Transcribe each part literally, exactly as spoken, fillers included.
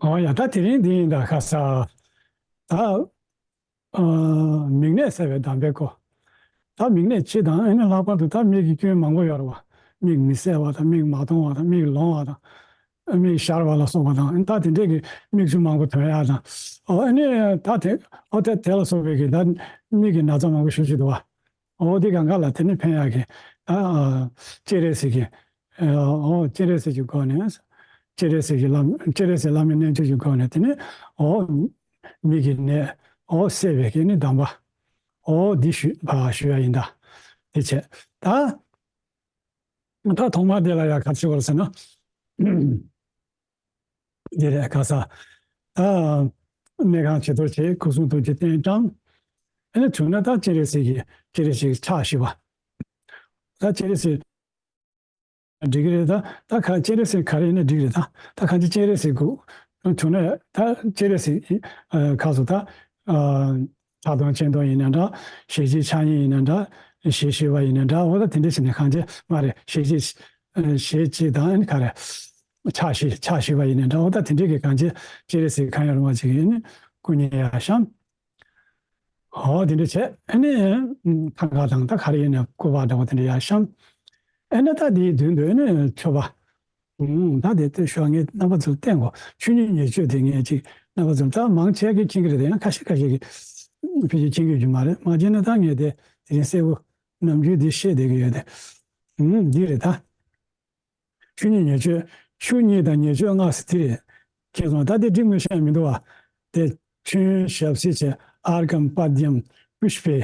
ཨོ་ཡ། ད་དེ་རིང་འདི་ཡིན་ད། ཁ་ས་ད་ཨ་མིག་ནད་སེལ་བའི་གདམས་པའི་སྐོར། ད་མིག་ནད་སྤྱི་དང་ཨ་ནི་ལྷག་པར་དུ་ད་མིག་གི་སྐྱོན་མང་པོ་ཡོད་རེད་བ། མིག་མི་གསལ་བ་དང་། མིག་མ་མཐོང་བ་དང་། མིག་ལོང་བ་དང་། མིག་ཞར་བ་ལ་སོགས་པ་དང་། ད་དེ་འདྲས་ཀྱི་མིག་ཆུ་མང་པོ་ཐོན་ཡ་དང་། ཨོ་ཨ་ནི་ད་དེ་ཨོ་དེ་དེ་ལ་སོགས་པའི་གི་ད་མིག་གི་ན་ཚ་མང་པོ་ཞེ་པོ་ཅིག་འདུག་བ། ཨོ་དེ་གང་ག་ལ་དེ་ནི་ཕན་ཡག་གི་ད་ཨ་སྤྱན་རས་གཟིགས་ཀྱི་ཨོ་སྤྱན་རས་གཟིགས་ཀྱི་སྒོ་ནས། སྤྱན་རས་གཟིགས་ཀྱི་བླ་སྤྱན་རས་གཟིགས་བླ་མའི་རྣལ་འབྱོར་གྱི་སྒོ་ནས་དེ་ནི་ཨོ་མིག་གི་ནད་ཨོ་སེལ་བའི་གི་ནི་གདམས་པ་ཨོ་འདི་ཞུ་བ་ཞུ་ཡ་ཡིན་ད། དེ་བྱས་ད་ད་ཐོག་མར་དེ་ལ་ཡ་ག་ཚོད་བར་ཟེར་ན། འདི་རེད། ཁ་ས། ཨ། སྨན་ཁང་ཇེ་མཐོར་བྱེད། སྐུ་གསུང་ཐུགས་ཀྱི་རྟེན་བཀྲམ། ཨ་ནི་བྱུང་ན་ད་སྤྱན་རས་གཟིགས་ཀྱི་སྤྱན་རས་གཟིགས་ཕྱག་བཞི་པ། ད་སྤྱན་རས་གཟིགས་འགྲིག་གི་རེད། ད་ད་ག་སྤྱན་རས་གཟིགས་ག་རེ་ཡིན་ན་འགྲིག་རེད། ད་ད་གང་ཅི་སྤྱན་རས་གཟིགས་དགོས། བྱུང་ན་ད་སྤྱན་རས་གཟིགས་ཨ་ཁ་སོ་ད་ཨ་ཕྱག་སྟོང་སྤྱན་སྟོང་ཡིན་ན་འདྲ། ཞལ་གཅིག་ཕྱག་གཉིས་ཡིན་ན་འདྲ། ཞལ་བཞི་པ་ཡིན་ན་འདྲ། འོ་ད་དེ་འདྲ་ཞིག་ནས་གང་ཅི་མ་རེད། ཞལ་གཅིག་ཨ་ཞལ་གཅིག་དང་ཨ་ནི་ག་རེ། ཕྱག་བཞི་ཕྱག་བཞི་པ་ཡིན་ན་འདྲ། འོ་ད་དེ་འདྲའི་གི་གང་ཅི་སྤྱན་རས་གཟིགས་གང་ཡང་རུང་བ་ཅིག་ཡིན་ན་སྐུ་མཉེ་ཡ་བཤམས། ཧོ་དེ་འདྲ་བྱས། ཨ་ནི་ཐང་ག་དང་ད་ག་རེ་ཡིན་ན་སྐུད་པ་འདྲ་བོ་དེ་འདྲ་ཡ་བཤམས། ཨ་ནི་ད་དེའི་མདུན་དུ་ཨ་ནི་མཆོད་པ། ཨུམ། ད་དེ་ལྟོས་ཤོག་ངས་རྣམ་པ་ཚོར་བསྟན་གོ། ཆོས་ཉིད་ཉེས་སྤྱོད་དེ་ངས་ཅིག་རྣམ་པ་ཚོར། ད་མང་ཆེ་གིས་མཁྱེན་གྱི་རེད། དེ་ཡང་ཁ་ཤས་ཁ་ཤས་ཀྱིས་ཕལ་ཆེར་མཁྱེན་གྱི་ཡོད་མ་རེད། མ་མཁྱེན་ན་ད་ངས་དེ་དེ་རིང་གསལ་པོ་ནམ་རྒྱུན་འདི་བཤད་བསྡད་ཀྱི་ཡོད་དེ། ཨུམ། འདི་རེད་ད། ཆོས་ཉིད་ཉེས་སྤྱོད། ཆོས་ཉིད་དང་ཉེས་སྤྱོད་ལྔ་ཟེར་དེ་རེད། མཁྱེན་སོང་། ད་དེ་འགྲིག་མི་ཤེས་མི་འདུག་བ། དེ་མཆོད་ཡོན་ཞབས་བསིལ་བྱས། ཨརྒྷཾ་པཱདྱཾ་པུཥྤེ་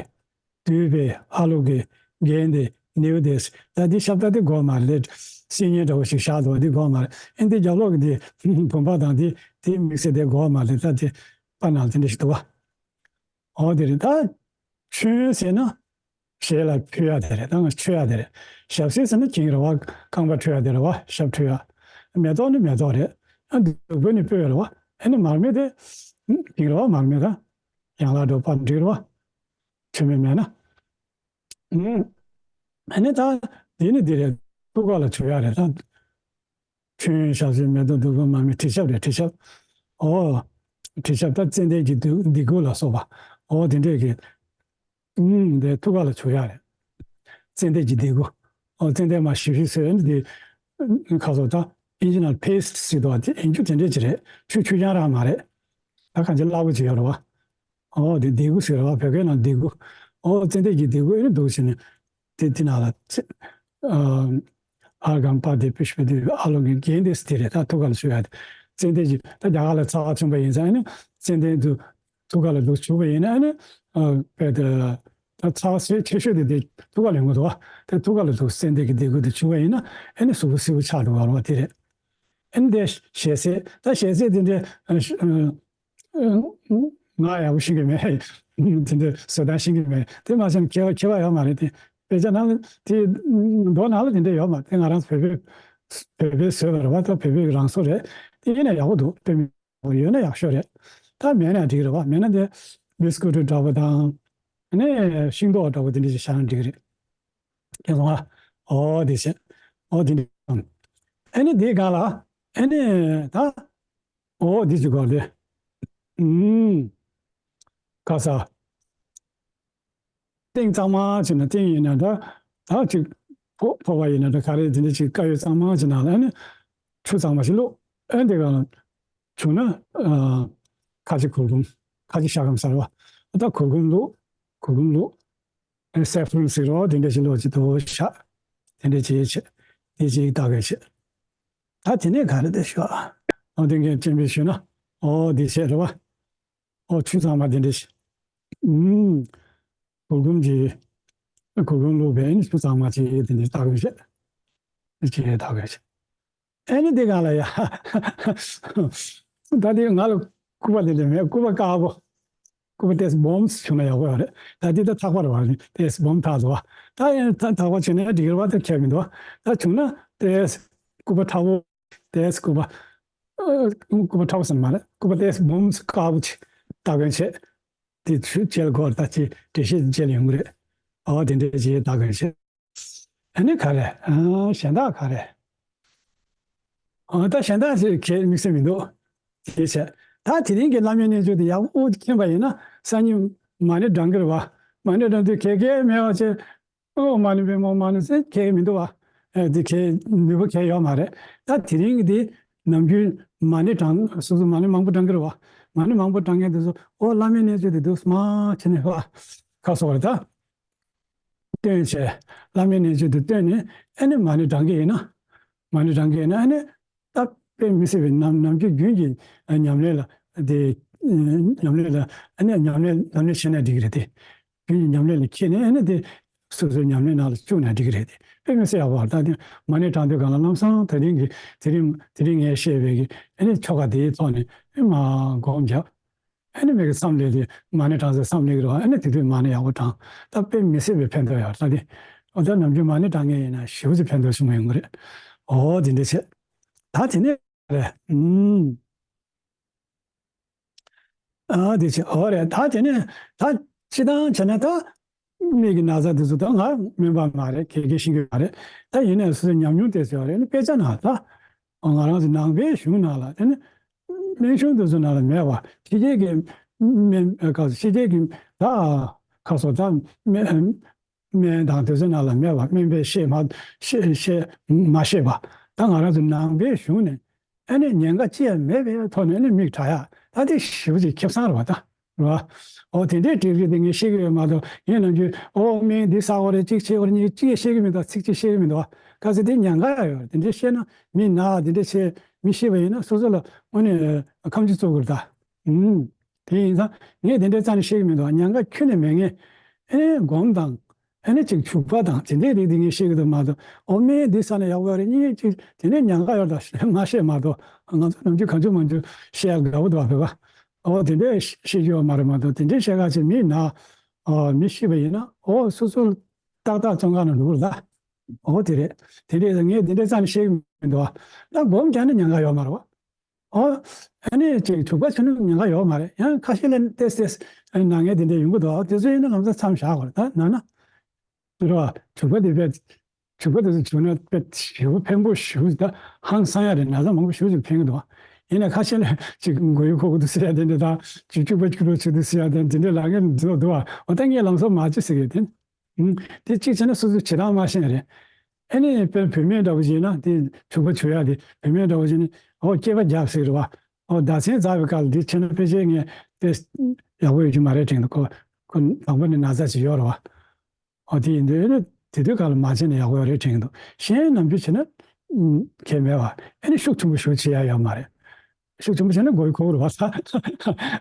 དཱུ་པེ་ཨཱ་ལོ་ཀེ་གནྡྷེ་ནཻ་ཝི་དྱ་སི། ད་འདི་ཞབས་ཏོག་དེ་དགོས་མ་རེད། བསིལ་སྙན་འདྲ་བོ་ཞིག་བཞག་འདུག་བ། འདི་དགོས་མ་རེད། ཨེ་འདི་རྒྱབ་ལོགས་ཀྱི་འདི་བུམ་པ་དང་འདི་དེ་དམིགས་བསལ་དེ་དགོས་མ་རེད། ད་དེ་པར་ནང་ལ་དེ་འདྲ་ཞིག་འདུག་བ། འོ་དེ་རེད། ད་མཆོད་ཡོན་ཟེར་ན་ཞལ་ལ་ཕུལ་ཡ་དེ་རེད། ད་ང་མཆོད་ཡ་དེ་རེད། ཞབས་བསིལ་ཟེར་ན་གིང་རེད་བ། རྐང་པ་འཁྲུ་ཡ་དེ་རེད་བ། ཞབས་འཁྲུ་ཡ། མེ་ཏོག་ནི་མེ་ཏོག་རེད། ཨ་བདུག་སྤོས་ནི་སྤོས་རེད་བ། ཨ་ནི་མར་མེ་དེ་གིང་རེད་བ། མར་མེ་ད་ཡན་ལག་འདྲ་པར་འགྲིག་རེད་བ། མཆོད་མེ་མེད་ན། ཨ་ནི་ད་འདི་ནི་འདི་རེད། ཐུགས་ཀ་ལ་བྱུག་ཡ་རེད་ད། མཆོད་ཡོན་ཞབས་བསིལ་མེ་ཏོག་བདུག་སྤོས་མར་མེ་དྲི་ཆབ་རེད། དྲི་ཆབ། ཨོ། དྲི་ཆབ་ད་ཙན་དན་གྱི་ལྡེ་ལྡེ་གུ་ལ་སོགས་པ། ཨོ་དེ་འདྲས་ཀྱི། ཨུམ། དེ་ཐུགས་ཀ་ལ་བྱུག་ཡ་རེད། ཙན་དན་གྱི་ལྡེ་གུ། ཨོ་ཙན་དན་མར་ཞིབ་ཞིབ་བཟོས་ནས་དེ། ཁ་སོ་ད་ཨིན་ཇི་ནང་པེ་སི་ཊི་ཟེར་འདུག་བ། དེ་ཡིན་རྒྱུ་དེ་འདྲས་ཅིག་རེད། ཆུ་ཆུ་རྐྱང་རང་མ་རེད། ད་གང་ཅི་སླ་པོ་ཅིག་ཡོད་རེད་བ། ཨོ་དེ་ལྡེ་གུ་ཟེར་བ། བོད་སྐད་ནང་ལྡེ་གུ། ཨོ་ཙན་དན་གྱི་ལྡེ་གུ་ཨེ་འདུག་ཟེར་ནས། དེ་དེ་ནང་ལ་ཙི། ཨ། ཨརྒྷཾ་པཱདྱཾ་པུཥྤེ་དཱུ་པེ་ཨཱ་ལོ་ཀེ་གནྡྷེ་ཟེར་དེ་རེད། ད་ཐུགས་ཀ་ལ་བྱུག་ཡ་དེ། ཙན་དན་གྱི་ད་རྒྱ་གར་ལ་ཚ་བ་མཚོན་པ་ཡིན་ཙང་ཨ་ནི་ཙན་དན་དུ་ཐུགས་ཀ་ལ་འདུག་བྱུག་པ་ཡིན་ན་ཨ་ནི། ཨ། དཔེ་དེ་ད་ཚ་བ་ཆེ་ཆེ་ཤོས་དེ་དེ་ཐུགས་ཀ་ལ་ཡོང་གི་འདུག་བ། དེ་ཐུགས་ཀ་ལ་འདུག་ཙན་དན་གྱི་ལྡེ་གུ་དེ་བྱུག་པ་ཡིན་ན་ཨ་ནི་གཟུགས་པོ་བསིལ་པོ་ཆགས་འགྲོ་བ་རེད་བ། དེ་རེད། ཨ་ནི་དེ་ཞལ་ཟས། ད་ཞལ་ཟས་དེ་འདྲའི། ཨ། ང་ཡག་པོ་ཤེས་ཀྱི་མེད། དེ་འདྲའི་བཟོ་སྟངས་ཤེས་ཀྱི་མེད། དེ་མ་ཚད་མཁས་པ་མཁས་པ་ཡོད་མ་རེད་དེ། དཔེ་ཆ་ནང་ལ་དེ་མདོ་ནང་ལ་དེ་འདྲ་ཡོད་མ་རེད། དེ་ང་རང་བོད་པའི་བོད་པའི་བཟོས་པ་རེད་བ། ད་བོད་པའི་རང་བཟོ་རེད། དེ་ཡིན་ན་ཡག་པོ་འདུག་དཔེ་མི་ཡག་པོ་ཡོད་ན་ཡག་ཤོས་རེད། ད་མེད་ན་འགྲིག་རེད་བ། མེད་ན་དེ་བི་སི་ཀུ་ཊི་འདྲ་པོ་དང་། ཨ་ནི་ཤིང་ཏོག་འདྲ་པོ་དེ་འདྲ་ཞིག་བཞག་ན་འགྲིག་རེད། མཁྱེན་སོང་ཨ། ཨོ་དེ་བྱས། ཨོ་དེ་འདྲ། ཨ་ནི་དེའི་སྒང་ལ་ཨ་ནི་ད། ཨོ་དེ་ཅིག་གོ་དེ། ཨུམ། ཁ་ས། སྟེང་གཙང་མ་བྱས་ན། སྟེང་ཡིན་ན་འདྲ། ད་ཅིག་ཕོ་ཕོ་བ་ཡིན་ན་འདྲ། ག་རེ་དེ་འདྲ་ཅིག་དཀར་ཡོལ་གཙང་མ་བྱས་ན་ལ་ཨ་ནི་ཆུ་གཙང་མ་ཞིག་བླུགས། ཨ་ནི་དེ་ག་ལ་བྱུང་ན། ཨ། ཁ་ཆེ་གུར་གུམ། ཁ་ཆེ་ཤ་སྐམ་ཟེར་བ། ད་གུར་གུམ་བླུགས། གུར་གུམ་བླུགས། ཨ་ནི་སེ་ཕ་རིན་ཟེར་རོ། དེ་འདྲ་ཞིག་བླུགས་ཅིག་དོ་ཤ། དེ་འདྲ་ཅིག་བྱས། དེ་ཅིག་ད་ག་བྱས། ད་དེ་ནས་ག་རེ་དེ་ཞུ་ཨ། ཨོ་དེ་འགན་ཅན་པས་ཞུས་ན། ཨོ་དེ་བྱས་རེད་བ། ཨོ་ཆུ་གཙང་མ་དེ་འདྲ་ཞིག་ཨུམ། གུར་གུམ་གྱི། གུར་གུམ་བླུགས་པའི་ཨ་ནི་ཆུ་གཙང་མ་ཅིག་དེ་འདྲ་ད་ག་བྱས། དེ་ཅིག་ད་ག་བྱས། ཨ་ནི་དེ་གང་ལ་ཡ། ད་དེ་ང་ལ་སྐུད་པ་དེ་འདྲ་མེད། སྐུད་པ་དཀར་པོ། སྐུད་པ་ཏོག་ཙམ་སྦོམ་བྱུང་ན་ཡག་པོ་ཡོད་རེད། ད་དེ་ད་ཐག་པ་རེད་བ། ཏོག་ཙམ་སྦོམ་ཐག་འདུག་བ། ད་ཡང་ད་ཐག་པ་བྱུང་ན་འགྲིག་རེད་བ། ད་ཁྱད་མི་འདུག་བ། ད་བྱུང་ན་ཏོག་ཙམ་སྐུད་པ་ཐག་པོ། ཏོག་ཙམ་སྐུད་པ། ཨ། སྐུད་པ་ཐག་པོ་ཟེར་མ་རེད། སྐུད་པ་ཏོག་ཙམ་སྦོམ་དཀར་པོ་ཅིག་ད་གོན་བྱས། དེ་ཚོའི་རྗེས་ལ་སྐོར་ད་ཅིག་འགྲེལ་བཤད་རྗེས་ལ་ཡོང་གི་རེད། ཨོ་དེ་འདྲ་ཅིག་ད་གོན་བྱས། ཨ་ནི་ག་རེ། ཨ། གཞན་དག་ག་རེ། ཨ། ད་གཞན་དག་ཅིག་གལ་དམིགས་བསལ་མི་འདུག་དེ་བྱས། ད་དེ་རིང་གི་བླ་མའི་རྣལ་འབྱོར་དེ་ཡག་པོ་མཁྱེན་པ་ཡིན་ན་སང་ཉིན་མ་ཎི་བགྲང་གི་རེད་བ། མ་ཎི་བགྲང་དུས་གལ་གལ་མེད་པ་བྱས། ཨོཾ་མ་ཎི་པདྨེ་མ་ཎི་ཟེར་གལ་མི་འདུག་བ། ཨེ་དེ་གལ་ནུས་པ་གལ་ཡོད་མ་རེད། ད་དེ་རིང་གི་དེ་ནམ་རྒྱུན་མ་ཎི་བགྲང་སོ་སོ་མ་ཎི་མང་པོ་བགྲང་གི་རེད་བ། མ་ཎི་མང་པོ་བགྲང་མཁན་དེ་ཚོ་ཨོ་བླ་མའི་རྣལ་འབྱོར་དེ་འདུག་སྨ་བྱས་ནས་བ། ཁ་སོགས་རེད་ད། བཏོན་བྱས། བླ་མའི་རྣལ་འབྱོར་དེ་བཏོན་ནས་ཨ་ནི་མ་ཎི་བགྲང་གི་ཡིན་ན། མ་ཎི་བགྲང་གི་ཡིན་ན་ཨ་ནི། ད་དཔེ་མི་སྲིད་པའི་ནམ་ནམ་རྒྱུན་རྒྱུན་གྱི་ཉམས་ལེན་ལ་དེ། ཉམས་ལེན་ལ་ཨ་ནི་ཉམས་ལེན་ཉམས་ལེན་བྱས་ན་འགྲིག་གི་རེད་དེ། རྒྱུན་གྱི་ཉམས་ལེན་ལ་འཁྱེར་ནས་ཨ་ནི་དེ། སོ་སོའི་ཉམས་ལེན་ནང་ལ་བཅུག་ན་འགྲིག་གི་རེད་དེ། དཔེ་མི་སྲིད་ཡག་པོ་རེད། ད་དེ་མ་ཎི་བགྲང་དུས་སྒང་ལ་ལམ་སང་དེ་རིང་གི་དེ་རིང་དེ་རིང་ངས་བཤད་པའི་གི་ཨ་ནི་ཆོ་ག་དེའི་ཐོག་ནས་ཨ་མ་སྒོམ་རྒྱབ། ཨ་ནི་མི་གི་བསམ་ལས་དེ་མ་ཎི་བགྲང་ཚེ་བསམ་ལས་ཀྱི་རེད་བ། ཨ་ནི་དེ་དུས་མ་ཎི་ཡག་པོ་བགྲང་། ད་དཔེ་མི་སྲིད་པའི་ཕན་ཐོགས་ཡོད་རེད་ད་དེ། འོ་ད་ནམ་རྒྱུན་མ་ཎི་བགྲང་མཁན་ཡིན་ན་ཞེ་པོ་ཅིག་ཕན་ཐོགས་ཆེན་པོ་ཡོང་གི་རེད། འོ་དེ་འདྲ་བྱས། ད་དེ་ནས་རེད། ཨུམ། ཨ་དེ་བྱས། འོ་རེད། ད་དེ་ནས་ད་སྤྱི་བཏང་བྱས་ན་ད། མིག་གི་ན་ཚ་དེ་ཚོ་ད་ང་སྨན་པ་མ་རེད། ག་གེ་ཤེས་ཀྱི་མ་རེད། ད་ཡིན་ནའི་སོ་སོའི་ཉམས་མྱོང་དེ་ཚོ་ཡོད་རེད། ཨ་ནི་དཔེ་ཆ་ནང་ད་ང་རང་ཚོ་ནང་པའི་གཞུང་ནང་ལ་དེ་ནི་སྨན་གཞུང་དེ་ཚོ་ནང་ལ་མེད་པ། ཕྱི་རྒྱལ་གྱི་སྨན་ཨ་ག་ཕྱི་རྒྱལ་གྱི་ད་ཁ་སོ་ད་སྨན་སྨན་དང་དེ་ཚོ་ནང་ལ་མེད་པ། སྨན་པས་བཤད་མ་བཤད་བཤད་མ་བཤད་པ། ད་ང་རང་ཚོ་ནང་པའི་གཞུང་ནས། ཨ་ནི་ཉེན་ཁ་ཅི་ཡང་མེད་པའི་ཐོག་ནས་ཨ་ནི་མིག་དྲག་ཡག་ད་དེ་ཞེ་པོ་ཅིག་ཁེ་བཟང་རེད་བ་ད། རེད་བ། འོ་དེ་འདྲའི་སྒྲིག་རིགས་དེ་ངས་ཤེས་ཀྱི་ཡོད་མ་གཏོགས། ངས་ནམ་རྒྱུན་ཨོ་སྨན་འདི་ཟ་དགོས་རེད། གཅིག་བྱེད་དགོས་རེད། གཉིས་གཅིག་ཡང་བཤད་ཀྱི་མི་འདུག་ཁ་ཚིག་གཅིག་བཤད་ཀྱི་མི་འདུག་ཁ་ཚིག་དེ་ཉེན་ཁ་ཡང་ཡོད་རེད། དེ་འདྲའི་བཤད་ན་མི་ན་དེ་འདྲ་བྱས་མི་ཤི་བ་ཡིན་ན་སོ་སོ་ལ་དངོས་གནས་ཁམས་ཅིག་བཙུགས་དགོས་རེད་ད། ཨུམ། དེ་ཡིན་ཙང་ངས་དེ་འདྲའི་རྩ་ནས་བཤད་ཀྱི་མི་འདུག་ཉེན་ཁ་ཁྱོན་ནས་མེད་མཁན། ཨེ་སྒོམ་དང་། ཨ་ནི་ཅིག་བྱུག་པ་དང་དེ་འདྲའི་རིགས་དེ་ངས་བཤད་ཀྱི་འདུག་མ་གཏོགས། ཨོ་སྨན་འདི་ཟ་ན་ཡག་པོ་ཡོད་རེད། གཉིས་ཅིག་དེ་ནས་ཉེན་ཁ་ཡོད་ད་མ་བཤད་མ་གཏོགས། ང་ཚོ་ནམ་རྒྱུན་གང་བྱུང་མང་བྱུང་བཤད་ཡག་དགའ་པོ་འདུག་བ། བོད་པ། ཨོ་དེ་འདྲའི་བཤད་རྒྱུ་ཡོད་མ་རེད་མ་གཏོགས། དེ་འདྲའི་བཤད་ཁ་ཅིག་མི་ན། ཨོ་མི་ཤི་བ་ཡིན་ན་ཨོ་སོ་སོ་ཏག་ཏག་བཙོན་ཁང་ནང་འགྲོ་གི་རེད་ད། ཨོ་དེ་རེད། དེ་འདྲའི་ངས་དེ་འདྲའི་རྩ་ནས་བཤད་ཀྱི་མི་འདུག་བ། ད་སྒོམ་རྒྱག་ན་ཉེན་ཁ་ཡོད་མ་རེད་བ། ཨོ། ཨ་ནི་ཅིག་བྱུག་པ་བྱུག་ན་ཉེན་ཁ་ཡོད་མ་རེད། ཡང་ཁ་ཤས་ལ་ཏེས་ཏེས་ཨ་ནི་ན་མཁན་དེ་འདྲ་ཡོང་གི་འདུག་ཨོ་དེ་ཚོ་ཡིན་ན་ལམ་སང་མཚམས་བཞག་དགོས་རེད་ད་ན་ན། དེ་རེད་བ། བྱུག་པ་དེ་དཔེ། བྱུག་པ་དེ་ཚོ་བྱུག་ན་དཔེ་ཞེ་པོ་ཕན་པོ་ཞེ་པོ་ད་ཧང་སང་ཡ་རེད། ན་ཚ་མང་པོ་ཞེ་པོ་ཅིག་ཕན་གི་འདུག་ཨ་ཡིན་ན་ཁ་ཤས་ལ་ཅིག་མགོ་ཡུ་འཁོར་གི་འདུག་ཟེར་ཡ་དེ་འདྲ་དང་། ཅིག་བྱུག་པ་བྱུག་རོགས་བྱེད་འདུག་ཟེར་ཡ་དེ་འདྲ་ལབ་མཁན་འདུག་འདུག་ཨ། འོ་ད་ངས་ལམ་སང་མ་བྱེད་ཟེར་གི་དེ། ཨུམ། དེ་གཅིག་བྱས་ན་སོ་སོའི་བྱེད་སྟངས་མ་ཤེས་ན་རེད། ཨ་ནི་དཔེར་བུད་མེད་འདྲ་བོ་བྱས་ན་དེ་བྱུག་པ་བྱུག་ཡག་དེ་བུད་མེད་འདྲ་བོ་བྱས་ན་ཨོ་སྐྱེས་པ་བརྒྱབ་ཟེར་རེད་བ། ཨོ་ཟླ་མཚན་འཛག་པའི་སྐབས་ལ་དེ་བྱས་ན་ཕལ་ཆེར་ངས་དེ་ཡག་པོ་ཡོད་ཀྱི་མ་རེད་དྲན་འདུག་ཁོ་ཁོ་ནང་པ་ནས་ན་ཚ་ཅིག་ཡོད་རེད་བ། ཨོ་དེ་ཡིན་དུས་ཨ་ནི་དེ་དུས་སྐབས་ལ་མ་བྱས་ན་ཡག་པོ་ཡོད་རེད་དྲན་འདུག་གཞན་ནམ་རྒྱུན་བྱས་ན་ཨུམ་གལ་མེད་བ། ཨ་ནི་ཤུགས་ཆེན་པོ་ཞེ་པོ་བྱེད་ཡག་ཡོད་མ་རེད། ཤུགས་ཆེན་པོ་བྱས་ན་མགོ་ཡུ་འཁོར་གི་རེད་བ།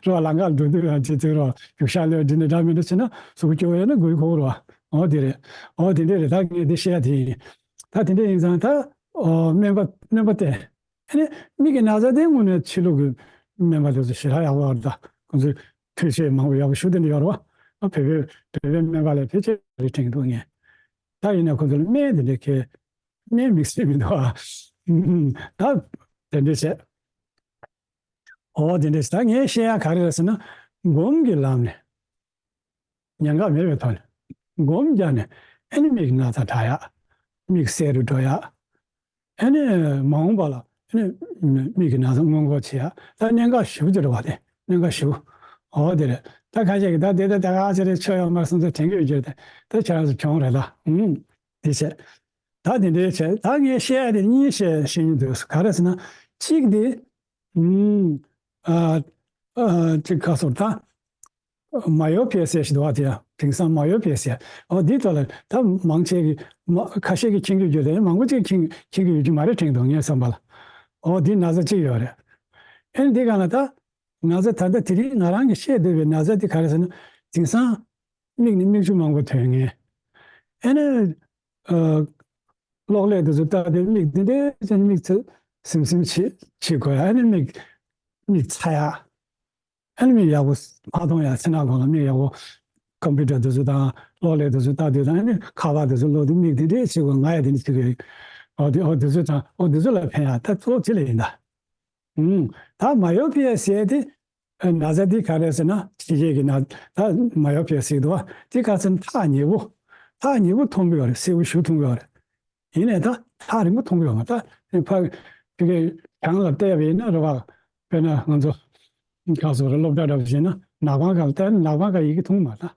རེད་བ། ལམ་ཁ་ལ་འགྲོ་དུས་རང་བྱེད་དུས་རོ་རྒྱུག་ཤར་ལོས་འདི་འདྲ་འདྲ་མི་འདྲ་བྱས་ན་གཟུགས་པོ་སྐྱོ་བོ་ཡོད་ན་མགོ་ཡུ་འཁོར་གི་རེད་བ། འོ་དེ་རེད། འོ་དེ་འདྲ་རེད། ད་ངས་འདི་བཤད་ཡ་དེ་ཡིན། ད་དེ་འདྲ་ཡིན་ཙང་ད་ཨོ་སྨན་པ་སྨན་པ་བསྟེན། ཨ་ནི་མིག་གི་ན་ཚ་དེ་དངོས་གནས་ཕྱི་ལུགས་ཀྱི་སྨན་པ་དེ་ཚོ་ཞེ་དྲག་ཡག་པོ་ཡོད་རེད་ད། ཁོང་ཚོས་ཐུགས་རྗེ་མང་པོ་ཡག་པོ་ཞུ་དེ་འདྲ་ཡོད་རེད་བ། ཨ་བོད་པའི་བོད་པའི་སྨན་པ་ལས་ཕལ་ཆེར་རེད་དྲན་གྱི་འདུག་ངས། ད་ཡིན་ན་ཁོང་ཚོ་ལ་སྨན་དེ་འདྲ་གས་སྨན་དམིགས་བསལ་མི་འདུག་ཨ། ད་དེ་འདྲ་བྱས། ཨོ་དེ་འདྲ་བྱས། ད་ངས་བཤད་ཡ་ག་རེ་རེད་ཟེར་ན། སྒོམ་གྱི་ལམ་ནས་ཉེན་ཁ་མེད་པའི་ཐོག་ནས་སྒོམ་རྒྱག་ནས་ཨ་ནི་མིག་ན་ཚ་དྲག་ཡ། མིག་གསལ་རུ་འགྲོ་ཡ། ཨ་ནི་མ་འོངས་པ་ལ་ཨ་ནི་མིག་གི་ན་ཚ་སྔོན་འགོག་བྱེད་ཡ། ད་གནད་འགག་ཞེ་པོ་ཅིག་རེད་བ། དེ་གནད་འགག་ཞེ་པོ། ཨོ་དེ་རེད། ད་ཁ་ཤས་ཀྱིས་ད་དེ་ད་ད་ག་ཚོད་རེད་ཆོ་ཡོད་མ་རེད་བསམ་ཚུལ་དྲན་གྱི་ཡོད་ཀྱི་རེད་དེ། ད་ཁྱེད་རང་ཚོ་གྱོང་རེད་ད། ཨུམ། དེ་བྱས། ད་དེ་འདྲའི་བྱས། ད་ངས་བཤད་ཡ་དེ་གཉིས་བཤད་བཤད་མྱོང་འདུག་ག་རེ་ཟེར་ན། གཅིག་དེ། ཨུམ། ཨ། ཨ། གཅིག་ཁ་སོར་ད། མ་ཡོ་པི་ཡ་ཟེར་ཞིག་འདུག་བ། དེ་ཡང་དེང་སང་མ་ཡོ་པི་ཡ་ཟེར། ཨོ་འདིའི་ཐོག་ལ་ད་མང་ཆེ་གི་མ་ཁ་ཤས་ཀྱིས་མཁྱེན་གྱི་ཡོད་རེད། མང་པོ་ཅིག་མཁྱེན་མཁྱེན་གྱི་ཡོད་ཀྱི་མ་རེད་དྲན་འདུག་ངའི་བསམ་པ་ལ། ཨོ་འདི་ན་ཚ་གཅིག་ཡོད་རེད། ཨེ་འདི་ག་ལ་ད། ན་ཚ་ད་ལྟ་དེ་རིང་ང་རང་གིས་བཤད་འདོད་པའི་ན་ཚ་འདི་ག་རེ་ཟེར་ན། དེང་སང་མིག་ནས་མིག་ཆུ་མང་པོ་ཐོན་ངེས། ཨེ་ནས། ཨ། གློག་ཀླད་དེ་ཚོ་ལྟ་དུས་མིག་འདི་འདྲའི་ཅན་མིག་ཚེ་ཟིམ་ཟིམ་བྱེད་བྱེད་དགོས་ཡ། ཨེ་ནས་མིག་མིག་ཚ་ཡ། ཨ་ནི་མིག་ཡག་པོ་མ་མཐོང་ཡ། ཚེ་ན་གང་ལ་མིག་ཡག་པོ་ཀམ་པུ་ཊར་དེ་ཚོ་དང་གློག་ཀླད་དེ་ཚོ་ལྟ་དུས་དང་། ཨ་ནི་ཁ་པར་དེ་ཚོ་ཀློག་དུས་མིག་དེ་འདྲས་བྱེད་དགོས། ང་ཡ་དེ་འདྲས་བྱེད་དགོས། ཨོ་དེ་ཨོ་དེ་ཚོ་དང་ཨོ་དེ་ཚོ་ལ་ཕན་ཡ་ད་གཙོ་བོ་དེ་ལ་ཡིན་ད། ཨུམ། ད་མ་ཡོ་པི་ཡ་ཟེར་དེ་ན་ཚ་དེ་ག་རེ་ཟེར་ན། ཕྱི་རྒྱལ་གྱི་ན་ད་མ་ཡོ་པི་ཡ་ཟེར་འདུག་བ། དེ་ག་ཚོད་ཐག་ཉེ་པོ། ཐག་ཉེ་པོ་མཐོང་གི་ཡོད་རེད། སེར་པོ་ཞེ་པོ་མཐོང་གི་ཡོད་རེད། ཡིན་ནའི་ད་ཐག་རིང་པོ་མཐོང་གི་ཡོད་མ་རེད། ད་ཕ་ཕ་གི་གྱང་ལ་བལྟས་པ་ཡིན་ན་རེད་བ། དཔེར་ན་ང་ཚོ་ག་སོ་རེ་སློབ་གྲྭ་འདྲ་བ་བྱས་ན་ནག་པང་ག་ལ་བལྟས་ན་ནག་པང་ག་ཡི་གེ་མཐོང་མ་ད།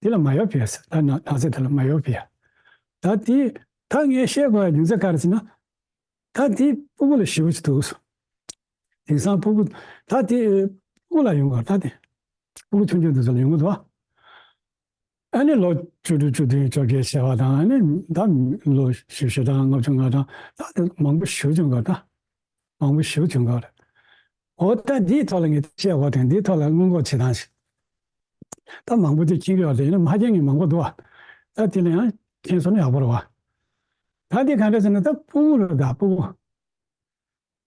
དེ་ལ་མ་ཡོ་པི་ཡ་ཟེར། ད་ན་ན་ཚེ་དེ་ལ་མ་ཡོ་པི་ཡ། ད་དེ་ད་ངས་བཤད་དགོས་ཡ་རྒྱུ་མཚན་ག་རེ་ཟེར་ན། ད་དེ་སྤུ་གུ་ལ་ཞེ་པོ་ཅིག་འདུག་སོ། དེང་སང་སྤུ་གུ་ད་དེ་སྤུ་གུ་ལ་ཡོང་གི་ད་དེ་སྤུ་གུ་ཆུང་ཆུང་དེ་ཚོ་ལ་ཡོང་གི་འདུག་ཨ། ཨ་ནི་ལོ་བཅུ་དྲུག་བཅུ་བདུན་བཅོ་བརྒྱད་བྱས་པ་དང་ཨ་ནི་ད་ལོ་བཞི་བཅུ་དང་ལྔ་བཅུ་ང་དང་ད་དེ་མང་པོ་ཞེ་པོ་བྱུང་གི་ད། མང་པོ་ཞེ་པོ་བྱུང་གི་རེད། འོ་ད་འདིའི་ཐོག་ལ་ངས་བཤད་དགོས་དང་འདིའི་ཐོག་ལ་སྔོན་འགོག་བྱེད་སྟངས་ཤིག་ད་མང་པོ་དེ་མཁྱེན་གྱི་ཡོད་དེ་ཡིན་ན་མ་མཁྱེན་མཁན་མང་པོ་འདུག་བ། ད་དེ་ལ་ཡང་མཁྱེན་སོང་ན་ཡག་པོ་རེད་བ། ད་དེ་ག་འདྲ་ཟེར་ན་ད་སྤུ་གུ་རེད་ད་སྤུ་གུ།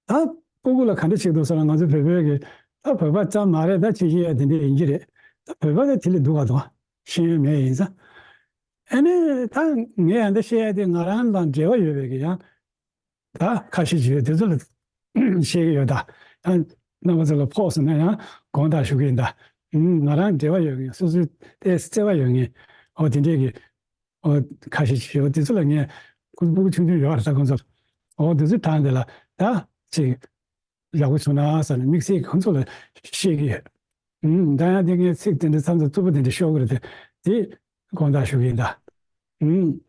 ད་སྤུ་གུ་ལ་ག་འདྲ་བྱེད་འདུག་ཟེར་ན་ང་ཚོ་བོད་པའི་གི་ད་བོད་པ་ཙམ་མ་རེད་ད་ཕྱི་རྒྱལ་ཡ་དེ་འདྲ་ཡིན་གྱི་རེད། ད་བོད་པ་ད་དེ་ལས་སྡུག་ག་འདུག་བ། ཤེས་ཡོན་མེད་ཡིན་ཙང་། ཨ་ནི་ད་ངས་ཡང་འདི་བཤད་ཡ་དེ་ང་རང་དང་འབྲེལ་བ་ཡོད་པའི་གི་ཡང་། ད་ཁ་ཤས་ཅིག་ཡོད་དེ་ཚོ་ལ་བཤད་ཀྱི་ཡོད་ད། ཡང་རྣམ་པ་ཚོ་ལ་ཕོག་སོང་ན་ཡང་དགོངས་དག་ཞུ་གི་ཡིན་ད། ང་རང་འབྲེལ་བ་ཡོད་མཁན་སོ་སོའི་ཏོག་ཙམ་བརྩེ་བ་ཡོད་མཁན་འོ་དེ་འདྲས་ཀྱི་འོ་ཁ་ཤས་ཅིག་ཡོད་དེ་ཚོ་ལ་ངས་ཁོ་ཚོ་སྤུ་གུ་ཆུང་ཆུང་ཡོད་རེད་ད་ཁོ་ཚོ་ལ་འོ་དེ་ཚོའི་གྲས་དེ་ལ་ད་ཅིག་ཡག་པོ་བྱུང་ན་ཟེར་ནས་དམིགས་བསལ་གྱི་ཁོ་ཚོ་ལ་བཤད་ཀྱི་ཡོད། ཨུམ། ད་ཡང་དེ་ངས་ཚིག་དེ་འདྲ་མཚམས་མཚམས་རྩུབ་པོ་དེ་འདྲ་ཤོར་གི་རེད་དེ་དེ་དགོངས་དག་ཞུ་གི་ཡིན་ད། ཨུམ།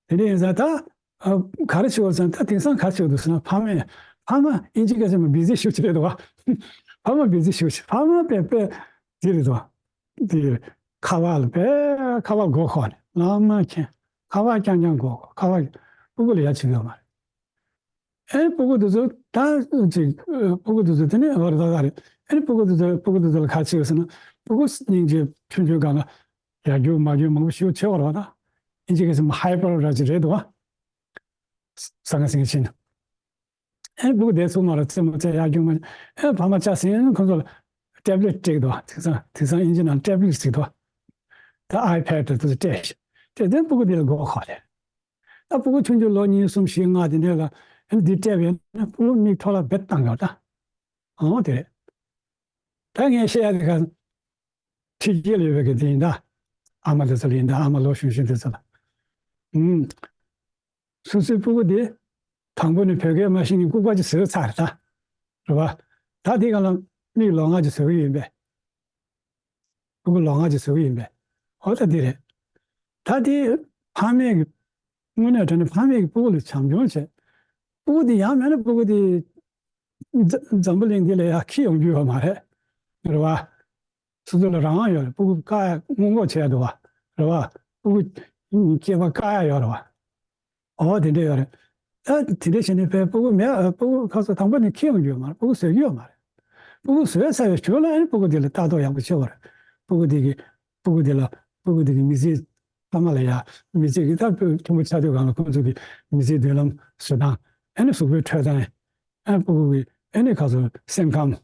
དེ་འདྲ་ཡིན་ཙང་ད་ཨ་ག་རེ་བྱེད་དགོས་ཟེར་ན་ད་དེང་སང་ག་རེ་བྱེད་དགོས་འདུག་ཟེར་ན་ཕ་མས་ཕ་མ་ཨིན་ཇི་སྐད་ཆ་མ་བི་ཟི་ཞེ་པོ་ཅིག་རེད་འདུག་བ། ཕ་མ་བི་ཟི་ཞེ་པོ་ཅིག་ཕ་མ་དཔེ་དཔེ་དེ་རེད་འདུག་བ། དེ་ཁ་པར་ལ་དཔེ་ཁ་པར་མགོ་འཁོར་ནས་ལམ་མ་ཁྱེར་ཁ་པར་རྐྱང་རྐྱང་མགོ་འཁོར་ཁ་པར་སྤུ་གུ་ལ་ཡ་བྱེད་ཀྱི་ཡོད་མ་རེད། ཨེ་སྤུ་གུ་དེ་ཚོ་ད་ཅིག་སྤུ་གུ་དེ་ཚོ་དེ་ནས་བར་ད་ག་རེད། ཨེ་སྤུ་གུ་དེ་ཚོ་སྤུ་གུ་དེ་ཚོ་ལ་ག་རེ་བྱེད་ཟེར་ན་སྤུ་གུ་སྙིང་རྗེ་ཆུང་ཆུང་སྒང་ལ་ཡར་རྒྱུག་མར་རྒྱུག་མང་པོ་ཞེ་པོ་བྱེད་པ་རེད་བ་ད། ཨིན་ཇི་སྐད་ཟེར་ན་ཧའི་པར་ར་ཅིག་རེད་འདུག་བ། ཟང་ངེ་ཟིང་ངེ་ཕྱིན། ཨེ་སྤུ་གུ་དེ་ཚོ་མ་ར་རྩེད་མོ་རྩེ་ཡར་རྒྱུག་མར་རྒྱུག་ཨེ་ཕ་མ་ལྕགས་ཟིན་ཁོ་ཚོ་ལ་ཊེབ་ལེཊ་སྤྲད་འདུག་བ། དེང་སང་དེང་སང་ཨིན་ཇི་ནང་ཊེབ་ལེཊ་ཟེར་འདུག་བ། ད་ཨའི་པེཌ་དེ་ཚོ་སྤྲད་ཤག་སྤྲད་དེ་སྤུ་གུ་དེ་ལ་མགོ་འཁོར་རེད། ད་སྤུ་གུ་ཆུང་ཆུང་ལོ་གཉིས་གསུམ་བཞི་ལྔ་དེ་འདྲ་ལ་ཨ་ནི་འདི་སྤྲད་པས་ན་སྤུ་གུ་མིག་ཐོག་ལ་རྦད་བཏང་ཡོད་ད། འོ་དེ་རེད། ད་ངས་བཤད་ཡ་དེ་ག་ཕྱི་རྒྱལ་ལ་ཡོད་པའི་གི་དེ་ཡིན་ད། ཨ་མ་དེ་ཚོ་ལ་ཡིན་ད་ཨ་མ་ལོ་གཞོན་གཞོན་དེ་ཚོ་ལ། ཨུམ། སོ་སོའི་སྤུ་གུ་དེ་དང་པོ་ནས་བོད་སྐད་མ་ཤེས་ནས་ལྐུགས་པ་ཅིག་བཟོས་ཚར་རེད་ད། རེད་བ། ད་དེ་ག་ལ་མིག་ལོག་སྔགས་ཅིག་བཟོ་གི་ཡིན་པས། སྤུ་གུ་ལོག་སྔགས་ཅིག་བཟོ་གི་ཡིན་པས། འོ་ད་འདི་རེད། ད་དེ་ཕ་མས་ཀྱི་དངོས་གནས་དྲང་གནས་ཕ་མས་ཀྱི་སྤུ་གུ་ལ་བྱམས་སྐྱོང་བྱེད། སྤུ་གུ་དེ་ཡང་མེད་ན་སྤུ་གུ་དེ་འཛམ་འཛམ་བུ་གླིང་འདི་ལ་ཡང་འཁྱེར་ཡོང་རྒྱུ་ཡོད་མ་རེད། རེད་བ། སོ་སོ་ལ་རང་དབང་ཡོད་རེད། སྤུ་གུ་བཀག་ཡ་སྔོན་འགོག་བྱེད་ཡ་འདུག་བ། རེད་བ། སྤུ་གུ་སྐྱེས་པ་བཀག་ཡ་ཡོད་རེད་བ། འོ་དེ་འདྲ་ཡོད་རེད། ད་དེ་འདྲ་བྱས་ནས་དཔེ་སྤུ་གུ་མེད་ཨ་སྤུ་གུ་ཁ་སོ་དང་པོ་ནས་འཁྱེར་ཡོང་རྒྱུ་ཡོད་མ་རེད། སྤུ་གུ་བཟོས་རྒྱུ་ཡོད་མ་རེད། སྤུ་གུ་བཟོས་ཚར་བའི་ཞོར་ལ་ཨ་ནི་སྤུ་གུ་དེ་ལ་ལྟ་རྟོག་ཡག་པོ་བྱེད་དགོས་རེད། སྤུ་གུ་དེ་གི་སྤུ་གུ་དེ་ལ་སྤུ་གུ་དེ་གི་མི་ཚེ་ཕ་མ་ལ་ཡ་མི་ཚེ་གི་ད་ཁྱོད་ཆུང་པོ་ཆགས་དུས་སྒང་ལ་ཁོང་ཚོ་གི་མི་ཚེའི་མདུན་ལམ་བཟོ་སྟངས་ཨ་ནི་གཟུགས་པོའི་འཕྲོད་བསྟེན། ཨ་སྤུ་གུ་གི་ཨ་ནི་ཁ་སོ་སེམས་ཁམས།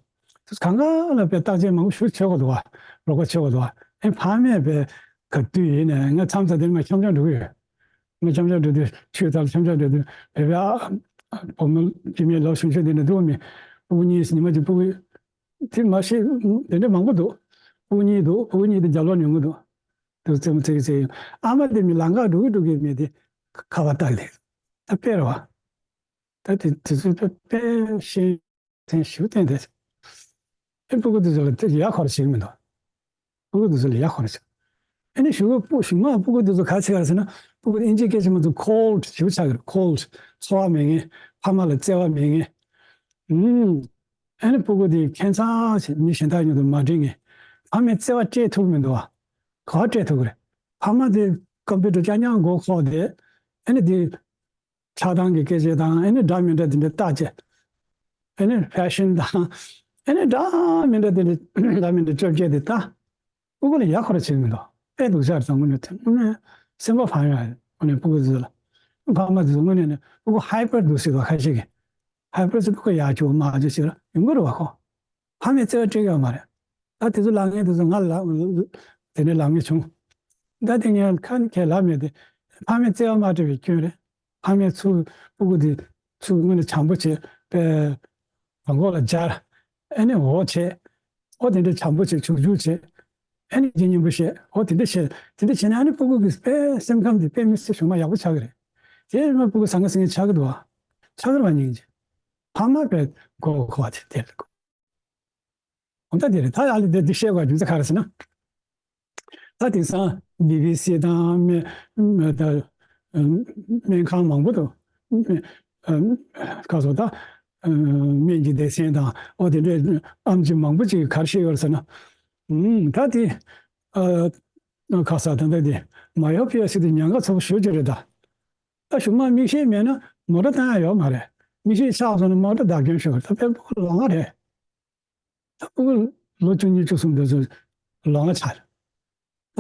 གང་ག་ལ་དཔེ་བརྟག་དཔྱད་མང་པོ་ཞིག་བྱེད་དགོས་འདུག་བ། རོགས་པ་བྱེད་དགོས་འདུག་བ། ཨ་ཕ་མས་དཔེ་ག་དུས་ཡིན་ནའི་ང་མཚམས་མཚམས་དེར་མ་འཆམ་འཆམ་འགྲོ་གི་ཡོད། ང་འཆམ་འཆམ་འགྲོ་དུས་ཆོས་ཚར་འཆམ་འཆམ་འགྲོ་དུས་བོད་པའི་ཨ་བུ་མོ་སྐྱེ་དམན་ལོ་ཆུང་ཆུང་དེ་འདྲ་འདུག་མི་སྤུ་གུ་གཉིས་ཉི་མ་གཅིག་སྤུ་གུ་དེ་མ་ཤེས་དེ་འདྲ་མང་པོ་འདུག་སྤུ་གུ་གཉིས་འདུག་སྤུ་གུ་གཉིས་དེ་རྒྱབ་ལོགས་ཉུང་ངུ་འདུག་དུ་རྩེད་མོ་རྩེ་གི་རྩེ་གི་ཨ་མ་དེ་མི་ལང་ཀ་འགྲོ་གི་འགྲོ་གི་མི་དེ་ཁ་པར་ལྟ་གི་ལས་ད་དཔེ་རེད་བ། ད་དེ་དེ་ཚོ་དཔེ་དཔེ་ཤེས་མཁན་ཞིག་བསྟན་ཏེ། ཨེ་སྤུ་གུ་དེ་ཚོ་ལ་དེ་ཡག་ཁོ་ར་བྱེད་ཀྱི་མི་འདུག་སྤུ་གུ་དེ་ཚོ་ལ་ཡག་ཁོ་ར་བྱེད། ཨེ་ནི་ཞུ་གུ་སྤུ་ཞུ་མ་སྤུ་གུ་དེ་ཚོ་ག་ཚད་ག་རེ་ཟེར་ན་སྤུ་གུ་ཨིན་ཇི་སྐད་ཆ་མ་ཚོ་ཁོལ་ཌི་ཞེ་པོ་ཆགས་ཀྱི་རེད། ཁོལ་ཌི་ཚོར་བ་མེད་མཁན་ཕ་མ་ལ་བརྩེ་བ་མེད་མཁན། ཨུམ། ཨེ་ནི་སྤུ་གུ་དེ་ཁྱད་མཚར་ཞིག་མི་གཞན་དག་མཉམ་དུ་མ་འགྲིག་མཁན། ཕ་མའི་བརྩེ་བ་སྤྲད་ཐུབ་མི་འདུག་བ། ག་པར་སྤྲད་ཐུབ་ཀྱི་རེད། ཕ་མ་དེ་ཀམ་པུ་ཊར་རྐྱང་རྐྱང་མགོ་འཁོར་ཏེ་ཨེ་ནི་དེ། ཆགས་སྡང་གི་སྐད་ཆ་དང་ཨེ་ནི་འདྲ་མི་འདྲ་དེ་འདྲ་བལྟ་བྱས། ཨེ་ནི་ཕེ་ཤན་དང་ཨེ་ནི་འདྲ་མི་འདྲ་དེ་འདྲ་འདྲ་མི་འདྲ་བཅོ་བརྒྱད་དེ་ལྟ། སྤུ་གུ་ལ་ཡག་ཁོ་ར་བྱེད་ཀྱི་མི་འདུག་དཔེ་སྡུག་ཅག་རེད་ད་དངོས་གནས་དེ་དངོས་གནས་སེམས་པ་ཕངས་ཡོད་རེད། དངོས་གནས་སྤུ་གུ་ཚོ་ལ་ཕ་མ་དེ་ཚོ་དངོས་གནས་ནས་སྤུ་གུ་ཧའི་པར་འདུག་ཟེར་བ་ཁ་ཤས་ཀྱིས་ཧའི་པར་ཟེར་སྤུ་གུ་ཡག་བྱུང་མ་བྱུང་ཟེར་ཡོང་གི་རེད་བ་ཁོ། ཕ་མས་བརྩེ་བ་སྤྲད་ཡོད་མ་རེད། ད་དེ་ཚོ་ལབ་མཁན་དེ་ཚོ་ང་ལ་དེ་འདྲའི་ལབ་མཁན་བྱུང་། ད་དེ་ངས་ཁ་ནས་ཁས་ལབ་མེད་དེ། ཕ་མས་བརྩེ་བ་མ་སྤྲད་པའི་སྐྱོན་རེད། ཕ་མས་ཚུར་སྤུ་གུ་དེ་ཚུར་དངོས་གནས་བྱམས་པོ་བྱེད་པའི་བྲང་ཁོག་ལ་སྦྱར། ཨེ་ནས་འོ་བྱེད། འོ་དེ་འདྲའི་བྱམས་པོ་བྱེད་བྱུག་བྱུག་བྱེད། ཨེ་ནས་ཇི་སྙན་པོ་བཤད། འོ་དེ་འདྲ་བྱེད་དེ་འདྲ་བྱས་ན་ཨ་ནི་སྤུ་གུ་གི་དཔེ་སེམས་ཁམས་དེ་དཔེ་མི་སྲིད་ཞུ་མ་ཡག་པོ་ཆགས་ཀྱི་རེད། དེ་མ་སྤུ་གུ་ཟང་ངེ་ཟིང་ངེ་ཆགས་ཀྱི་འདུག་བ། ཆགས་ཀྱི་རེད་བ་སྙིང་རྗེ། ཕ་མ་པས་མགོ་འཁོར་བ་དེ་དེ་རེད། འོ་ད་དེ་རེད། ད་ཡ་ལ་དེ་འདི་བཤད་དགོས་རྒྱུ་མཚན་ག་རེ་ཟེར་ན། ད་དེང་སང་བི་བི་སི་དང་སྨན་ད་སྨན་ཁང་མང་པོ་དང་། ཁ་སོ་ད་སྨན་གྱི་སྡེ་ཚན་དང་འོ་དེ་འདྲའི་ཨམ་ཆི་མང་པོ་ཅིག་ག་རེ་བཤད་ཡོད་རེད་ཟེར་ན། ད་དེ་ཁ་ས་ད་ལྟ་དེ་མ་ཡོ་པི་ཡ་ཟེར་དེ་ཉེན་ཁ་ཚ་པོ་ཞེ་པོ་ཅིག་རེད་ད། ད་གཞུག་མ་མིག་ཤེལ་མེད་ན་མོ་ཊ་བཏང་ཡ་ཡོད་མ་རེད། མིག་ཤེལ་ཆག་སོང་ན་མོ་ཊ་བརྡབ་སྐྱོན་ཤོར་བ་ད་དཔེ་ལོང་བ་རེད། ད་ཕྲུ་གུ་ལོ་བཅུ་གཉིས་བཅུ་གསུམ་དེ་ཚོ་ལོང་བ་ཆགས། ད་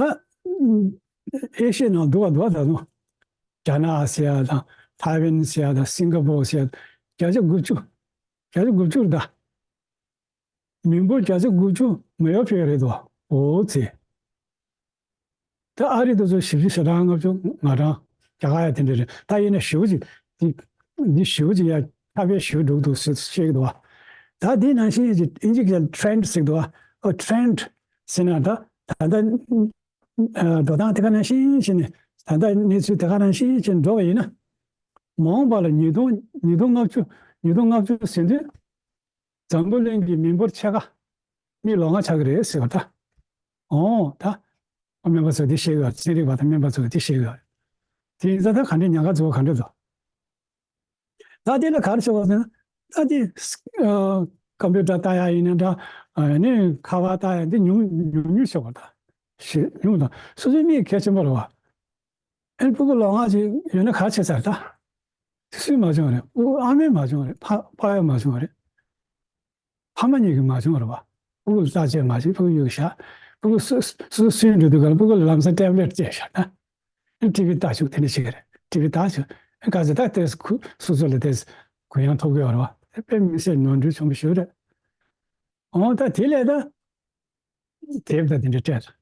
ཨེ་ཤི་ཡའི་ནང་འདུག་བ་འདུག་བ་ད་དུང་རྒྱ་ནག་ཟེར་ཡ་དང་ཐའེ་ཝན་ཟེར་ཡ་དང་སིང་ག་པོར་ཟེར་ཡ་བརྒྱ་ཆ་དགུ་བཅུ། བརྒྱ་ཆ་དགུ་བཅུ་རེད་ད། མི་འབོར་བརྒྱ་ཆ་དགུ་བཅུ་མ་ཡོ་པི་ཡ་རེད་དོ། འོ་ཙི། ད་ཨ་རི་དེ་ཚོ་བཞི་བཅུ་ཞེ་གྲངས་ལྔ་བཅུ་ང་གྲངས་རྒྱ་གར་ཡ་དེ་འདྲ་རེད། ད་ཡིན་ན་ཞེ་པོ་ཅིག་འདི་འདི་ཞེ་པོ་ཅིག་ཡ་ཁྱབ་སྤེལ་ཞེ་པོ་འགྲོ་གི་འདུག་ཟེར་བཤད་ཀྱི་འདུག་བ། ད་འདི་ནང་བཞིན་ཅིག་ཨིན་ཇི་གི་ཊེན་ཌི་ཟེར་གི་འདུག་བ། ཨོ་ཊེན་ཌི་ཟེར་ན་ད་ད་ལྟ་འགྲོ་སྟངས་དེ་ག་ནང་བཞིན་བྱས་ནས་ད་ལྟ་གནས་ཚུལ་དེ་ག་ནང་བཞིན་བྱས་ནས་འགྲོ་བ་ཡིན་ན། མ་འོངས་པ་ལ་ཉིས་སྟོང་ཉིས་སྟོང་ལྔ་བཅུ་ཉིས་སྟོང་ལྔ་བཅུ་ཟིན་དུས། འཛམ་བུ་གླིང་གི་མི་འབོར་ཕྱེད་ཀ་མི་ལོང་བ་ཆགས་ཀྱི་རེད་ཟེར་བ་ད། འོ་ད། སྨན་པ་ཚོས་འདི་བཤད་ཡོད། ཚན་རིག་པ་དང་སྨན་པ་ཚོས་འདི་བཤད་ཡོད། དེ་ཡིན་ཙང་ད་ག་འདྲའི་ཉེན་ཁ་ཚོ་ག་འདྲ་འདུག་ད་དེ་ལ་ག་རེ་བྱེད་དགོས་ཟེར་ན། ད་དེ་ཨ་ཀམ་པུ་ཊར་ལྟ་ཡ་ཡིན་ན་འདྲ། ཨ་ནི་ཁ་པར་ལྟ་ཡ་འདི་ཉུང་ཉུང་ཉུང་བྱེད་དགོས། ད་ཞེ་ཉུང་དང་སོ་སོའི་མིག་གལ་ཆེན་པོ་རེད་བ། ཨེ་ཕྲུ་གུ་ལོང་བ་ཅིག་ཡོད་ན་ག་བྱེད་ཚར་ད། སུས་མ་བྱུང་རེད། ཨ་མས་མ་བྱུང་རེད། ཕ་ཕ་ཡས་མ་བྱུང་རེད། ཕ་མ་གཉིས་ཀྱིས་མ་བྱུང་རེད་བ། ཕྲུ་གུ་ལ་བརྟག་དཔྱད་མ་བྱེད། ཕྲུ་གུ་གཡུག་བཞག་ཕྲུ་གུ་སུ་སུ་སུན་འགྲོ་དུས་ག་ལ་ཕྲུ་གུ་ལ་ལམ་སང་ཊེབ་ལེཊ་བཙལ་བཞག་ན། ཊི་ཝི་ལྟ་བཅུག་དེ་འདྲ་བྱེད་ཀྱི་རེད། ཊི་ཝི་ལྟ་བཅུག་ག་ཚོད་ད་དེ་སུ་སོ་སོ་ལ་དེ་གུ་ཡངས་ཐོབ་ཀྱི་ཡོད་རེད་བ། དེ་དཔེ་མི་སྲིད་ནོར་འཁྲུལ་ཆེན་པོ་ཞིག་རེད། འོ་ད་དེ་ལས་ད། དེབ་དང་དེ་འདྲ་སྤྲད།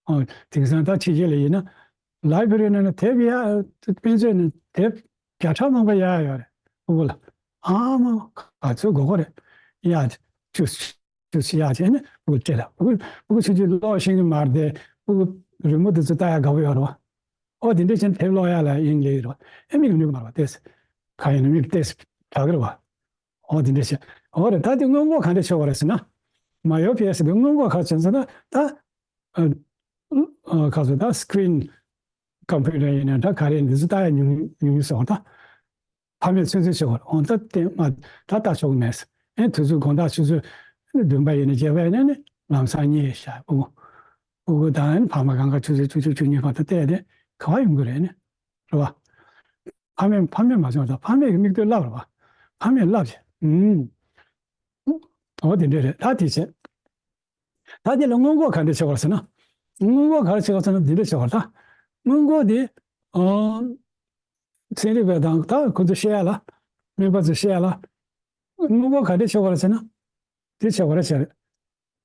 ཨོ་དེང་སང་ད་ཕྱི་རྒྱལ་ལ་ཡིན་ན་ལའི་བྷི་རི་ནང་ན་དེབ་ཡ་དཔེ་མཛོད་ནས་དེབ་བརྒྱ་ཕྲག་མང་པོ་ཡ་ཡོད་རེད། ཕྲུ་གུ་ལ་ཨ་མ་ག་ཚོད་དགོས་མཁོ་རེད། ཡ་ཅུ་ཅུ་ཡ་བྱས་ནས་ཕྲུ་གུ་སྤྲད་ལ། ཕྲུ་གུ་ཕྲུ་གུ་ཆུང་ཆུང་ཀློག་ཤེས་ཀྱི་མ་རེད་དེ། ཕྲུ་གུ་རི་མོ་དེ་ཚོ་ལྟ་ཡ་དགའ་པོ་ཡོད་རེད་བ། ཨོ་དེ་འདྲ་བྱས་ནས་དེབ་ཀློག་ཡ་ལ་ཡིན་ལེ་ཡོད་རེད་བ། ཨེ་མིག་ནུས་ཀྱི་མ་རེད་བ། ཏེས་ག་ཡིན་ན་མིག་ཏེས་དྲག་གི་རེད་བ། འོ་དེ་འདྲ་བྱས། འོ་རེད། ད་དེ་སྔོན་འགོག་ག་འདྲ་བྱེད་དགོས་རེད་ཟེར་ན། མ་ཡོ་པི་ཡ་ཟེར་དུས་སྔོན་འགོག་ག་རེ་བྱེད་ཟེར་ན་ད། ཨ་ཨ་ག་ཚོད་ད་སི་ཀི་རིན་ཀམ་པུ་ཊར་ཡིན་ན་ད་ག་རེ་འདི་ཚོ་ལྟ་ཡ་ཉུང་ཉུང་ཉུང་སོང་ད། ཕ་མས་ཚོད་འཛིན་བྱེད་དགོས་རེད། འོ་ད་དེ་མ་ད་ལྟ་ཆོག་གི་མེད་ཟེར། ཨེ་དུས་ཚོད་དགོང་དག་ཆུ་ཚོད་བདུན་པ་ཡིན་ན་བརྒྱད་པ་ཡིན་ན་ནི་ལམ་སང་རྙེད་བཞག་ཕྲུ་གུ། ཕྲུ་གུ་དང་ཨེ་ཕ་མ་གང་ག་ཆུ་ཚོད་བཅུ་གཅིག་བཅུ་གཉིས་གང་ལྟར་བལྟས་ཏེ་ག་བ་ཡོང་གི་རེད་ནི། རེད་བ། ཕ་མས་ཕ་མས་མ་བྱུང་ད། ཕ་མས་ཀྱི་མིག་ལྟོས་བསླབ་རེད་བ། ཕ་མས་བསླབ་བྱས། ཨུམ། འོ་དེ་འདྲ་རེད། ད་དེ་བྱས། ད་དེ་ལ་སྔོན་འགོག་ག་འདྲ་བྱེད་དགོས་ཟེར་ན། སྔོན་འགོག་ག་རེ་བྱེད་དགོས་ཟེར་ན་འདི་འདྲ་བྱེད་དགོས་ད། སྔོན་འགོག་དེ། ཨ། ཚན་རིག་པ་དང་ད་ཁོ་ཚོ་བཤད་ཡ་ལ། སྨན་པ་ཚོས་བཤད་ཡ་ལ། སྔོན་འགོག་ག་འདྲ་བྱེད་དགོས་རེད་ཟེར་ན། དེ་བྱེད་དགོས་རེད་ཟེར།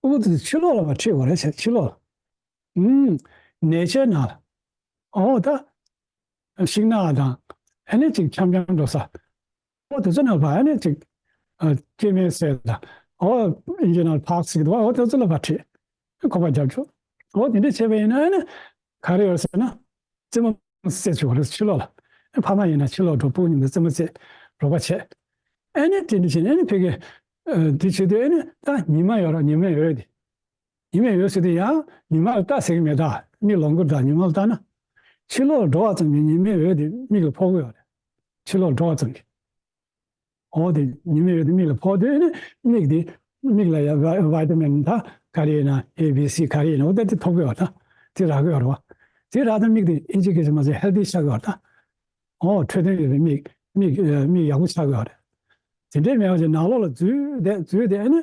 ཕྲུ་གུ་དེ་ཚོ་ཕྱི་ལོགས་ལ་མ་ཁྲིད་དགོས་རེད་ཟེར། ཕྱི་ལོགས་ལ། ཨུམ། ནས་ཆའི་ནང་ལ། འོ་ད། ཤིང་ནགས་དང་། ཨ་ནི་ཅིག་འཆམ་འཆམ་འགྲོ་ས། འོ་དེ་ཚོ་ནང་ལ་ཕར་ཨ་ནི་ཅིག་ཨ་སྐྱེད་མེད་ཟེར་དང་། འོ་དབྱིན་ཇི་ནང་ལ་ཕཱརཀ་ཟེར་གི་འདུག་ཨོ་དེ་ཚོ་ལ་ཕར་ཁྲིད། ཁོ་པ་རྒྱབ་ཆོག་ཨོ་དེ་འདྲ་བྱས་པ་ཡིན་ན་ཨ་ནི་ག་རེ་ཡོད་ཟེར་ན། རྩེད་མོ་རྩེ་ཆོག་རེད། ཕྱི་ལོགས་ལ། ཨ་ཕ་མ་ཡིན་ན་ཕྱི་ལོགས་འགྲོ། ཕྲུ་གུ་མཉམ་དུ་རྩེད་མོ་རྩེ། རོགས་པ་བྱེད། ཨ་ནི་དེ་འདྲ་བྱས་ནས་ཨ་ནི་ཕ་གི་ཨ་འདི་བྱེད་དུས་ཨ་ནི་ད་ཉི་མ་ཡོད་ར། ཉི་མ་ཡོད་དེ། ཉི་མ་ཡོད་ཟེར་དུས་ཡང་ཉི་མ་ལ་ལྟ་ཟེར་གི་མེད་ད། མིག་ལོང་བཀུར་ད། ཉི་མ་ལ་ལྟ་ན། ཕྱི་ལོགས་ལ་འགྲོ་བ་ཙམ་གྱིས་ཉི་མ་ཡོད་དེ་མིག་ལ་ཕོག་གི་ཡོད་རེད། ཕྱི་ལོགས་ལ་འགྲོ་བ་ཙམ་གྱིས། འོ་དེ་ཉི་མ་ཡོད་དེ་མིག་ལ་ཕོག་དུས་ནི་མིག་དེ་མིག་ལ་ཡ་ཝའི་ཝའི་ཊ་མིན་ད་ག་རེ་ཡིན་ན་ཨེ་བི་སི་ག་རེ་ཡིན་ན་འོ་ད་དེ་ཐོབ་གི་ཡོད་ད། དེ་རག་གི་ཡོད་རེད་བ། དེ་རག་ད་མིག་དེ་ཨིན་ཇི་སྐད་ཆ་མ་ཟད་ཧེལ་ཐི་ཆགས་ཀྱི་ཡོད་ད། འོ་འཕྲོད་བསྟེན་ཡོད་པའི་མིག་མིག་ཨ་མིག་ཡག་པོ་ཆགས་ཀྱི་ཡོད་རེད། དེ་འདྲའི་མེད་པ་ཅིག་ནང་ལོགས་ལ་འཛུལ་བསྡད་འཛུལ་བསྡད་ཨ་ནི་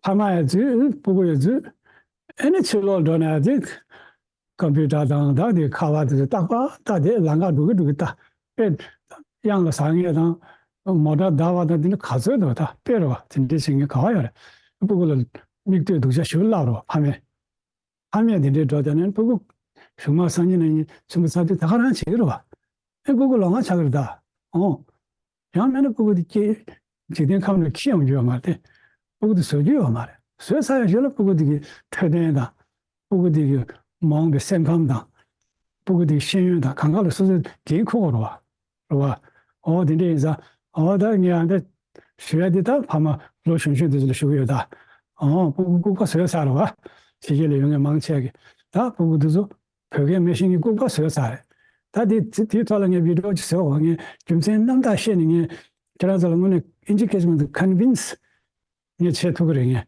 ཕ་མ་ཡང་འཛུལ་ཕྲུ་གུ་ཡང་འཛུལ་ཨ་ནི་ཕྱི་ལོགས་འགྲོ་ན་ཡང་དེ། ཀམ་པུ་ཊར་དང་ད་དེ་ཁ་པར་དེ་ཚོ་ཏག་ཏག་ཏག་དེ་ལམ་ཁ་འགྲོ་གི་འགྲོ་གི་ལྟ། དཔེ་གཡང་ལ་ཟག་མཁན་དང་མོ་ཊ་བརྡབ་པ་དང་དེ་འདྲ་ག་ཚོད་འདུག་ད་དཔེ་རེད་བ། དེ་འདྲ་བྱེད་མཁན་ག་བ་ཡོད་རེད། ཕྲུ་གུ་ལ་མིག་ལྟོས་སྡུག་ཅག་ཞེ་པོ་བསླབ་རེད་བ་ཕ་མས། ཕ་མས་དེ་འདྲའི་འགྲོ་དེ་ནས་ཕྲུ་གུ་གཞུག་མ་སང་ཉིན་གནངས་ཉིན་ཆུ་མོ་ཚ་དུས་ད་ག་རང་བྱེད་ཀྱི་རེད་བ། ཨེ་ཕྲུ་གུ་ལོང་བ་ཆགས་ཀྱི་རེད་ད། ཨོ། ཡང་མིན་ན་ཕྲུ་གུ་དེ་སྐྱེ། འཇིག་རྟེན་ཁམས་ལ་འཁྱེར་ཡོང་རྒྱུ་ཡོད་མ་རེད་དེ། ཕྲུ་གུ་དེ་བཟོ་རྒྱུ་ཡོད་མ་རེད། བཟོས་ཚར་ཡག་ཞོར་ལ་ཕྲུ་གུ་དེ་གི་འཕྲོད་བསྟེན་དང་། ཕྲུ་གུ་དེ་གི་མ་འོངས་པའི་སེམས་ཁམས་དང་། ཕྲུ་གུ་དེ་གི་ཤེས་ཡོན་དང་གང་ག་ལ་སོ་སོས་འགན་འཁུར་དགོས་རེད་བ། རེད་བ། འོ་དེ་འདྲ་ཡིན་ཙང་འོ་ད་ངས་ཨ་འདྲ་ཞུ་ཡ་དེ་ད་ཕ་མ་ལོ་གཞོན་གཞོན་དེ་ཚོ་ལ་ཞུ་གི་ཡོད་ད། ཨོ་སྤུ་གུ་ལྐུགས་པ་བཟོས་ཚར་བ། ཕྱི་རྒྱལ་ལ་ཡོད་མཁན་མང་ཆེ་གི་ད་སྤུ་གུ་དེ་ཚོ་བོད་སྐད་མི་ཤེས་མཁན་ལྐུགས་པ་བཟོས་ཚར་རེད། ད་དེ་དེའི་ཐོག་ལ་ངས་བི་ཌི་ཡོ་ཅིག་བཟོས་བ། ངས་རྒྱུ་མཚན་རྣམ་དག་བཤད་ནས་ངས་ཁྱེད་རང་ཚོ་ལ་དངོས་གནས་ཨིན་ཇི་སྐད་ཆ་མ་གཏོགས་ཀོན་ཝིན་སི་ངས་བྱེད་ཐུབ་ཀྱི་རེད། ངས་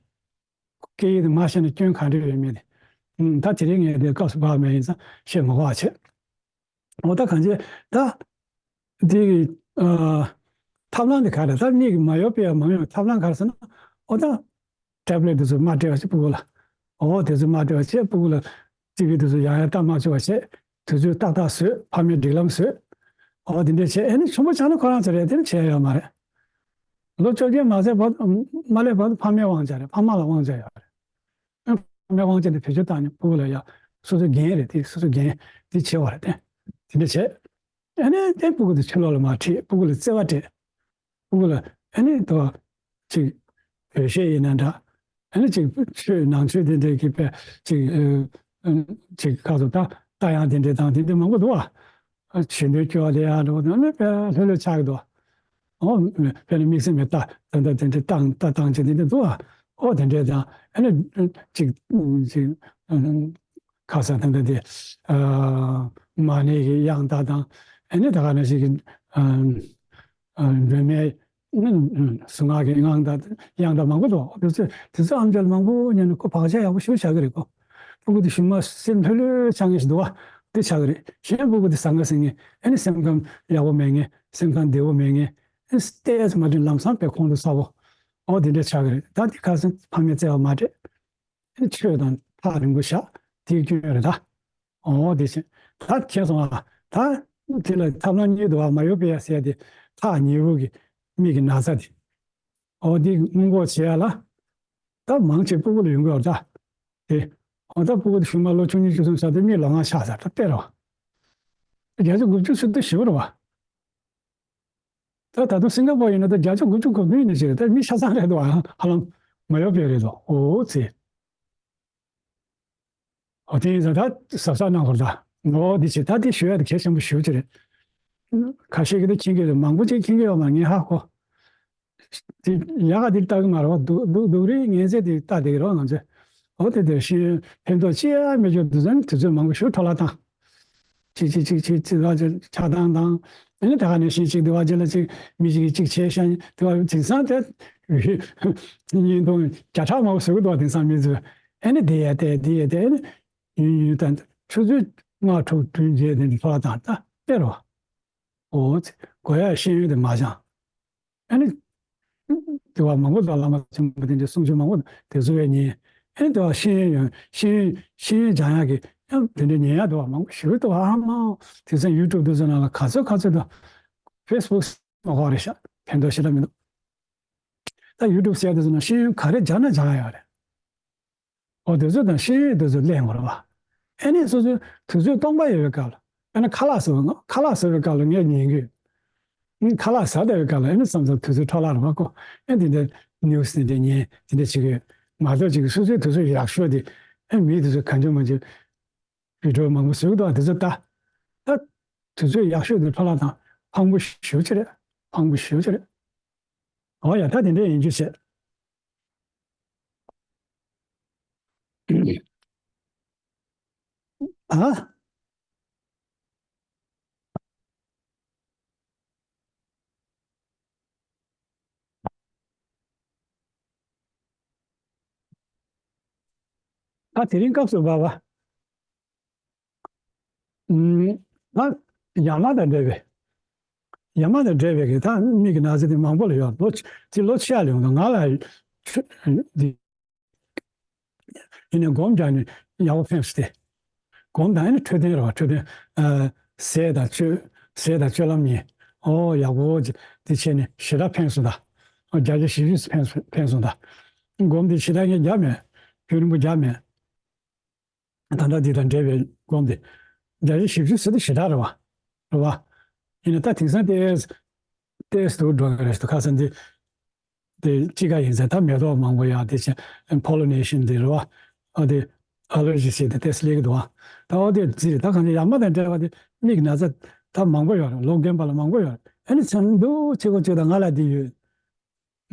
སྐད་ཡིག་དེ་མ་ཤེས་ན་སྐྱོན་ག་འདྲ་ཡོད་མེད་དེ། ཨུམ། ད་དེ་རིང་ངས་དེ་སྐབས་སུ་བབས་མེད། ཡིན་ཙང་བཤད་མ་དགོས་པ་བྱས། འོ་ད་གང་བྱས་ད། དེ་གི་ཨ། ཐབས་ལམ་དེ་ག་རེ་ད་མིག་གིས་མ་གཡོག་པས་མ་ཡོང་ཐབས་ལམ་ག་རེ་ཟེར་ན། འོ་ད་ཊེབ་ལེཊ་དེ་ཚོ་མ་སྤྲད་པ་བྱས་སྤུ་གུ་ལ། འོ་དེ་ཚོ་མ་སྤྲད་པ་བྱས་སྤུ་གུ་ལ་ཊི་ཝི་དེ་ཚོ་ཡང་ཡང་ལྟ་མ་བཅུག་པ་བྱས། དུས་ཚོད་ཏག་ཏག་བཟོས། ཕ་མས་སྒྲིག་ལམ་བཟོས། འོ་དེ་འདྲས་བྱས། ཨ་ནི་ཆུང་པ་ཆགས་ན་ཁོ་རང་ཚོ་རེད། དེ་ནི་བྱས་ཡོད་མ་རེད། ལོ་བཅོ་བརྒྱད་མ་ཚད་བར་མ་སླེབས་བར་དུ་ཕ་མའི་དབང་ཆ་རེད། ཕ་མ་ལ་དབང་ཆ་ཡོད་རེད། ཨ་ནི་ཕ་མའི་དབང་ཆ་དེ་བེད་སྤྱོད་བཏང་ནས་སྤུ་གུ་ལ་ཡ་སོ་སོའི་འགན་རེད། དེ་སོ་སོའི་འགན་དེ་བྱས་པ་རེད། དེ་དེ་འདྲ་བྱས། ཨ་ནི་དེ་སྤུ་གུ་དེ་ཕྱི་ལོགས་ལ་མར་ཁྲིད། སྤུ་གུ་ལ་བརྩེ་བ་སྤྲད། སྤུ་གུ་ལ་ཨ་ནི་དོ་ཅིག་འོས་ཤེས་ཡིན་ན་འདྲ། ཨ་ནི་ཅིག་ཆོས་ནང་ཆོས་དེ་འདྲའི་གི་དཔེ་ཅིག་ཨ། ཨ། ཅིག་ཁ་ཚོ་ད་ལྟ་ཡང་དེ་འདྲའི་དང་དེ་འདྲའི་མང་པོ་འདུག་བ། ཨ། ཆོས་འདོན་སྐྱོར་བ་དེ་ཡང་འགྲོ་དང་ནི་དཔེ་ལྷོད་ལྷོད་ཆགས་ཀྱི་འདུག་བ། ཨོ། དཔེར་ན་དམིགས་བསལ་མེད་ད་ད་ད་དེ་འདྲའི་བཏང་ད་བཏང་ཅིག་དེ་འདྲ་འདུག་བ། ཨོ་དེ་འདྲའི་དང་ཨ་ནི་ཅིག་ཅིག་ཨ། ཁ་ས་ད་ད་དེ་ཨ། མ་ཎི་གི་དབྱངས་རྟ་དང་ཨ་ནི་ད་ག་ནང་བཞིན་གྱི་ཨ། ཨ། སྒྲོལ་མའི་ཨ། གཟུངས་སྔགས་ཀྱི་དབྱངས་རྟ་དབྱངས་རྟ་མང་པོ་འདུག་དེ་ཚོ་དེ་ཚོ་ཨམ་ཅོག་མང་པོ་ཉན་ན་ཁོ་བག་ཆགས་ཡག་པོ་ཞེ་པོ་ཆགས་ཀྱི་རེད་ཁོ། སྤུ་གུ་དེ་གཞུག་མ་སེམས་ལྷོད་ལྷོད་ཆགས་མཁན་ཞིག་འདུག་བ། དེ་ཆགས་ཀྱི་རེད། གཞན་སྤུ་གུ་དེ་ཟང་ངེ་ཟིང་ངེ་ཨ་ནི་སེམས་ཁམས་ཡག་པོ་མེད་མཁན་སེམས་ཁམས་བདེ་པོ་མེད་མཁན་ཨ་ནི་ཏོག་ཙམ་མ་འགྲིག་ལམ་སང་དཔེ་ཁོང་ཁྲོ་ཚ་པོ། ཨོ་དེ་འདྲ་ཆགས་ཀྱི་རེད། ད་དེ་ཁ་སང་ཕ་མས་བརྩེ་བ་མ་སྤྲད། ཆོས་དང་ཐག་རིང་པོ་བཞག་དེའི་སྐྱོན་རེད་ད། འོ་དེ་བཞིན་ད་མཁྱེན་སོང་ཨ། ད་དེ་ལ་ཐབས་ལམ་གཉིས་འདུག་བ། མ་ཡོ་པེ་ཡ་ཟེར་ཡ་དེ་ཐག་ཉེ་པོ་གི་མིག་གི་ན་ཚ་དེ། འོ་དེ་སྔོན་འགོག་བྱེད་ཡ་ལ་ད་མང་ཆེ་སྤུ་གུ་ལ་ཡོང་གི་ཡོད་ད། དེ་འོ་ད་སྤུ་གུ་དེ་གཞུག་མ་ལོ་བཅུ་གཉིས་བཅུ་གསུམ་ཟ་དུས་མིག་ལོང་བ་ཆགས་ཚར་ད་དཔེ་རེད་བ། བརྒྱ་ཆ་དགུ་བཅུ་ཟེར་དུས་ཞེ་པོ་རེད་བ། ད་ད་དུང་སིང་ག་པོར་ཡིན་ན་ད་བརྒྱ་ཆ་དགུ་བཅུ་གོ་བདུན་ནས་ཅིག་རེད། ད་མི་ཆ་ཚང་རེད་འདུག་ཨ། ཧ་ལམ་མ་ཡོ་པེ་རེད་འདུག་འོ་ཙི། འོ་དེ་ཡིན་ཙང་ད་གཟབ་གཟབ་གནང་དགོས་ད། འོ་དེ་ཅི་ད་དེ་ཞུ་ཡ་དེ་གལ་ཆེན་པོ་ཞེ་པོ་ཅིག་རེད། ཁ་ཤས་ཀྱིས་ད་མཁྱེན་གྱི་རེད། མང་པོ་ཅིག་མཁྱེན་གྱི་ཡོད་མ་ངས་ཧ་གོ། དེ་ཡག་ག་དེ་ལྟ་གི་མ་རེད་བ། སྡུག་སྡུག་སྡུག་རེད། ངན་ཚད་དེ་ལྟ་བསྡད་ཀྱི་རེད་བ་ང་ཚོས། འོ་དེ་དེར་ཤེས་ཡོན་ཕན་ཐོགས་ཅི་ཡང་མེད་རྒྱུ་དེ་ཚོ་ནི་དུས་ཚོད་མང་པོ་ཞིག་འཕྲོ་བརླག་བཏང་། ཅིག་ཅིག་ཅིག་ཅིག་ཅིག་བ་ཅིག་ཆགས་སྡང་དང་། ཨ་ནི་ད་ག་ནང་བཞིན་ཅིག་དེ་བ་ཅིག་ལ་ཅིག་མི་ཅིག་གིས་ཅིག་བྱས་ཤག་དེ་བ་དེང་སང་དེ་བརྙན་ཐུང་བརྒྱ་ཕྲག་མང་པོ་བཟོ་གི་འདུག་བ། དེང་སང་མི་ཚོས་ཨ་ནི་དེ་ཡ་དེ་དེ་ཡ་དེ་ཨ་ནི་ཡུན་ཡུན་དང་ཆུ་ཚོད་ལྔ་དྲུག་བདུན་བརྒྱད་དེ་འདྲ་འཕྲོ་བརླག་བཏང་ད་དཔེ་རེད་བ། འོ་ཙི་གོ་ཡ་ཤེས་ཡོན་དེ་མ་སྦྱངས། ཨ་ནི། དེ་བ་མང་པོ་དང་བླ་མ་ཆེན་པོ་དེ་འདྲའི་གསུང་ཆོས་མང་པོ་དེ་ཚོ་བས་ཉན། ཨ་ནི་དེ་བ་ཤེས་ཡོན་ཡོད་ཤེས་ཡོན་ཤེས་ཡོན་སྦྱང་ཡག་གི་ཡང་དེ་འདྲའི་ཉན་ཡག་དེ་བ་མང་པོ་ཞིག་དེ་བ་ཨ་མ། དེང་སང་ཡུ་ཊུབ་དེ་ཚོ་ནང་ལ་ག་ཚོད་ག་ཚོད་དང་། ཕེ་སི་བུག་མ་གོ་རེད་ཤག་ཕན་ཐོགས་ཞེ་དྲག་མི་འདུག་ད་ཡུ་ཊུབ་ཟེར་དེ་ཚོ་ནང་ཤེས་ཡོན་ག་རེ་སྦྱང་ན་སྦྱང་ཡག་ཡོད་རེད། འོ་དེ་ཚོ་དང་ཤེས་ཡོན་དེ་ཚོ་གླེང་དགོས་རེད་བ། ཨ་ནི་སོ་སོའི་དུས་ཚོད་སྟོང་པ་ཡོད་པའི་སྐབས་ལ་ཨ་ནི་ཁ་ལག་ཟ་བའི་ཁ་ལག་ཟ་བའི་སྐབས་ལ་ངས་ཉན་གི་ཡོད། ཨ་ནི་ཁ་ལག་ཟ་བསྡད་པའི་སྐབས་ལ་ཨ་ནི་བསམ་བསམ་དུས་ཚོད་འཕྲོ་བརླག་རེད་བ་ཀོ། ཨ་ནི་དེ་འདྲ་ནིའུ་སི་དེ་འདྲ་ཉན་དེ་འདྲ་བྱེད་ཀྱི་ཡོད་མ་གཏོགས་ཅིག་སོ་སོའི་དུས་ཚོད་ཡག་ཤོས་དེ་ཨ་ནི་མིའི་དུས་ཚོད་གང་བྱུང་མང་བྱུང་བི་ཌི་ཡོ་མང་པོ་བཟོས་འདུག་དེ་ཚོ་ལྟ། ད་དུས་ཚོད་ཡག་ཤོས་དེ་འཕྲོ་བརླག་དང་ཕངས་པོ་ཞེ་པོ་ཅིག་རེད། ཕངས་པོ་ཞེ་པོ་ཅིག་རེད། འོ་ཡ་ད་དེ་འདྲ་ཡིན་རྒྱུ་བྱས། ཨ། ད་དེ་རིང་སྐབས་སུ་བབ་པ། ཨུམ། ད་ཡ་མ་དང་འབྲེལ་བའི། ཡ་མ་དང་འབྲེལ་བའི་གི་ད་མིག་གི་ན་ཚ་དེ་མང་པོ་ལ་ཡོད། ལོ་ཆ་དེ་ལོ་ཆ་ལ་ཡོང་དང་ང་ལ་འདི། ཡིན་ནའི་སྒོམ་རྒྱག་ནས་ཡག་པོ་ཕན་སོང་སྟེ། སྒོམ་དང་ཨ་ནི་འཕྲོད་བསྟེན་རེད་བ། འཕྲོད་བསྟེན། ཨ། ཟས་དང་སྤྱོད། ཟས་དང་སྤྱོད་ལམ་གཉིས། ཨོ་ཡག་པོ་ཅིག་འདི་བྱས་ནས་ཞེ་དྲག་ཕན་སོང་ད། ཨོ་བརྒྱ་ཆ་བཞི་བཅུ་ཕན་སོང་ཕན་སོང་ད། སྒོམ་འདི་ཞེ་དྲག་ངས་རྒྱག་མེད། རྒྱུན་རིང་པོ་རྒྱག་མེད། ད་ལྟ་འདི་དང་འབྲེལ་བའི་སྒོམ་འདི། བརྒྱ་ཆ་བཞི་བཅུ་ཟེར་དུས་ཞེ་དྲག་རེད་བ། རེད་བ། ཡིན་ན་ད་དེང་སང་ཏོག་ཙམ་ཏོག་ཙམ་འགྲོ་གི་རེད་ད་ཁ་སང་འདི། དེ་དཔྱིད་ཀ་ཡིན་ཙང་ད་མེ་ཏོག་མང་པོ་ཡག་དེ་བཞིན་པོ་ལི་ནེ་ཤན་དེ་རེད་བ། ཨ་དེ་ཨ་ལར་ཇི་ཟེར་དེ་ཏོག་ཙམ་སླེབས་ཀྱི་འདུག་བ། ད་ཨོ་དེ་རྩིས་རེད། ད་གང་ཅི་ཡ་མ་དང་འབྲེལ་བ་དེ་མིག་ན་ཚ་ད་མང་པོ་ཡོད་རེད། ལོ་རྒན་པ་ལ་མང་པོ་ཡོད་རེད། ཨ་ནི་ཚན་འདུག་ཆེ་གོ་ཆེ་ད་ང་ལ་དེ་ཡོད།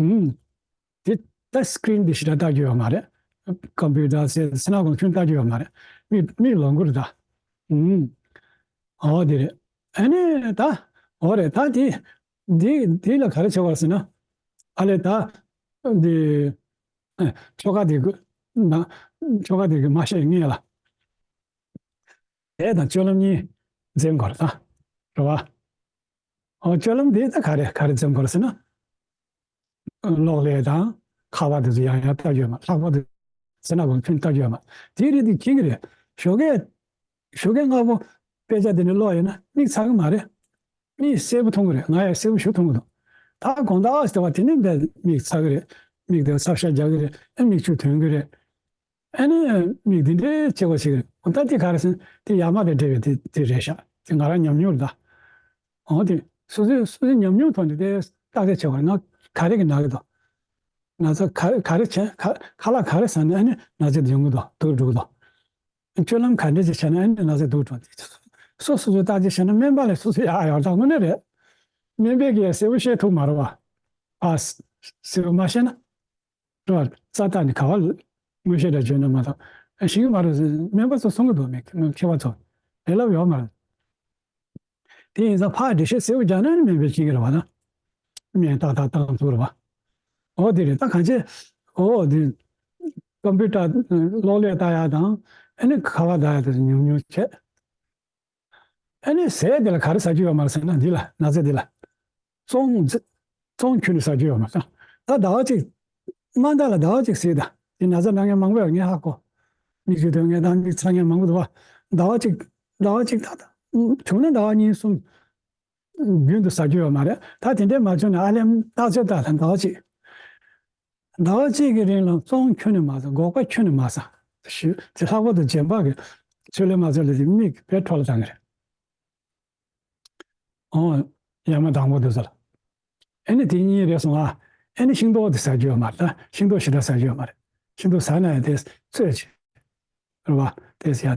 ཨུམ། དེ་ ད་སི་ཀི་རིན་འདི་ཞེ་དྲག་ལྟ་རྒྱུ་ཡོད་མ་རེད། ཀམ་པུ་ཊར་ཟེར་ཟེར་ན་གོང་ཁྱོན་ལྟ་རྒྱུ་ཡོད་མ་རེད། མིག་མིག་ལོག་གི་རེད་ད། ཨུམ། འོ་དེ་རེད། ཨ་ནི་ད། འོ་རེད་ད་དེ། དེ་དེ་ལ་ག་རེ་བྱེད་པ་ཟེར་ན། ཨ་ལས་ད། འདི། ཨ། ཆོ་ག་དེ་གི། ན། ཆོ་ག་དེ་གི་མ་བཤད་ངེས་ལ། ཟས་དང་སྤྱོད་ལམ་གཉིས་འཛེམ་དགོས་རེད་ད། རེད་བ། ཨོ། སྤྱོད་ལམ་དེ་ད་ག་རེ་ག་རེ་འཛེམ་དགོས་རེད་ཟེར་ན། གློག་ཀླད་དང་ཁ་པར་དེ་ཚོ་ཡང་ཡང་ལྟ་རྒྱུ་ཡོད་མ། ལྷག་པར་དུ་ཟས་སྣ་གོང་ཁྱོན་ལྟ་རྒྱུ་ཡོད་མ། དེའི་རིགས་དེ་མཁྱེན་གྱི་རེད། ཞོགས་ཀས་ཞོགས་ཀས་སྔ་པོ་དཔེ་ཆ་དེ་འདྲ་ཀློག་ཡོད་ན་མིག་ཚ་གི་མ་རེད། མིག་གསལ་པོ་མཐོང་གི་རེད། ང་ཡང་གསལ་པོ་ཞེ་པོ་མཐོང་གི་འདུག་ད་དགོང་དག་ཟེར་བ་དེ་ནས་འདི་མིག་ཚ་གི་རེད། མིག་དེ་ཚབ་ཤ་རྒྱག་གི་རེད། ཨེ་མིག་ཆུ་ཐོན་གི་རེད། ཨ་ནི་མིག་འདི་འདྲའི་ལྕི་བ་ཞིག་རེད། འོ་ད་དེ་ག་རེ་ཟེར་ན་དེ་ཡ་མ་དང་འབྲེལ་བའི་དེ་དེ་རེད་ཤག་དེ་ང་རང་ཉམས་མྱོང་རེད་ད། འོ་དེ་སོ་སོའི་སོ་སོའི་ཉམས་མྱོང་ཐོག་ནས་དེ་བརྟག་དཔྱད་བྱེད་དགོས་རེད། ང་ག་རེ་གི་ན་གི་འདུག་ན་ཚ་ག་རེ་ག་རེ་བྱས། ཁ་ཁ་ལག་ག་རེ་ཟ་ན་ཨ་ནི་ན་ཚ་དེ་ཡོང་གི་འདུག་སྡུག་འགྲོ་གི་འདུག་སྤྱོད་ལམ་ག་འདྲ་ཅིག་བྱས་ན་ཨ་ནི་ན་ཚ་སྡུག་འགྲོ། དེ་སོ་སོ་སོ་བརྟག་དཔྱད་བྱས་ན་སྨན་པ་ལས་སོ་སོ་ཡག་ཡོད་ད་དངོས་གནས་རེད། སྨན་པས་ཀྱིས་གསལ་པོ་བཤད་ཐུབ་མ་རེད་བ། ཨ། གསལ་པོ་མ་བཤད་ན། རོ། རྩ་བརྟག་ནས་ག་བ་ལ་མངོན་ཤེས་འདྲ་བརྗོད་ན་མ་གཏོགས་ཤེས་ཀྱི་མ་རེད་ཟེར་སྨན་པ་ཚོ་གསུང་གི་འདུག་མི་མཁས་པ་ཚོ་ལས་སླ་པོ་ཡོད་མ་རེད། དེ་ཡིན་ཙང་ཕར་འགྲེལ་བཤད་གསལ་པོ་རྒྱག་ན་ནི་སྨན་པས་ཤེས་ཀྱི་རེད་བ་ན། སྨན་ཏག་ཏག་བཏང་ཐུབ་རེད་བ། འོ་དེ་རེད་ད་གང་ཅི། འོ་དེ། ཀམ་པུ་ཊར་གློག་ཀླད་ལྟ་ཡག་དང་ཨ་ནི་ཁ་པར་ལྟ་ཡག་དེ་ཉུང་ཉུང་བྱས། ཨ་ནི་ཟས་དེ་ལ་ག་རེ་ཟ་རྒྱུ་ཡོད་མ་རེད་ཟེར་ན་འདི་ལ་ན་ཚ་འདི་ལ། བཙོང་བཙོང་ཁྱོན་ནས་ཟ་རྒྱུ་ཡོད་མ་རེད། ད་ཟླ་བ་གཅིག་དམའ་མཐའ་ལ་ཟླ་བ་གཅིག་ཟས་ད་འདི་ན་ཚ་ན་མཁན་མང་པོ་ཡོད་ངས་ཧ་གོ། མིག་ཆུ་ཐོན་མཁན་དང་མིག་ཚ་མཁན་མང་པོ་འདུག་བ། ཟླ་བ་གཅིག་ཟླ་བ་གཅིག་ད་ད་བྱུང་ན་ཟླ་བ་གཉིས་གསུམ་རྒྱུན་དུ་ཟ་རྒྱུ་ཡོད་མ་རེད། ད་དེ་འདྲས་མ་བྱུང་ན་ཨ་ལེམ་བརྟག་དཔྱད་ད་ད་ཟླ་བ་གཅིག་ཟླ་བ་གཅིག་གི་རིང་ལ་བཙོང་ཁྱོན་ནས་མ་ཟ། སྒོག་པ་ཁྱོན་ནས་མ་ཟ། ཞུ་དེ་ལྷག་པར་དུ་རྗེན་པ་གི་ཚོད་ལས་མ་ཚོད་ལས་དེ་མིག་བེད་འཕྲོ་ལ་བཏང་གི་རེད། ཨོ། ཡ་མ་དང་པོ་དེ་ཚོ་ལ། ཨེ་ནི་དེ་གཉིས་རེད་སོང་ཨ། ཨེ་ནི་ཤིང་ཏོག་དེ་ཟ་རྒྱུ་ཡོད་མ་རེད་ད། ཤིང་ཏོག་ཞེ་དྲག་ཟ་རྒྱུ་ཡོད་མ་རེད། ཤིང་ཏོག་ཟ་ན་ཡང་དེ་ཚོད་ཆེ། རེད་བ། དེ་ཟ་ཡ།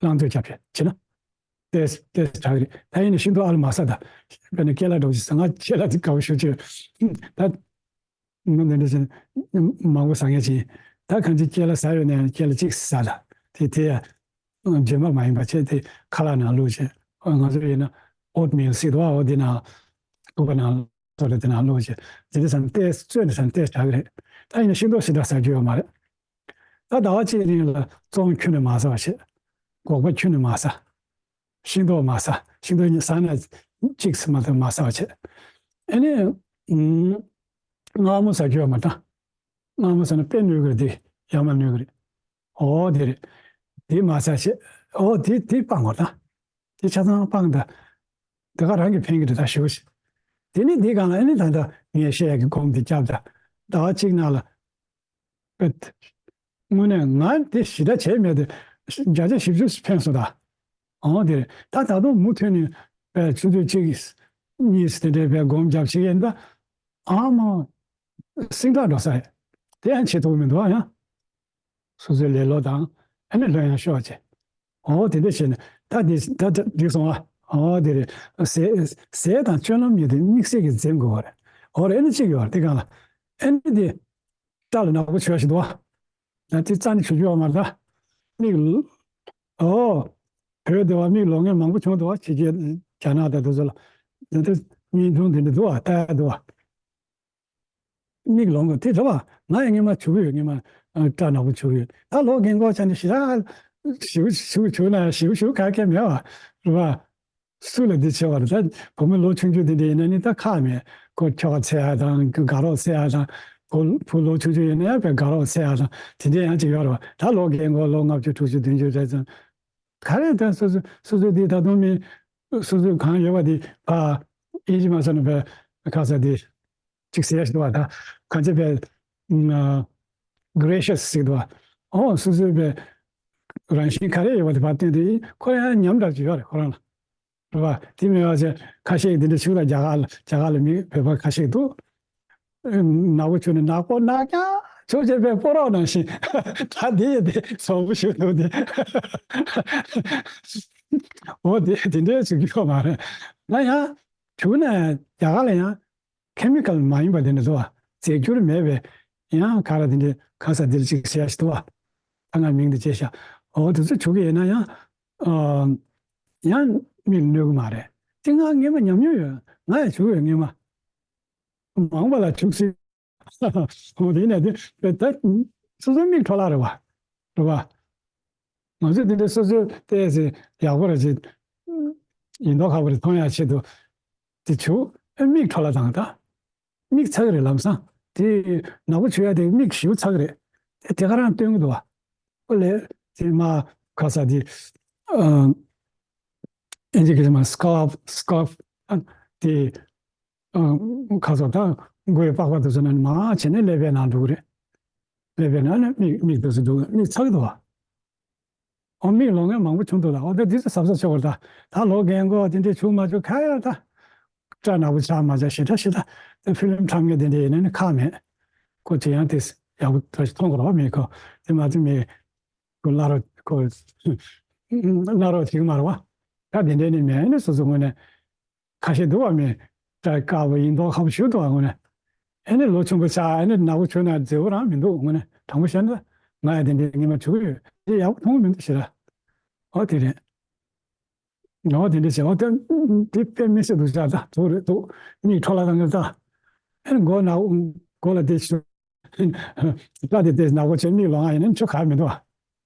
རླངས་བཙོས་རྒྱབ་བྱས་བྱས་ན། ཏེས་ཏེས་དྲག་རེད། ད་ཡིན་ན་ཤིང་ཏོག་ཨ་ལ་མ་ཟ་ད། དཔེར་ན་ཀེ་ལ་འདྲ་བོ་ཞིག་ཟ། ང་ཀེ་ལ་དེ་དགའ་བོ་ཞེ་པོ་ཅིག་ད་མི་འདི་འདྲ་ཞིག་མང་པོ་ཟ་མཁན་ཅིག་ད་གང་ཅི་ཀེ་ལ་ཟ་ཡོད་ན་ཡང་ཀེ་ལ་གཅིག་ཟ་ད། དེ་དེ་ཡང་རྗེན་པ་མ་ཡིན་པ་བྱས་དེ་ཁ་ལག་ནང་བླུགས་བྱས། ང་ཚོ་ཡིན་ན་ཨོཊ་མིལ་ཟེར་འདུག་ཨ། འོ་དེ་ནང་ཀུ་པ་ནང་ཐོག་ལ་དེ་ནང་བླུགས་བྱས་དེ་འདྲ་ཟ་ན་ཏེས་བཙོས་ནས་ཟ་ན་ཏེས་དྲག་གི་རེད། ད་ཡིན་ན་ཤིང་ཏོག་ཞེ་དྲག་ཟ་རྒྱུ་ཡོད་མ་རེད། ད་ཟླ་བ་གཅིག་རིང་ལ་བཙོང་ཁྱོན་ནས་མ་ཟ་བ་བྱེད། སྒོག་པ་ཁྱོན་ནས་མ་ཟ། ཤིང་ཏོག་མ་ཟ། ཤིང་ཏོག་གཉིས་ཟ་ན་གཅིག་ཙམ་མ་གཏོགས་མ་ཟ་བ་བྱེད། ཨ་ནི། ཨུམ། མངར་མོ་ཟ་རྒྱུ་ཡོད་མ་རེད་ད། མངར་མོ་ཟ་ན་དཔེ་གནོད་གི་རེད་དེ། ཡ་མ་གནོད་གི་རེད། འོ་དེ་རེད། དེ་མ་ཟ་བྱེད། འོ་དེ་དེ་སྤང་དགོས་ད། དེ་ཆ་ཚང་སྤང་ད། དེ་ག་རང་གི་ཕན་གི་རེད་ད་ཞུ་བ་ཞིག་དེ་ནི་འདི་གང་ལ་ཨ་ནི་ད་ལྟ་ངས་བཤད་ཡ་གི་སྒོམ་དེ་བརྒྱབ་ད། ཟླ་བ་གཅིག་ནང་ལ། དངོས་གནས་ང་དེ་ཞེ་དྲག་བྱས་མེད་དེ། བརྒྱ་ཆ་བཞི་བཅུ་ཕན་སོང་ད། འོ་དེ་རེད་ད། ད་དུང་མུ་མཐུད་ནས་པའི་ཆུ་ཚོད་གཅིག་གཉིས་དེ་འདྲའི་པའི་སྒོམ་རྒྱབ་བྱེད་ཡིན་ད། ཨ་མ། སིང་དྲག་འགྲོ་ས་རེད། དེ་ཡང་བྱེད་ཐུབ་མི་འདུག་ཨ་ཡང་། སོ་སོའི་ལེ་ལོ་དང་ཨ་ནི་ལྷོད་ཡངས་ཤོག་ཅེས། འོ་དེ་འདྲ་བྱས་ནས་ད་འདི་ད་ད་འགྲིག་སོང་ཨ། འོ་དེ་རེད། ཟས་ཟས་དང་སྤྱོད་ལམ་གཉིས་དེ་དམིགས་བསལ་གྱི་འཛེམ་དགོས་པ་རེད། འོ་རེད། ཨ་ནི་གཅིག་ཡོད་རེད་དེ་གང་ལ། ཨ་ནི་དེ་སྐྲ་ལ་ནག་པོ་བྱོས་ཤིག་འདུག་ཨ། ད་དེ་རྩ་ནས་བྱེད་རྒྱུ་ཡོད་མ་རེད་ད། མིག་ལ། འོ། བོད་དེ་བ་མིག་ལོག་མཁན་མང་པོ་བྱུང་འདུག་ཨ། ཕྱི་རྒྱལ་རྒྱ་ནག་དང་དེ་ཚོ་ལ། དེ་འདྲ་བརྙན་ཐུང་དེ་འདྲ་འདུག་ཨ། ལྟ་ཡ་འདུག་ཨ། མིག་ལོང་གི་དེ་རེད་བ། ང་ཡང་སྔོན་མ་བྱུག་གི་ཡོད། སྔོན་མ་སྐྲ་ནག་པོ་བྱུག་གི་ཡོད། ད་ལོ་རྒན་གོག་ཆགས་ནས་ཞེ་དྲག་ཞིབ་ཞིབ་བྱུག་ན་ཞིབ་ཞིབ་ག་གེ་མེད་བ། རེད་བ། སུ་ལ་འདི་བྱེད་བ་རེད། ད་བུ་མོ་ལོ་ཆུང་ཆུང་དེ་འདྲ་ཡིན་ན་ནི་ད་ཁག་མེད། ཁོ་ཁྱོ་ག་འཚོལ་ཡ་དང་དགའ་རོགས་འཚོལ་ཡ་དང་། བུ་བུ་ལོ་ཆུང་ཆུང་ཡིན་ན་ཡང་དཔེ་དགའ་རོགས་འཚོལ་ཡ་དང་དེ་འདྲ་ཡང་ཅིག་ཡོད་རེད་བ། ད་ལོ་རྒན་གོག་ལོ་ལྔ་བཅུ་དྲུག་ཅུ་བདུན་ཅུ་རེད་ཙང་། ག་རེ་ད་སོ་སོ་སོ་སོ་འདི་ད་དུང་མི་སོ་སོ་གང་ཡོད་པ་འདི་ཕ་ཨིན་ཇི་མ་ཟ་ན་པའི་ཁ་ས་འདི། ཅིག་ཟེར་ཡ་ཞིག་འདུག་བ། ད་གང་ཅི་བས་gracious་ཟེར་འདུག་བ། ཨོ་སོ་སོའི་བས་རང་བཞིན་ག་རེ་ཡོད་པ་དེ་ཕར་བསྟན་དུས་ཁོ་ཡང་ཉམས་འདྲ་ཅིག་ཡོད་རེད་ཁོ་རང་ལ། རེད་བ། དེ་མིན་བ་ཚེ་ཁ་ཤས་འདི་འདྲ་ཞིག་ལ་རྒྱ་གར་ལ་རྒྱ་གར་ལ་མི་བོད་པ་ཁ་ཤས་འདུག་ནག་པོ་བྱུང་ནས་ནག་པོ་ནག་རྐྱང་ཆོག་ཅེས་པའི་སྤོ་རོགས་ནང་བཞིན་ད་འདི་ཡི་དེ་བཟང་པོ་ཞིག་འདུག་འདི། འོ་དེ་དེ་འདྲའི་ཞིག་ཡོད་མ་རེད། ང་ཡང་བྱུང་ན་རྒྱ་གར་ལ་ཡང་། ཁེ་མི་ཀལ་མ་ཡིན་པ་དེ་འདྲ་འདུག་བ། རྫས་འགྱུར་མེད་པའི་ ཡང་ག་རེ་དེ་འདྲའི་ག་ས་འདིར་ཅིག་བྱས་ཤིག་འདུག་བ། ད་ང་མིང་འདི་བྱས་ཤག་འོ་དེ་ཚོ་བྱུག་གི་ཡིན་ན་ཡང་། ཨ། ཡང་མིག་གནོད་གི་མ་རེད། དེ་ང་སྔས་མ་ཉམས་མྱོང་ཡོད། ང་ཡང་བྱུག་ཡོད་སྔས་མ། མང་པོ་ལ་བྱུག་སྲིད། འོ་དེ་ནས་དེ་ད་སོ་སོའི་མིག་འཕྲོ་བརླག་རེད་བ། རེད་བ། ང་ཚོས་དེ་འདྲ་སོ་སོའི་ལྟས་ཟེར་ཡག་པོ་རེད་ཅེས། ཡིན་མདོག་ཁ་པོ་རེད་མཐོང་ཡག་ཆེད་དུ། དེ་བྱུག་ཨེ་མིག་འཕྲོ་བརླག་བཏང་ད། མིག་ཚ་གི་རེད་ལམ་སང་། དེ་ནག་པོ་བྱུག་ཡ་དེ་མིག་ཞེ་པོ་ཚ་གི་རེད། དེ་དེ་ག་རང་སྟོན་གི་འདུག་བ། ཨོ་ལེ། དེ་མ་ཁ་ས་དེ། ཨ། ཨིན་ཇི་སྐད་ཆ་མ་སི་ཀར་ཕ་སི་ཀར་ཕ་དེ། ཨ། ཁ་ས་ད་མགོའི་པགས་པ་དེ་ཚོ་ནང་མར་བྱས་ནས་ཀླད་པའི་ནང་འགྲོ་གི་རེད། ཀླད་པའི་ནང་ནས་མིག་མིག་དེ་ཚོ་འགྲོ་གི་མིག་ཚ་གི་འདུག་བ། ཨོ་མིག་ལོག་མཁན་མང་པོ་བྱུང་འདུག་ལ། ཨོ་ད་འདི་ཚོ་གཟབ་གཟབ་བྱེད་དགོས་རེད་ད། ད་ལོག་རྒན་གོག་དེ་འདྲས་བྱུང་མ་བྱུང་ཁ་ཡ་ད། སྐྲ་ནག་པོ་ཆགས་མ་ཆགས་ཞེ་དྲག་ཞེ་དྲག་དེ་ཕི་ལིམ་འཁྲབ་མཁན་དེ་འདྲས་ཡིན་ན་ནི་ཁག་མེད། ཁོ་དེ་ཡང་དེ་ཡག་པོ་ད་མཐོང་དགོས་རེད་བ། མིག་ཁོ་དེ་མ་ཚད་མིག་ཁོ་བརླག་རོགས་ཁོ་བརླག་རོགས་བྱེད་ཀྱི་མ་རེད་བ། ད་དེ་འདྲས་ནི་མེད་ནི་སོ་སོ་ངོས་ནས། ཁ་ཤས་འདུག་བ་མི། སྐྲ་དཀར་པོ་ཡིན་མདོག་ཁ་པོ་ཞིག་འདུག་བ་དངོས་གནས། ཨེ་ནི་ལོ་ཆུང་པོ་ཆགས་ཨེ་ནི་ནག་པོ་བྱུང་ན་མཛེས་པོ་རང་མི་འདུག་དངོས་གནས་དྲང་པོ་བཤད་ན། ང་ཡང་དེ་འདྲའི་ངེས་མ་བྱུང་ཡོད་དེ་ཡག་པོ་མཐོང་གི་མི་འདུག་ཞེ་ལ། ཨོ་དེ་རེད། ཨོ་དེ་འདྲ་བྱས་ཨོ་དེ་དེ་དཔེ་མི་སྲིད་འདུག་ཅག་ད་འདུག་རེད་འདུག་མིག་འཕྲོ་བརླག་བཏང་གི་ད། ཨེ་ནི་མགོ་ནག་མགོ་ལ་དེ་ཞུ། སྐྲ་དེ་དེ་ནག་པོ་བྱས་མིག་ལོང་ཡིན་ན་ཆུ་ཁ་མི་འདུག་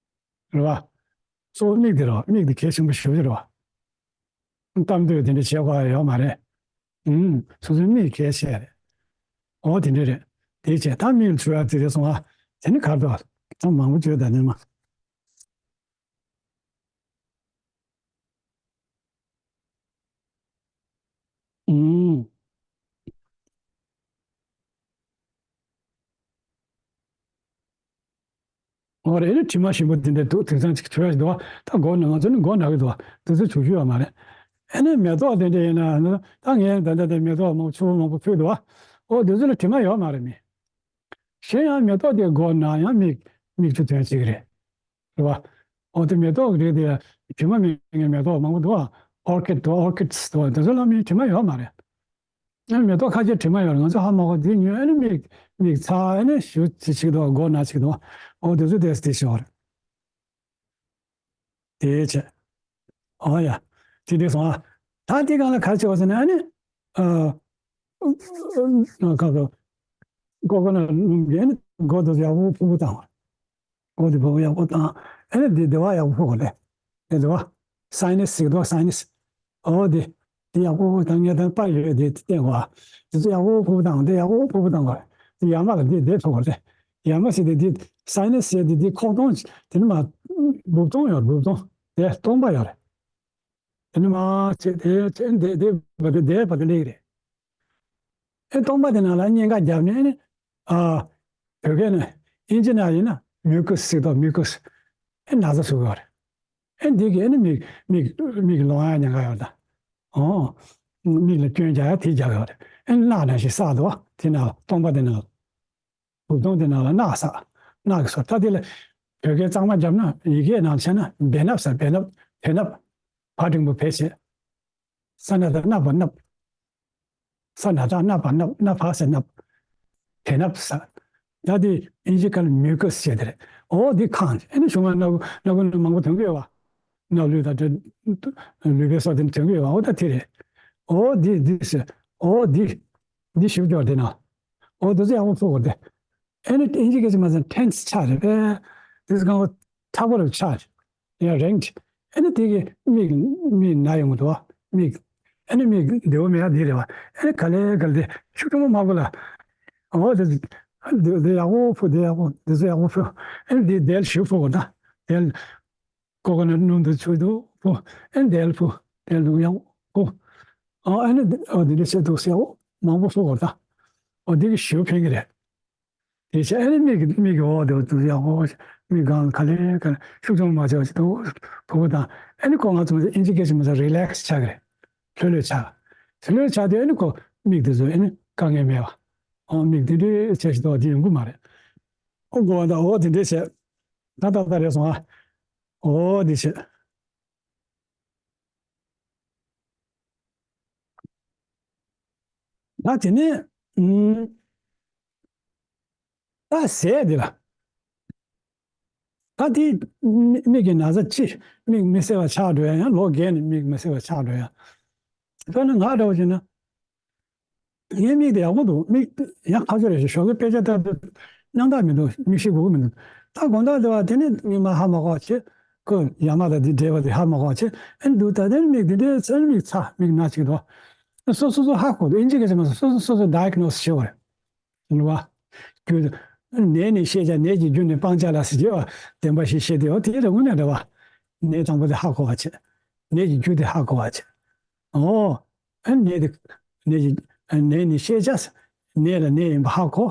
བ། རེད་བ། གཙོ་བོ་མིག་དེ་རེད་བ། མིག་དེ་གལ་ཆེན་པོ་ཞེ་པོ་ཅིག་རེད་བ། གཏམ་འདོད་དེ་འདྲ་བྱེད་དགོས་ཡ་ཡོད་མ་རེད། ཨུམ། སོ་སོའི་མིག་གལ་ཆེ་རེད། འོ་དེ་འདྲ་རེད། དེ་བྱས་ད་མིག་ལ་བྱུག་ཡ་དེ་རེད་སོང་ཨ། དེ་ནི་གར་འདུག་ཨ། ད་མང་པོ་བརྗོད་ད་ནི་མ། ཨུམ། འོ་རེད། ཨེ་ནི་དྲི་མ་ཞིམ་པོ་དེ་འདྲ་འདུག་དེང་སང་ཅིག་བྱུག་ཡ་ཞིག་འདུག་བ། ད་མགོ་ན་ང་ཚོ་ནི་མགོ་ན་གི་འདུག་བ། དེ་ཚོ་བྱུག་རྒྱུ་ཡོད་མ་རེད། ཨེ་ནི་མེ་ཏོག་དེ་འདྲ་ཡིན་ན་ད་ངས་ད་ལྟ་དེ་མེ་ཏོག་མང་པོ་ཆུ་བོ་མང་པོ་ཕུལ་འདུག་བ། འོ་དེ་ཚོ་ལ་དྲི་མ་ཡོད་མ་རེད་མི། གཞན་ཡང་མེ་ཏོག་དེ་མགོ་ན་ཡང་མིག་མིག་ཆུ་ཐོན་ཅིག་རེད། རེད་བ། འོ་དེ་མེ་ཏོག་རིགས་དེ་དྲི་མ་མེད་མཁན་མེ་ཏོག་མང་པོ་འདུག་བ། ཨོར་ཀིཌ་འདུག་ཨོར་ཀིཌ་འདུག་དེ་ཚོ་ལ་མི་དྲི་མ་ཡོད་མ་རེད། ཨ་མེ་ཏོག་ཁ་ཤས་དྲི་མ་ཡོད་རེད། ང་ཚོ་ཧ་མ་གོ་དེ་ཉོས་ཨ་ནི་མིག་མིག་ཚ་ཨ་ནི་ཞུ་ཅི་ཞིག་འདུག་མགོ་ན་ཅིག་འདུག་འོ་དེ་ཚོ་དེ་དེ་ཞིག་རེད། དེ་བྱས། འོ་ཡ། དེ་དེ་སོང་ཨ། ད་དེ་གང་ལ་ག་རེ་བྱེད་པ་ཟེར་ན་ཨ་ནི། ཨ། ཁ་ཁ། ཀོ་ཀོ་ནཊ་སྣུམ་གྱིས་ཨ་ནི་མགོ་དེ་ཡག་པོ་ཕུར་བུ་བཏང་བ། འོ་དེ་བོ་ཡག་པོ་བཏང་། ཨེ་ནི་དེ་དེ་བ་ཡག་པོ་ཕོག་གོ་ལེ། དེ་དེ་བ། སའི་ནས་ཟེར་གི་འདུག་སའི་ནས། འོ་དེ། དེ་ཡག་པོ་བཏང་ངས་དང་པར་ཡོད་དེ་བསྟན་གོ། དེ་ཚོ་ཡག་པོ་ཕོག་བཏང་དེ་ཡག་པོ་ཕོག་བཏང་གོ། དེ་ཡ་མ་ལ་དེ་དེ་ཕོག་གོ་ལེ། ཡ་མ་ཟེར་དེ་དེ་སའི་ནས་ཟེར་དེ་དེ་ཁོག་སྟོང་དེ་ནི་མ། སྦུབ་སྟོང་ཡོད་སྦུབ་སྟོང་དེ་སྟོང་པ་ཡོད་རེད། དེ་ནི་མ་ཚེ་དེ་ཚེ་འདས་དེ་བ་དེ་འདས་བ་དེ་ལེགས་རེད། ཨེ་སྟོང་པ་དེ་ནང་ལ་གཉན་ཁ་བརྒྱབ་ནས་ཨེ་ནི། ཨ། བོད་སྐད་ནས་ཨིན་ཇི་ནང་ཡིན་ན་མིའུ་ཀུ་སི་ཟེར་དོ་མིའུ་ཀུ་སི། ཨེ་ན་ཚ་བཟོ་གི་ཡོད་རེད། ཨེ་འདི་གི་ཨེ་ནི་མིག་མིག་མིག་ལོང་ཡ་ཉེན་ཁ་ཡོད་ད། ཨོ། མིག་ལ་སྐྱོན་རྒྱག་ཡ་དེ་རྒྱག་གི་ཡོད་རེད། ཨེ་ནི་རྣག་ནང་བཞིན་བསགས་འདུག་བ་དེ་ནང་སྟོང་པ་དེ་ནང་། སྦུབ་སྟོང་དེ་ནང་ལ་རྣག་བསགས། རྣག་གི་སོ་ད་དེ་ལ་བོད་སྐད་གཙང་མ་བརྒྱབ་ན་ཡི་གེ་ནང་བྱས་ན་བེ་སྣབས་ཟེར་བེ་སྣབས་བེ་སྣབས། བ་འགྲེང་བུ་བེ་བྱས། ས་ན་ད་སྣབས་པ་སྣབས། ས་ན་ད་སྣབས་པ་སྣབས་སྣ་ཕ་ཟེར་སྣབས། བེ་སྣབས་ཟེར། ད་དེ་ཨིན་ཇི་སྐད་ལ་མིའུ་ཀུ་སི་ཟེར་དེ་རེད། འོ་དེ་ཁང་ཨེ་ནི་གཞུང་ལ་སྣབས་སྣབས་ཀུན་མང་པོ་ཐོན་གི་ཡོད་བ། སྣབས་ལུད་དང་དེ། ལུད་པའི་སོ་དེ་ཐོན་གི་ཡོད་བ་འོ་ད་དེ་རེད། འོ་དེ་དེ་ཟེར། འོ་དེ། དེ་ཞིབ་སྐྱོར་དེ་ན། འོ་དེ་ཚོ་ཡག་པོ་ཕུག་གོ་དེ། ཨེ་ནི་ཨིན་ཇི་སྐད་ཅིག་མ་ཟད་ཊེན་སི་ཆགས་རེད་པས། དེ་ཚོ་གང་གོ་མཐའ་བོ་རུ་ཆགས་རེད། ཡང་རེངས། ཨེ་ནི་དེ་གི་མིག་མིག་ན་ཡོང་གི་འདུག་བ། མིག་ཨེ་ནི་མིག་བདེ་བོ་མེད་ཡ་དེ་རེད་བ། ཨེ་ནི་ག་ལེ་ག་ལེ་དེ་ཤུགས་ཆེན་པོ་མ་དགོས་ལ། འོ་དེ་དེ་དེ་ཡག་པོ་ཕུག་དེ་ཡག་པོ་དེ་ཚོ་ཡག་པོ་ཕུག་ཨེ་ནི་དེ་དལ་ཞིབ་ཕུག་གོ་ད། དལ། ཀོ་ཀོ་ནཊ་སྣུམ་དུ་ཆུ་དུ་ཕུག་ཨེ་ནི་དལ་ཕུག་དལ་དུ་ཡག་པོ་ཕུག་ཨ་ཨེ་ནི་འོ་དེ་འདྲ་བྱེད་འདུག་ཟེར་འོ་མང་པོ་ཕུག་གོ་ད། འོ་དེ་གི་ཞིབ་ཕན་གི་རེད། དེ་ཆ་ཨ་ནི་མིག་གི་མིག་གི་འོག་དེ་དུ་ཡག་པོ་མིག་སྒང་ལ་ག་ལེ་ག་ལེ་ཤུགས་ཆུང་མ་བྱས་པ་ཞིག་ཏུ་ཕུ་བོ་དང་ཨ་ནི་ཁོ་ང་ཚོ་ཨིན་ཇི་སྐད་ཅིག་མ་ཟ་རི་ལེགས་ཆགས་ཀྱི་རེད། ལྷོད་ལྷོད་ཆགས། ལྷོད་ལྷོད་ཆགས་དུས་ཨ་ནི་ཁོ་མིག་དེ་ཚོ་ཨ་ནི་དཀའ་ངལ་མེད་པ། ཨོ་མིག་དེ་འདྲའི་བྱས་ཞིག་ཏུ་དེ་ཡོང་གི་མ་རེད། ཨོ་གོ་བ་དང་ཨོ་དེ་འདྲའི་བྱས། ད་ད་ད་རེད་སོང་ཨ། ཨོ་དེ་བྱས། ད་དེ་ནས་ཨུམ། ད་ཟས་འདི་ལ། ད་དེ་མིག་མིག་གི་ན་ཚ་ཅི། མིག་མི་གསལ་བ་ཆགས་འགྲོ་ཡ། ཡང་ལོ་རྒས་ནས་མིག་མི་གསལ་བ་ཆགས་འགྲོ་ཡ། དཔེར་ན་ང་འདྲ་བོ་བྱས་ན། ངའི་མིག་དེ་ཡག་པོ་འདུག་མིག་ཡང་ཁ་ཕྱོགས་རེ་ཞིག་ཞོགས་ཀའི་དཔེ་ཆ་ལྟ་དུས་རྣམ་དག་མི་འདུག་མིག་ཤེལ་དགོས་ཀྱི་མི་འདུག་ད་དགོང་དག་དེ་བ་དེ་ནས་ངས་མ་ཧ་མ་གོ་བྱས། ཁོས་ཡ་མ་དང་འདི་འདྲེས་པ་དེ་ཧ་མ་གོ་བྱས། ཨ་ནི་འདུག་ད་དེ་ནས་མིག་དེ་འདྲའི་ཚེ་མིག་ཚ་མིག་ན་ཅིག་འདུག་སོ་སོ་སོ་ཧ་གོ་འདུག་ཨིན་ཇི་སྐད་ཆ་མ་སོ་སོ་སོ་སོ་ཌའི་གྷ་ནོ་སི་བྱེད་དགོས་རེད། རེད་བ། རྒྱུ། ནད་ནི་ཤེས་བྱ། ནད་ཀྱི་རྒྱུ་ནི་སྤང་བྱ་ལ་ཟེར་གྱི་བ། བདེན་པ་བཞི་བཤད་དེ། འོ་དེ་རེད། དངོས་གནས་རེད་བ། ནད་དང་པོ་དེ་ཧ་གོ་བ་བྱེད། ནད་ཀྱི་རྒྱུ་དེ་ཧ་གོ་བ་བྱེད། འོ། ཨ་ནད་དེ། ནད་ཀྱི། ནད་ནི་ཤེས་བྱ། ནད་ལ་ནད་ཡིན་པ་ཧ་གོ།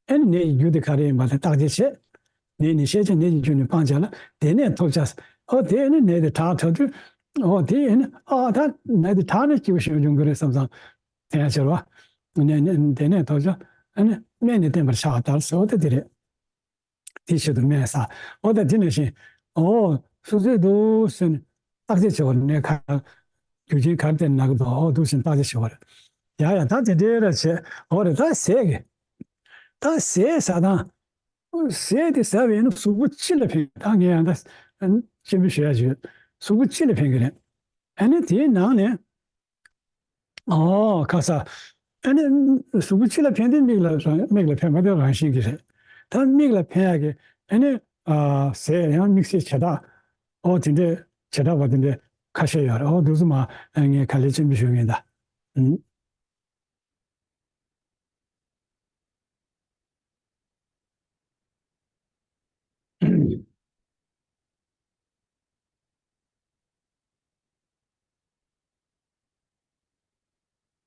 ཨ་ནི་ནད་ཀྱི་རྒྱུ་དེ་ག་རེ་ཡིན་པ་དེ་བརྟག་དཔྱད་བྱེད། ནད་ནི་ཤེས་བྱ། ནད་ཀྱི་རྒྱུ་ནི་སྤང་བྱ་ལ། དེ་ནས་ཐོབ་བྱ། འོ་དེ་ནི་ནད་དེ་དྲག་དྲག་དུས། འོ་དེ་ནི་ཨ་ད་ནད་དེ་དྲག་ནས་སྐྱིད་པོ་ཞིག་འབྱུང་གི་རེད་བསམ་བསམ། དེ་ཡང་ཕྱིར་བ། ནས་ནས་དེ་ནས་ཐོབ་བྱ། ཨ་ནི་སྨན་ནི་བསྟེན་པར་བྱ་བ་ལྟར་ཟེར། འོ་ད་དེ་རེད། དེའི་ཆེད་དུ་སྨན་ཟ། འོ་ད་དེ་ནང་བཞིན། འོ་སོ་སོས་འདུག་སེ་ནས་བརྟག་དཔྱད་བྱེད་པ་ནས་ག་རྒྱུ་རྐྱེན་ག་རེ་བརྟེན་ན་གི་འདུག་འོ་འདུག་སེ་བརྟག་དཔྱད་བྱེད་པ་རེད། ཡ་ཡ་ད་དེ་འདྲའི་ར་བྱེད། འོ་རེད། ད་ཟས་ཀྱི། ད་ཟས་ཟ་དང་། ཟས་དེ་ཟ་བས་ན་གཟུགས་པོ་སྤྱི་ལ་ཕན། ད་ངས་ཡང་ད་སྤྱན་འབུལ་ཞུ་ཡ་ཞུ། གཟུགས་པོ་སྤྱི་ལ་ཕན་གི་རེད། ཨ་ནི་དེའི་ནང་ནས། ཨོ་ཁ་ས། ཨ་ནི་གཟུགས་པོ་སྤྱི་ལ་ཕན་དེ་མིག་ལ་རང་མིག་ལ་ཕན་པ་དེ་རང་བཞིན་གྱི་རེད། ད་མིག་ལ་ཕན་ཡ་གི། ཨ་ནི་ཨ་ཟས་ཡང་དམིགས་བསལ་བྱེ་བྲག་འོ་དེ་འདྲའི་བྱེ་བྲག་པ་དེ་འདྲའི་ཁ་ཤས་ཡོད་རེད། འོ་འདུག་སེ་མ་ངས་ག་ལེར་སྤྱན་འབུལ་ཞུ་ངེས་ད། ཨུམ།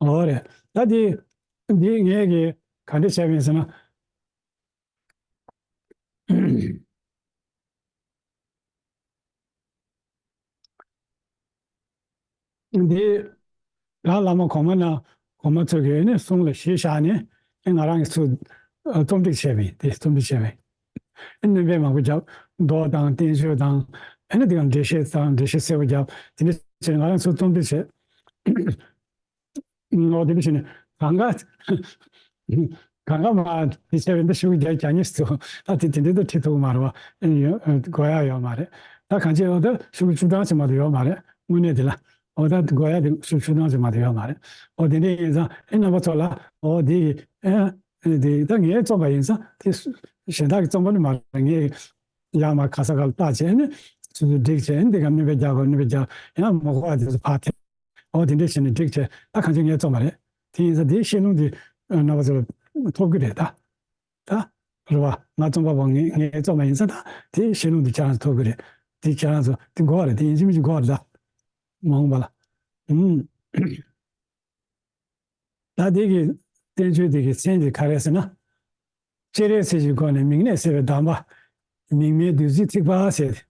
འོ་རེད། ད་འདི་འདི་ངས་ཀྱི་ག་འདྲ་བྱས་པ་ཡིན་ཟེར་ན། འདི་ང་བླ་མ་གོང་མ་ན་གོང་མ་ཚོས་ཀྱིས་ནི་གསུང་ལ་གཞི་བཞག་ནས། ཨེ་ང་རང་གིས་ཚུར་རྩོམ་སྒྲིག་བྱས་པ་ཡིན། དེ་རྩོམ་སྒྲིག་བྱས་པ་ཡིན། ཨེ་སྣོན་པ་མང་པོ་བརྒྱབ། མདོ་དང་བསྟན་བཅོས་དང་། ཨེ་ནི་དེ་ག་འགྲེལ་བཤད་དང་འགྲེལ་བཤད་གསལ་པོ་བརྒྱབ། དེ་འདྲ་བྱས་ནས་ང་རང་ཚུར་རྩོམ་སྒྲིག་བྱས། ཨོ་དེ་འདྲ་བྱས་ནས་གང་ག་གང་ག་མ་དེ་བྱས་པས་འདི་ཤོག་བརྒྱ་གྱ་གཉིས་སུ། ད་དེ་དེ་འདྲ་ད་ཁྲིད་ཐུབ་མ་རེད་བ། ཡོད་དགོས་ཡ་ཡོད་མ་རེད། ད་གང་ཅི་ཨོ་ད་ཤོག་བཅུ་གྲངས་ཅིག་མ་གཏོགས་ཡོད་མ་རེད། དངོས་གནས་དེ་ལ་ཨོ་ད་དགོས་ཡ་དེ་ཤོག་བཅུ་གྲངས་ཅིག་མ་གཏོགས་ཡོད་མ་རེད། ཨོ་དེ་འདྲ་ཡིན་ཙང་ཨེ་རྣམ་པ་ཚོ་ལ་ཨོ་དེ་ཨེ་དེ་ད་ངས་རྩོམ་པ་ཡིན་ཙང་དེ་གཞན་དག་གིས་རྩོམ་པ་ནི་མ་རེད། ངས་ཡར་མར་ག་ས་ག་ལ་བལྟས་བྱས་ནས་སོ་སོས་བསྒྲིགས་བྱས་ནས་དེ་ག་སྣོན་པ་རྒྱག་དགོས་སྣོན་པ་རྒྱག། ཡང་མ་གོ་བ་དེ་ཚོ་ཕར་འཐེན། འོ་དེ་འདྲས་བྱས་ནས་བསྒྲིགས་བྱས། ད་གང་ཅི་ངས་རྩོམ་པ་རེད། དེ་ཡིན་ཙང་དེའི་ཤེས་ལྷུང་དེ་རྣམ་པ་ཚོ་ལ་ཐོབ་ཀྱི་རེད་ད། ད་རེད་བ། ང་རྩོམ་པ་པོ་ངས་ངས་རྩོམ་པ་ཡིན་ཙང་ད་དེའི་ཤེས་ལྷུང་དེ་ཁྱེད་རང་ཚོ་ཐོབ་ཀྱི་རེད། དེ་ཁྱེད་རང་ཚོ་དེ་དགོས་པ་རེད། དེ་ཡིན་གཅིག་མིན་གཅིག་དགོས་པ་རེད་ད། མ་འོངས་པ་ལ། ཨུམ། ད་དེ་གི་བསྟན་བཅོས་དེ་གི་མཚན་དེ་ག་རེ་ཟེར་ན། སྤྱན་རས་གཟིགས་ཀྱི་སྒོ་ནས་མིག་ནད་སེལ་བའི་གདམས་པ། མིག་སྨན་བདུད་རྩིའི་ཐིགས་པ་ཟེར་ཏེ།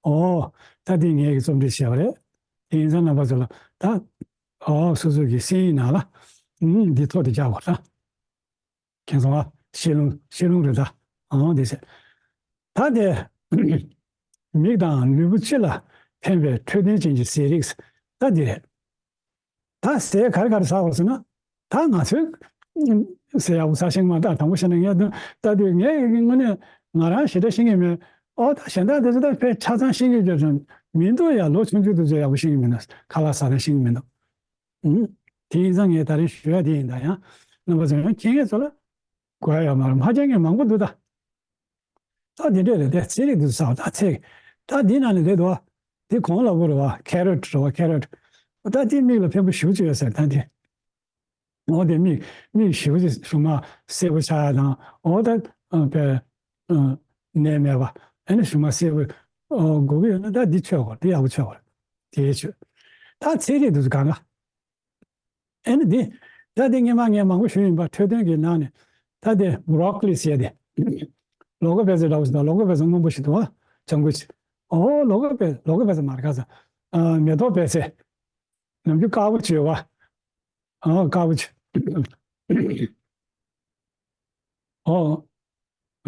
ཨོ། ད་འདི་ངས་ཀྱི་རྩོམ་སྒྲིག་བྱས་པ་རེད། དེ་ཡིན་ཙང་རྣམ་པ་ཚོ་ལ་ད། ཨོ་སོ་སོ་གི་སེམས་ཡིག་ནང་ལ། ཨུམ་འདི་ཐོག་ཏུ་རྒྱག་དགོས་ད། མཁྱེན་སོང་ཨ། ཤེས་ལྷུང་ཤེས་ལྷུང་རེད་ད། ཨང་དེ་ཟེར། ད་དེ། མིག་དང་ལུས་པོ་སྤྱི་ལ་ཕན་པའི་འཕྲོད་བསྟེན་ཅན་གྱི་ཟས་རིགས། ད་འདི་རེད། ད་ཟས་ག་རེ་ག་རེ་ཟ་དགོས་ཟེར་ན། ད་ང་ཚོས་ཟས་ཡག་པོ་ཟ་ཤེས་ཀྱི་མ་རེད། ད་དྲང་པོ་བཤད་ན་ངས་ད་ལྟ་དུས་ངས་དངོས་གནས་ང་རང་ཞེ་དྲག་ཤེས་ཀྱི་མེད། ཨོ་ད་གཞན་དག་དེ་ཚོ་ད་དཔེ་ཆ་ཚང་ཤེས་ཀྱི་ཡོད་ཀྱང་མི་འདུག་ཡ། ལོ་ཆུང་ཆུང་དེ་ཚོ་ཡག་པོ་ཤེས་ཀྱི་མི་འདུག་ཁ་ལག་ཟ་ན་ཤེས་ཀྱི་མི་འདུག་ཨུ། དེ་ཡིན་ཙང་ངས་ད་རིང་ཞུ་ཡ་དེ་ཡིན། ད་ཡང་རྣམ་པ་ཚོ་ཡང་མཁྱེན་མཁན་ཚོ་ལ་དགོས་ཡ་ཡོད་མ་རེད། མ་མཁྱེན་མཁན་མང་པོ་འདུག་ད། ད་དེ་འདྲས་རེད་དེ། ཚལ་རིགས་འདི་ཚོ་ཟ་བ་ད་ཚལ། ད་འདི་ནང་ནས་རེད་འདུག་བ། འདི་གོང་ལ་བོ་རེད་བ། ཁེ་རོ་ཊི་རེད་བ། ཁེ་རོ་ཊི། ད་འདི་མིག་ལ་ཕན་པོ་ཞེ་པོ་ཅིག་ཡོད་ཟེར་ད་འདི། འོ་དེ་མིག་མིག་ཞེ་པོ་ཅིག་གཞུག་མ་སེར་པོ་ཆགས་ཡ་དང་། འོ་ད་ཨ་པའི་ཨ་ནད་མེད་པ། ཨ་ནི་གཞུག་མ་སེར་པོ་ཨ་དགོས་ཀྱི་ཡོད་ན་ད་འདི་མཆོད་དགོས། འདི་ཡག་པོ་མཆོད་དགོས། དེའི་ཆོས། ད་ཚལ་རིགས་འདི་ཚོ་གང་ག་ཨ་ནི་འདི། ད་འདི་སྔོན་མ་ངས་མང་པོ་ཞུས་ཡིན་པ། འཕྲོད་བསྟེན་གྱི་ནང་ནས། ད་འདི་བྷོ་རོ་ཀོ་ལི་ཟེར་ཏེ། ལོ་ཀ་པེ་ཙེ་འདྲ་བོ་ཞིག་དང་། ལོ་ཀ་པེ་ཙེ་སྔོན་པོ་ཞིག་འདུག་བ། ལྗང་གུ་ཅིག་ཨོ་ལོ་ཀ་པེ། ལོ་ཀ་པེ་ཙེ་མ་རེད་ག་ས། ཨ་མེ་ཏོག་པེ་ཙེ། ནམ་རྒྱུན་དཀར་པོ་ཅིག་ཡོད་བ། ཨོ་དཀར་པོ་ཅིག་ཨོ།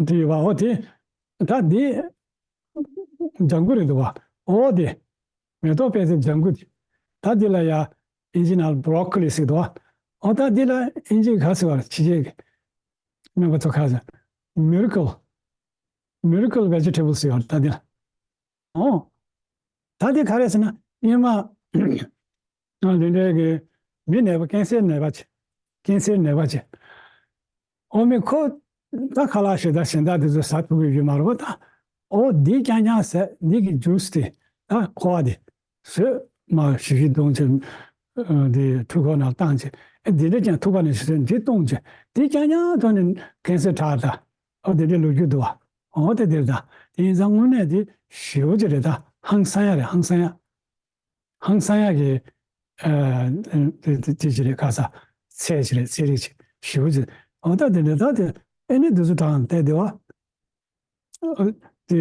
དེ་ཡོད་པ། འོ་དེ། ད་དེ། ལྗང་གུ་རེད་འདུག་བ། འོ་དེ། མེ་ཏོག་པེ་ཙེ་ལྗང་གུ་དེ། ད་དེ་ལ་ཡ་ཨིན་ཇི་ནང་ལ་བྷོ་རོ་ཀོ་ལི་ཟེར་འདུག་བ། འོ་ད་དེ་ལ་ཨིན་ཇི་ག་ཟེར་བ་རེད། ཕྱི་རྒྱལ་གྱི་སྨན་པ་ཚོ་ག་ཟེར། མི་རི་ཀལ། མི་རི་ཀལ་ཝེ་ཇི་ཊེ་བལ་སི་ཡོད་རེད་ད་དེ་ལ། ཨོ། ད་དེ་ག་རེ་ཟེར་ན་སྔོན་མ་ཨ་འདི་འདྲའི་གི་མི་ནད་པ་ཀན་སར་ནད་པ་ཅིག་ཀན་སར་ནད་པ་ཅིག་ཨོ་མི་ཁོ་ད་ཁ་ལག་ཞེ་དྲག་གཞན་དག་དེ་ཚོ་ཟ་ཐུབ་ཀྱི་ཡོད་མ་རེད་པ། ད་ཨོ་འདི་རྐྱང་རྐྱང་ཟས་འདི་གི་ཇུས་དེ་ད་ཁོ་བ་དེ་ཟོས་མ་ཞི་ཞི་བཏུང་བྱས་འདི་ཁྲུས་ཁོག་ནང་བཏང་བྱས་ཨེ་འདི་འདྲ་ཀྱང་ཐུབ་པ་ནས་ཞི་ཟོས་འདི་བཏུང་བྱས་འདི་རྐྱང་རྐྱང་ཐོག་ནས་ཀན་སར་དྲག་ད་ཨོ་དེ་འདྲའི་ལོ་རྒྱུས་འདུག་བ། ཨོ་དེ་དེ་རེད་ད། དེ་ཡིན་ཙང་དངོས་གནས་དེ་ཞེ་པོ་ཅིག་རེད་ད། ཧང་སང་ཡ་རེད། ཧང་སང་ཡ། ཧང་སང་ཡག་གི་ཨ་དེ་དེ་ཅི་རེད་ཁ་ས་ཚལ་ཅི་རེད། ཚལ་རིགས་ཅི་ཞེ་པོ་ཅི། འོ་ད་དེ་འདྲ་ད་དེ་ཨེ་ནི་དེ་ཚོ་དྲངས་བསྡད་བསྡད་པ། ཨ་དེ་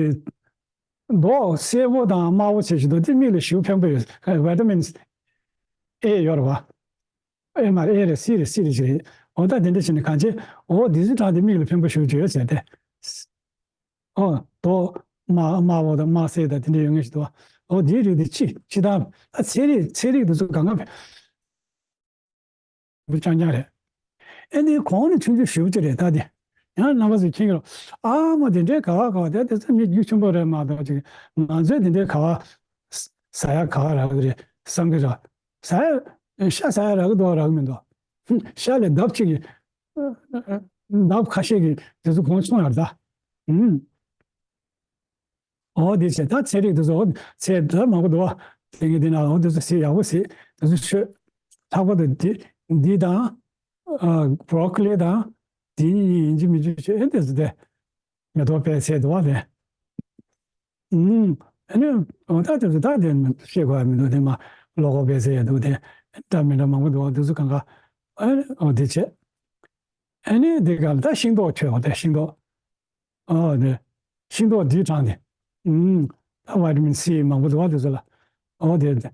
མདོག་སེར་པོ་དང་དམར་པོ་བྱས་ཞིག་འདུག་དེ་མིག་ལ་ཞེ་པོ་ཕན་པོ་ཡོད། ཨ་ཝི་ཊ་མིན་ཨེ་ཡོད་རེད་བ། ཨེ་མ་རེད། ཨེ་རེད། སི་རེད། སི་རེད་ཅི་རེད། འོ་ད་དེ་འདྲ་བྱས་ནས་གང་བྱེད། འོ་དེ་ཚོ་དྲངས་ཏེ་མིག་ལ་ཕན་པོ་ཞེ་པོ་ཅི་ཡོད་ཟེར་ཏེ། ཨོ། དོ། དམར་དམར་པོ་དང་དམར་སེར་དང་དེ་འདྲ་ཡོད་ངེས་ཤིག་འདུག་ཨོ་དེའི་རིགས་དེ་ཅི་ཅི་དང་ཨ་ཚལ་རིགས་ཚལ་རིགས་དེ་ཚོ་གང་ག་བུ་རྐྱང་རྐྱང་རེད། ཨེ་འདི་གོང་ནས་ཆུང་ཆུང་ཞེ་པོ་ཅིག་རེད་ད་དེ། ཡང་རྣམ་པ་ཚོས་མཁྱེན་གྱི་རེད། ཨ་མ་དེ་འདྲའི་ག་བ་ག་བ་དེ་དེ་ཚོ་མི་རྒྱུ་ཆེན་པོ་རེད་མ་གཏོགས་ཅིག་ང་ཚོས་དེ་འདྲའི་ག་བ་ཟ་ཡ་ག་བ་རག་གི་རེད་བསམ་གྱི་རེད། ཟ་ཡ་ཤ་ཟ་ཡ་རག་གི་འདུག་རག་གི་མི་འདུག་ཤ་ལས་ལྡབ་གཅིག་གི་ལྡབ་ཁ་ཤས་ཀྱིས་དེ་ཚོ་གོང་ཆུང་ཡར་ད། ཨུམ། འོ་དེ་བྱས་ད་ཚལ་རིགས་དེ་ཚོ་ཚལ་ད་མང་པོ་འདུག་བ། དེ་གི་དེ་ན་འོ་དེ་ཚོ་ཟས་ཡག་པོ་ཟས་དེ་ཚོ་མཆོད། ལྷག་པར་དུ་འདི་འདི་དང་ཨ་བྷོ་རོ་ཀོ་ལི་དང་དེ་གཉིས་ཡིན་གཅིག་མིན་གཅིག་བྱས་ཨེ་དེ་ཚོ་དེ་མེ་ཏོག་པད་ཚལ་འདུག་བ་དེ། ཨུམ། ཨ་ནི་འོ་ད་དེ་ཚོ་ད་དེ་བཤད་དགོས་ཡ་མི་འདུག་དེ་མ་ལོ་ཀོ་པད་ཚལ་ཡ་འདུག་དེ་འདྲ་མི་འདྲ་མང་པོ་འདུག་བ། དེ་ཚོ་གང་ག་ཨ་ནི་འོ་དེ་བྱས། ཨ་ནི་དེ་ག་ལ་ད་ཤིང་ཏོག་མཆོད་འོ་དེ་ཤིང་ཏོག་ཨོ་དེ། ཤིང་ཏོག་འདི་དྲངས་ཏེ། ཨུམ། ད་ཝི་ཊ་མིན་སི་མང་པོ་འདུག་བ་དེ་ཚོ་ལ། ཨོ་དེ་དེ།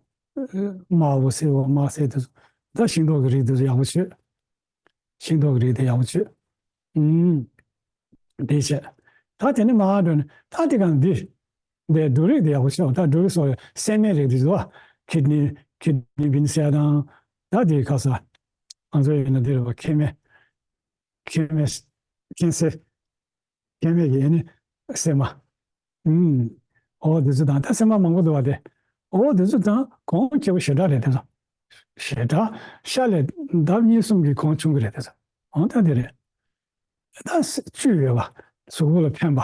དམར་པོ་སེར་པོ་དམར་སེར་དེ་ཚོ། ད་ཤིང་ཏོག་གི་རིགས་དེ་ཚོ་ཡག་པོ་མཆོད། ཤིང་ཏོག་གི་རིགས་དེ་ཡག་པོ་མཆོད། ཨུམ། དེ་བྱས། ད་དེ་ནས་མར་འགྲོ་ནས་ད་དེ་གང་འདི། དེ་འབྲུ་རིགས་དེ་ཡག་པོ་མཆོད། ད་འབྲུ་རིགས་སོགས་སྲན་མའི་རིགས་དེ་ཚོ། ཁིད་ནི་ཁིད་ནི་བིན་སི་ཡ་དང་། ད་དེ་ཁ་ས། ང་ཚོ་ཡིན་ན་དེ་རེད་བ། ཁེ་མེ། ཁེ་མེ། ཁེ་སེ། སྐྱེ་མེད་ཀྱི་ཨེ་ནི་སྲན་མ། ཨུམ། འོ་དེ་ཚོ་དང་ད་སྲན་མ་མང་པོ་འདུག་བ་དེ། འོ་དེ་ཚོ་དང་གོང་ཁེ་པོ་ཞེ་དྲག་རེད་དེ་ཚོ། ཞེ་དྲག་ཤ་ལས་ལྡབ་གཉིས་གསུམ་གྱི་གོང་ཆུང་གི་རེད་དེ་ཚོ། འོ་ད་དེ་རེད། ད་བཅུད་ཡོད་པ། གཟུགས་པོ་ལ་ཕན་པ།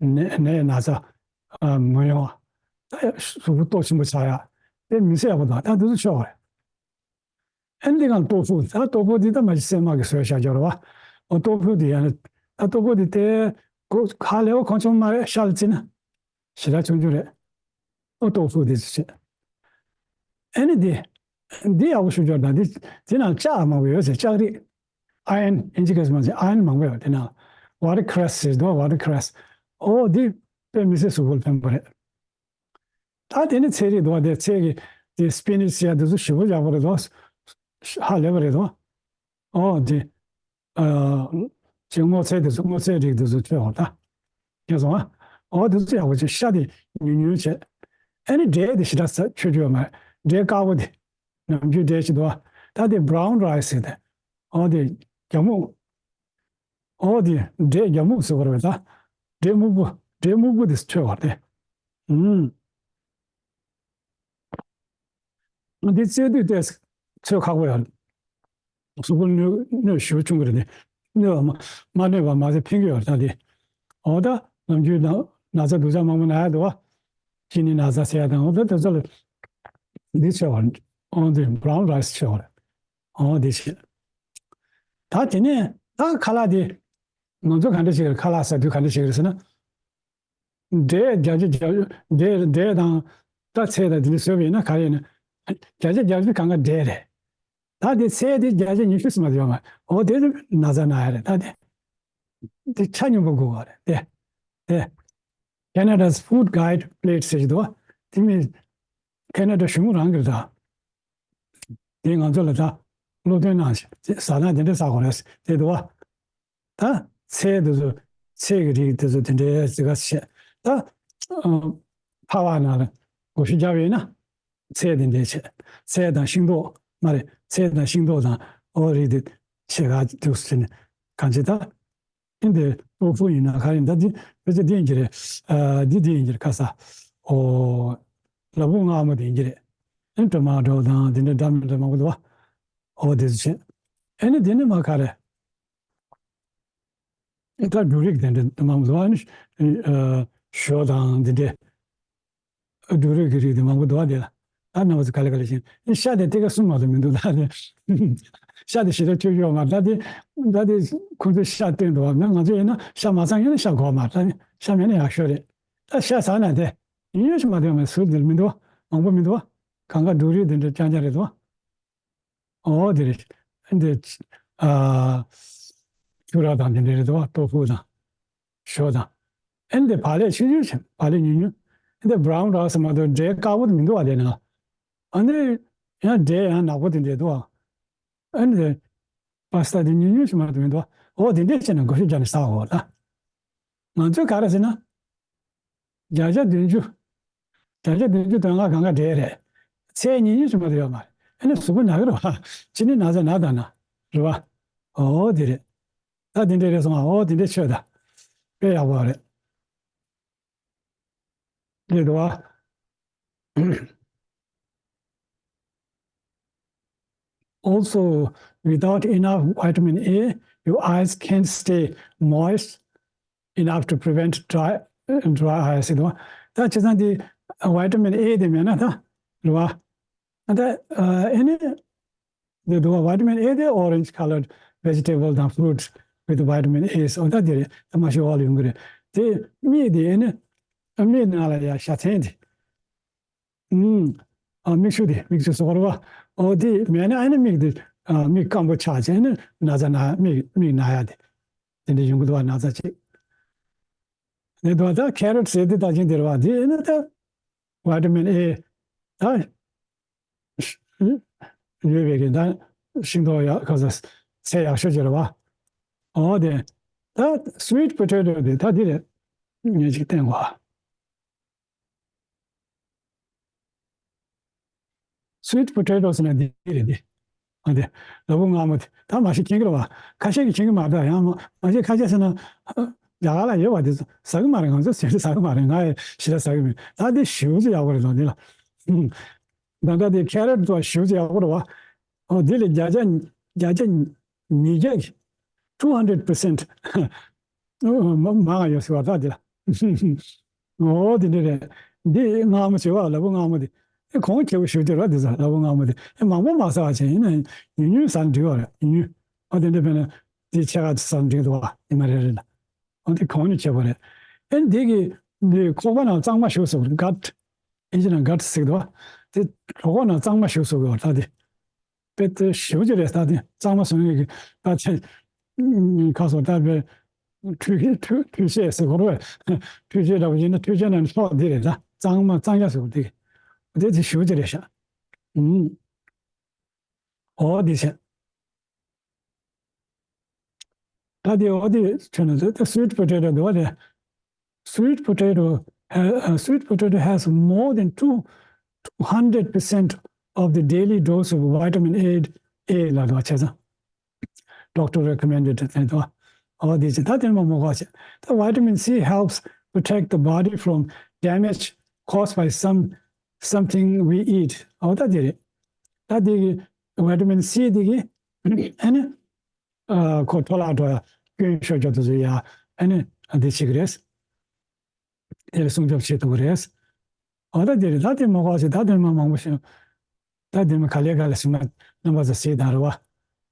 ནད་ནད་ན་ཚ་མི་ཡོང་བ། ད་གཟུགས་པོ་ལྟོ་ཆེན་པོ་ཆགས་ཡ། དེ་མི་ཚེ་ཡག་པོ་དང་ད་དེ་ཚོ་ཆོག་རེད། ཨ་ནི་དེ་གང་ལྟོ་ཕུག་ད་ལྟོ་ཕུག་འདི་ད་མ་གཞི་སྲན་མ་གི་བཟོས་བཞག་ཀྱོག་རེད་བ། ཨོ་ལྟོ་ཕུག་འདི་ཡང་ད་ལྟོ་ཕུག་འདི་དེ་གོ་ཁ་ལས་བ་གང་བྱུང་མ་རེད། ཤ་ལ་བརྩིས་ན་ཞེ་དྲག་ཆུང་ཆུང་རེད། ཨོ་ལྟོ་ཕུག་འདི་ཚོ་བྱེད། ཨ་ནི་འདི་འདི་ཡག་པོ་ཞུ་ཀྱོག་ད་འདི་འདི་ནང་ལྕགས་མང་པོ་ཡོད་ཟེར། ལྕགས་རིགས། ཨ་ཡོན་ཨིན་ཇི་སྐད་ཚོ་མ་ཟེར། ཨ་ཡོན་མང་པོ་ཡོད་འདི་ནང་། ཝ་ཊར་ཁི་རེ་སི་ཟེར་འདུག་ཝ་ཊར་ཁི་རེ་སི། ཨོ་འདི་དཔེ་མི་སྲིད་གཟུགས་པོ་ལ་ཕན་པོ་རེད། ད་དེ་ནི་ཚལ་རིགས་འདུག་བ། དེ་ཚལ་གྱི་དེ་སི་པི་ནི་ཆི་ཡ་དེ་ཚོ་ཞེ་པོ་ཡག་པོ་རེད་དོ། ཧ་ལས་པ་རེད་དོ། ཨོ་དེ། ཨ་ཅིག་སྔོ་ཚལ་དེ་ཚོ་སྔོ་ཚལ་རིགས་དེ་ཚོ་མཆོད་འོ་ད། ཁྱེད་སོང་ཨ། ཨོ་དེ་ཚོ་ཡག་པོ་བྱས། ཤ་དེ་ཉུང་ཉུང་བྱས། ཨ་ནི་འབྲས་དེ་ཞེ་དྲག་ས་མཆོད་རྒྱུ་ཡོད་མ་རེད། འབྲས་དཀར་པོ་དེ། ནམ་རྒྱུན་འབྲས་ཞིག་འདུག་བ། ད་དེ་བྷ་རའུན་རའི་སི་ཟེར་ཏེ། ཨོ་དེ་རྒྱ་སྨུག་ཨོ་དེ་འབྲས་རྒྱ་སྨུག་ཟེར་བ་རེད་ད། འབྲས་སྨུག་པོ་འབྲས་སྨུག་པོ་དེ་མཆོད་པ་རེད། ཨུམ། འདི་རྩེ་དུས་ཏོག་ཙམ་ཁག་པོ་ཡོད། གཟུགས་པོ་གནོད་གནོད་ཞེ་པོ་ཆུང་གི་རེད་དེ། གནོད་པ་མ་མ་གནོད་པ་མ་ཟད་ཕན་གྱི་ཡོད་རེད་ད་དེ། ཨོ་ད་ནམ་རྒྱུན་ན་ན་ཚ་སྡུག་ཅག་མང་པོ་ན་ཡ་འདུག་བ། གཅིན་སྙི་ན་ཚ་ཟེར་ཡ་དང་ཨོ་ད་དེ་ཚོ་ལ་འདི་མཆོད་པ་རེད། ཨོ་འདི་བྷ་རའུན་རའི་སི་མཆོད་པ་རེད། ཨོ་དེ་བྱས། ད་དེ་ནས་ད་ཁ་ལག་དེ། ང་ཚོ་ག་འདྲ་ཞིག་རེད། ཁ་ལག་ཟ་དུས་ག་འདྲ་ཞིག་རེད་ཟེར་ན། འབྲས་བརྒྱ་ཆ་བརྒྱ་འབྲས་འབྲས་དང་ད་ཚལ་དང་དེ་འདྲ་ཟོས་པ་ཡིན་ན་ག་རེ་ཡིན་ན། བརྒྱ་ཆ་བརྒྱ་ཆ་གང་ག་འབྲས་རེད། ད་དེ་ཚལ་དེ་བརྒྱ་ཆ་ཉི་ཤུ་ཙམ་མ་ཡོད་མ་རེད། འོ་དེ་ན་ཚ་ན་ཡ་རེད་ད་དེ། དེ་ཆ་སྙོམས་པོ་དགོས་པ་རེད་དེ། དེ། Canada's Food Guide Plate ཟེར་གྱི་འདུག་བ། དེ་མིན། ཁེ་ན་ཌ་གཞུང་རང་གི་རེད་ད། དེ་ང་ཚོ་ལ་ད་སློབ་སྟོན་གནང་ཞིག་ཟ་ན་དེ་འདྲ་ཟ་དགོས་རེད་དེ་འདུག་བ། ད་ཚལ་དེ་ཚོ་ཚལ་གྱི་རིགས་དེ་ཚོ་དེ་འདྲའི་ཟི་ག་བྱས་ད། ཕ་བ་ན་ལ་བགོ་བཤའ་རྒྱབ་ཡོད་ན། ཚལ་དེ་འདྲའི་བྱས། ཚལ་དང་ཤིང་ཏོག་མ་རེད། ཚལ་དང་ཤིང་ཏོག་དང་ཨོ་རིགས་དེ་བྱེད་ག་འདུག་ཟེར་ནས་གང་ཅི་ད། ཨེ་འདི་ཏོ་ཧྥུ་ཡིན་ན་ག་རེ་ད་འདི་ཕལ་ཆེར་འདི་ཡིན་གྱི་རེད། ཨ་འདི་འདི་ཡིན་གྱི་རེད་ཁ་ས། ཨོ་ལ་ཕུག་མངར་མོ་དེ་ཡིན་གྱི་རེད། ཨེ་ཊོ་མ་ཊོ་དང་དེ་འདྲ་འདྲ་མི་འདྲ་མང་པོ་འདུག་བ། ཨོ་དེ་ཚོ་བྱས། ཨེ་ནི་དེ་ནི་མ་ག་རེ། ད་འབྲུ་རིགས་དེ་འདྲ་མང་པོ་འདུག་ཨ་ནི་ཞོ་དང་འདི་འདྲའི་འབྲུ་རིགས་ཀྱི་རིགས་དེ་མང་པོ་འདུག་ཨ། དེ་ལ་ད་རྣམ་པ་ཚོ་ག་ལེ་ག་ལེ་བཞིན་ཨ་ཤ་དེ་ཐད་ཀར་གསུམ་མ་གཏོགས་མི་འདུག་ད་དེ་ཤ་དེ་ཞེ་དྲག་ཆོས་ཡོད་མ་རེད། ད་དེ་ད་དེ་ཁོང་ཚོས་ཤ་བསྟན་འདུག་བ། ང་ང་ཚོ་ཡིན་ན་ཤ་མ་ཚང་ཡིན་ན་ཤ་དགོས་མ་རེད། ད་ཤ་མེད་ན་ཡག་ཤོས་རེད། ད་ཤ་ཟ་ན་དེ་ཉུང་ཉུང་ཞིག་མ་གཏོགས་མེད་ཟུར་དེ་མི་འདུག་བ། མང་པོ་མི་འདུག་བ། གང་ག་འབྲུ་རིགས་དེ་འདྲ་རྐྱང་རྐྱང་རེད་འདུག་བ། ཨོ་དེ་རེད། འདི་ཨ་ཆུ་ར་དང་དེ་འདྲ་རེད་དོ། ཏོ་ཧྥུ་དང་ཞོ་དང་། ཨེ་འདི་བག་ལེབ་ཆུང་ཆུང་བྱས། བག་ལེབ་ཉུང་ཉུང་། འདི་བྷ་རའུན་རའི་སི་མ་གཏོགས་འབྲས་དཀར་པོ་དེ་མི་འདུག་བ། དེ་ནང་ཨ་ནི་ཡང་འབྲས་ཡང་ནག་པོ་དེ་འདྲ་འདུག་བ། ཨེ་འདི་པ་སི་ཏ་དེ་ཉུང་ཉུང་ཞིག་མ་གཏོགས་མི་འདུག་བ། ཨོ་དེ་འདྲ་བྱས་ནས་བགོ་བཤའ་རྒྱག་ནས་ཟ་འོ་ད། ང་ཚོས་ག་རེ་ཟེར་ན། བརྒྱ་ཆ་བདུན་ཅུ། བརྒྱ་ཆ་བདུན་ཅུ་དོན་ལྔ་གང་ག་འབྲས་རེད། ཚལ་ཉུང་ཉུང་ཞིག་མ་གཏོགས་ཡོད་མ་རེད། ཨ་ནི་གཟུགས་པོ་ན་གི་རེད་བ། ཅི་ནི་ན་ཚ་ན་དང་ན་རེད་བ། ཨོ་དེ་རེད། ད་དེ་འདྲ་རེད་སོང་ཨ། ཨོ་དེ་འདྲ་ཆོས་ད། དཔེ་ཡག་པོ་རེད། རེད་འདུག་བ། Also, without enough vitamin A, your eyes can't stay moist enough to prevent dry, dry eyes. ཟེར་འདུག་བ། ད་བྱས་ཙང་དེ་vitamin A དེ་མེད་ན་ད་རེད་བ། ད་ཨ་ཨེ་ནི་དེ་འདུག་བ། Vitamin A དེ་orange coloured vegetable དང་fruit with vitamin A ཟེར་ད་དེ་རེད། ད་མ་ཤི་འོག་ལ་ཡོང་གི་རེད། དེ་མིག་དེ་ཨེ་ནི་མིག་ནང་ལ་ཡ་ཞ་ཚན་དེ། ཨུམ། ཨ་མིག་ཆུ་དེ་མིག་ཆུ་ཟེར་བ། ཨོ་དེ་མེད་ན་ཨ་ནི་མིག་དེ་ཨ་མིག་སྐམ་པོ་ཆགས་བྱས་ཨ་ནི་ན་ཚ་ན་མིག་མིག་ན་ཡ་དེ་དེ་འདྲ་ཡོང་གི་འདུག་བ། ན་ཚ་ཅིག་དེ་འདུག་བ། ད་carrot ཟེར་དེ་ད་ཅིང་དེ་རེད་བ། དེ་ཨེ་ནི་ད་vitamin A ད་ཡོད་པའི་གི་ད་ཤིང་ཏོག་ཡག་ག་ཚ་ཚལ་ཡག་ཤོས་ཅིག་རེད་བ། ཨོ་དེ་ད་sweet potato དེ་ད་དེ་རེད། ངས་ཅིག་བསྟན་གོ། Sweet potatoes ཟེར་ན་འདི་རེད་འདི། ཨ་འདི་ལ་ཕུག་མངར་མོ་དེ་ད་མ་ཤེས་མཁྱེན་གྱི་རེད་བ། ཁ་ཤས་ཀྱིས་མཁྱེན་གྱི་མ་རེད་ད། ཡང་མ་མ་ཤེས་ཁ་ཤས་ཟེར་ན་ཨ་རྒྱ་གར་ལ་ཡོད་བ། དེ་ཚོ་ཟ་གི་མ་རེད། ང་ཚོ་ཟེར་ཟ་གི་མ་རེད། ང་ཡི་ཞེ་དྲག་ཟ་གི་མེད། ད་འདི་ཞེ་པོ་ཅིག་ཡག་པོ་རེད་ལ་འདི་ལ། ད་ལྟ་དེ་carrot ཚོ་ཞེ་པོ་ཅིག་ཡག་པོ་རེད་བ། ཨོ་འདི་ལས་བརྒྱ་ཆ་བརྒྱ་ཆ་ཉིས་བརྒྱ་གི་two hundred percent མ་མང་ཡོད་ཟེར་བ་ད་འདི་ལ། ཨོ་དེ་འདྲ་རེད། འདི་མངར་མོ་བྱེད་བ་ལ་ཕུག་མངར་མོ་དེ། ཨེ་གོང་ཁེ་པོ་ཞེ་པོ་ཅིག་རེད་བ། འདི་ཚོ་ལ་ཕུག་མངར་མོ་དེ་ཨེ་མང་པོ་མ་ཟ་བ་བྱས་ཡིན་ན་ཉུང་ཉུང་ཟ་ན་འགྲིག་བ་རེད། ཉུང་ཉུང་། ཨོ་དེ་འདྲ་བྱས་ན་འདི་ཕྱེད་ཀ་ཟ་ན་འགྲིག་འདུག་བ། ཉི་མ་རེ་རེ་ལ། ཨོ་དེ་གོང་ནས་བྱེད་པ་རེད། ཨེ་འདི་གི་འདི་ཁོག་པ་ནང་གཙང་མ་ཞུགས་སོང་། gut ཨིན་ཇི་ནང་gut ཟེར་གི་འདུག་བ། དེ་གྲོད་ཁོག་ནང་གཙང་མ་ཞུགས་སོང་གི་བ་ད་དེ། དཔེ་དེ་ཞེ་པོ་ཅིག་རེད་ད་དེ། གཙང་མ་བཟོ་མཁན་གྱི་ད་དེ་ཁ་སོ་ད་དཔེ་འཕྲུལ་འཕྲུལ་འཕྲུལ་ཆས་ཟེར་དགོས་རེད་བས། འཕྲུལ་ཆས་འདྲ་པོ་ཡིན་ན་འཕྲུལ་ཆས་ནང་ནས་ལྷག་འདི་རེད་ད། གཙང་མ་གཙང་རྐྱང་ཟེར་དགོས་འདི་གི། དེ་དེ་ཞེ་པོ་ཅིག་རེད་ཤག་ཨུམ། ཨོ་འདི་བྱས། ད་དེ་འོ་དེ་ཁྱོད་ནས་ད་sweet potato འདུག་བ་དེ། Sweet potato, uh, uh, sweet potato has more than two, two hundred percent of the daily dose of vitamin A, A ལ་འདུག་བ་བྱས་ཙང་། Doctor recommended དེ་འདུག་བ། འོ་དེ་བྱས་ད་དེ་མ་མོ་གོ་བྱས། ད་vitamin C helps protect the body from damage caused by some, something we eat. འོ་ད་དེ་རེད། ད་དེ་གི་vitamin C དེ་གི་ཨ་ནི། ཨ་ཁོ་འཕྲོ་བརླག་འགྲོ་ཡ་སྐྱོན་ཤོར་རྒྱུ་དེ་ཚོ་ཡ་ཨ་ནི་འདི་བྱེད་ཀྱི་རེད། དེ་ལ་སྲུང་སྐྱོབ་བྱེད་ཐུབ་ཀྱི་རེད། འོ་ད་དེ་རེད། ད་དེ་མ་གོ་ཞིག་ད་དེ་མ་མང་པོ་ཞིག་ད་དེ་མ་ག་ལེ་ག་ལེ་ཞིག་མ་རྣམ་པ་ཚོ་ཟེར་དང་རེད་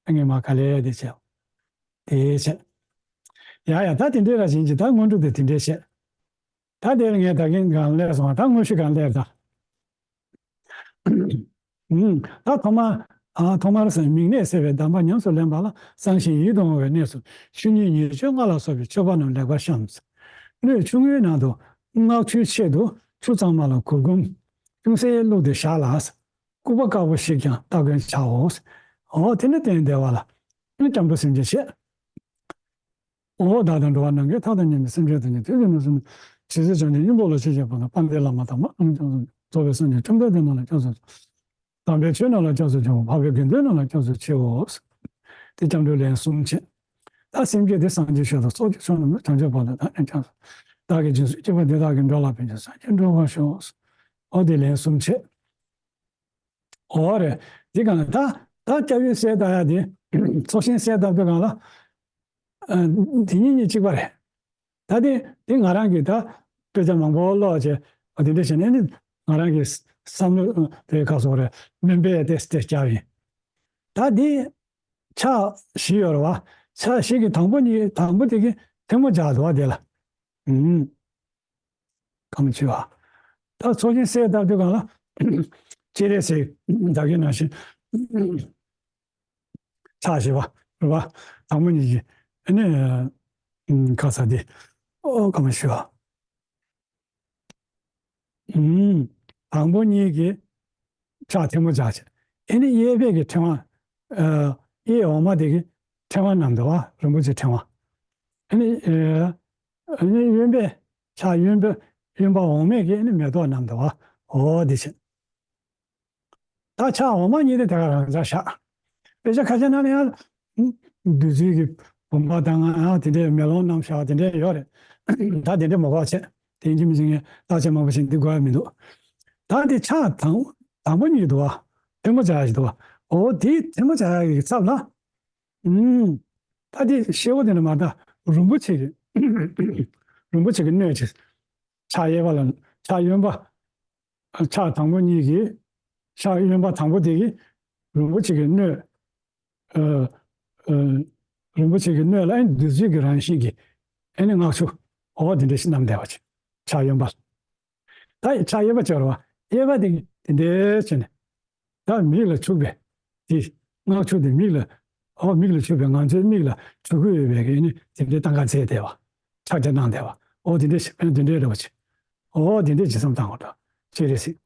བ། ངས་མ་ག་ལེ་དེ་བྱས། དེ་བྱས། ཡ་ཡ་ད་དེ་འདྲས་ར་བྱིན་གྱི་ད་སྔོན་འགྲོ་དེ་དེ་འདྲས་བྱས། ད་དེར་ངས་ད་གིན་གང་ལེར་སོང་བ་ད་དངོས་གཞི་གང་ལེར་ད། ཨུམ། ད་ཐོག་མར། ཨ་ཐོག་མར་ཟེར་མིག་ནད་སེལ་བའི་གདམས་པ་ཉམས་སུ་ལེན་པ་ལ་གཙང་ཞིང་ཡིད་དུ་འོང་བའི་གནས་སུ་ཆུ་ཉིད་ཉེར་སྤྱོད་ལྔ་ལ་སོགས་པའི་མཆོད་པ་རྣམས་ལེགས་པར་བཤམས། སྣོད་ཆུང་ངུའི་ནང་དུ་སྔགས་ཆུའི་ཆེད་དུ་ཆུ་གཙང་མ་ལ་གུར་གུམ་ཅུང་ཟད་བླུགས་ཏེ་བཞག་ལ། སྐུད་པ་དཀར་པོ་ཞིག་ཀྱང་སྟ་གོན་བྱའོ། འོ་དེ་ནི་སྟན་བདེ་བ་ལ་སྐྱབས་འགྲོ་སེམས་བསྐྱེད་བྱེད། འོ་བདག་དང་འགྲོ་བ་ནམ་མཁའི་མཐའ་དང་མཉམ་པའི་སེམས་ཅན་ཐམས་ཅད་དུས་གསུམ་ཇི་སྲིད་བྱུང་ནས་སྙིང་པོ་ལ་ཆོས་བཤད་པ་དང་། དཔལ་ལྡན་བླ་མ་དམ་པ་རྣམས་ཀྱང་། རྫོགས་པའི་སངས་རྒྱས་བཅོམ་ལྡན་འདས་རྣམས་ལ་སྐྱབས་སུ་མཆི། དམ་པའི་ཆོས་རྣམས་ལ་སྐྱབས་སུ་མཆིའོ། འཕགས་པའི་དགེ་འདུན་རྣམས་ལ་སྐྱབས་སུ་མཆིའོ། དེ་སྐྱབས་འགྲོའི་ལན་གསུམ་བྱས། ད་སེམས་བསྐྱེད་དེ་སངས་རྒྱས་ཆོས་དང་ཚོགས་ཀྱི་མཆོག་རྣམས་ལ། བྱང་ཆུབ་བར་དུ་བདག་ནི་སྐྱབས་སུ། བདག་གིས་སྦྱིན་སོགས་བགྱིས་པ་འདི་དག་གིས། འགྲོ་ལ་ཕན་ཕྱིར་སངས་རྒྱས་འགྲུབ་པར་ཤོག། འོ་དེ་ལན་གསུམ་བྱས། འོ་རེད། འདི་གང་ལ་ད་ད་སྐྱབས་ཡུལ་གསལ་བཏབ་ཡ་དེ། ཚོགས་ཞིང་གསལ་བཏབ་དུས་གང་ལ། ཨ། དེ་གཉིས་གཉིས་གཅིག་པ་རེད། ད་དེ་དེ་ང་རང་གིས་ད་དཔེ་ཆ་མང་པོ་ཀློག་བྱས། འོ་དེ་འདྲ་བྱས་ནས་ནི་ང་རང་གི་བསམ་བློ་དེ་ག་སོགས་རེད། སྨོན་པས་དེ་དེ་བསྐྱབས་ཡིན། ད་དེ་ཕྱག་བཞི་ཡོད་རེད་བ། ཕྱག་བཞི་གི་དང་པོ་གཉིས། དང་པོ་དེ་གི་ཐལ་མོ་སྦྱར་འདུག་བ་དེ་ལ། ཨུམ། གང་མི་བྱེད་པ། ད་ཚོགས་ཞིང་གསལ་བཏབ་དུས་གང་ལ། སྤྱན་རས་གཟིགས་བདག་གིས་ནང་བཞིན་ཕྱག་བཞི་པ་རེད་པ། དང་པོ་གཉིས་ཀྱི་ཨ་ནི་ཁ་ས་དེ། ཨོ་གང་མི་བྱེད་པ། ཨུམ། དང་པོ་གཉིས་ཀྱི་ཕྱག་ཐལ་མོ་སྦྱར་བྱས། ཨ་ནི་གཡས་པའི་གི་ཕྲེང་བ། ཨ། གཡས་འོག་མ་དེ་གི་ཕྲེང་བ་བསྣམས་འདུག་བ། རིན་པོ་ཆེའི་ཕྲེང་བ། ཨ་ནི། ཨ། ཨ་ནི་གཡོན་པས། ཕྱག་གཡོན་པ། གཡོན་པ་འོག་མས་ཀྱི་ཨ་ནི་མེ་ཏོག་བསྣམས་འདུག་བ། འོ་དེ་བྱས། ད་ཕྱག་འོག་མ་གཉིས་དེ་དེ་ག་རང་འཇགས་བཞག། དཔེ་ཆ་ཁ་ཤས་ནང་ལ་ཡང་། བདུད་རྩི་གི་བུམ་པ་དང་། ཨ། དེ་འདྲའི་མེ་ལོང་བསྣམས་བཞག་དེ་འདྲའི་ཡོད་རེད། ད་དེ་འདྲའི་མ་དགོས་བྱས། དེ་ཡིན་གཅིག་མིན་གཅིག་ངས་བརྟག་དཔྱད་མང་པོ་བྱས། འདི་དགོས་ཡ་མི་འདུག། ད་དེ་ཕྱག་དང་དང་པོ་གཉིས་འདུག་བ། ཐལ་མོ་སྦྱར་ཡ་ཞིག་འདུག་བ། འོ་དེ་ཐལ་མོ་སྦྱར་ཡ་གི་ཚབ་ལ། ཨུམ། ད་དེ་ཤེལ་སྒོ་དེ་ནས་མར་ད་རིན་པོ་ཆེ་གི། རིན་པོ་ཆེ་གི་སྣོད་ཅིག། ཕྱག་གཡས་པ་ལ། ཕྱག་གཡོན་པ། ཕྱག་དང་པོ་གཉིས་ཀྱི། ཕྱག་གཡོན་པ་དང་པོ་དེ་གི་རིན་པོ་ཆེ་གི་སྣོད། ཨ། ཨ། རིན་པོ་ཆེ་གི་སྣོད་ལ་ཨ་ནི་བདུད་རྩི་གི་རང་བཞིན་གྱི་ཨ་ནི་སྔགས་ཆུ། འོ་དེ་འདྲ་ཞིག་བསྣམས་བསྡད་པ་ཅིག། ཕྱག་གཡོན་པ། ད་ཕྱག་གཡས་པ་ཅིག་ཡོད་རེད་བ། གཡས་པ་དེ་དེ་འདྲ་བྱས་ནས། ད་མིག་ལ་བྱུག་པའི་དེ། སྔགས་ཆུ་དེ་མིག་ལ། ཨོ་མིག་ལ་བྱུག་པའི། ང་ཚོའི་མིག་ལ་བྱུག་གི་ཡོད་པའི་གི་ནི་དེ་འདྲའི་སྟངས་ཀ་མཛད་བསྡད་པ། ཕྱག་རྒྱ་གནང་བསྡད་པ། ཨོ་དེ་འདྲའི་ཞིག་དཔེ་དེ་འདྲའི་རེད་བ་ཅིག། ཨོ་དེ་འདྲའི་ཅིག་བསམ་བཏང་བ་འདྲ། སྤྱན་རས་གཟིགས།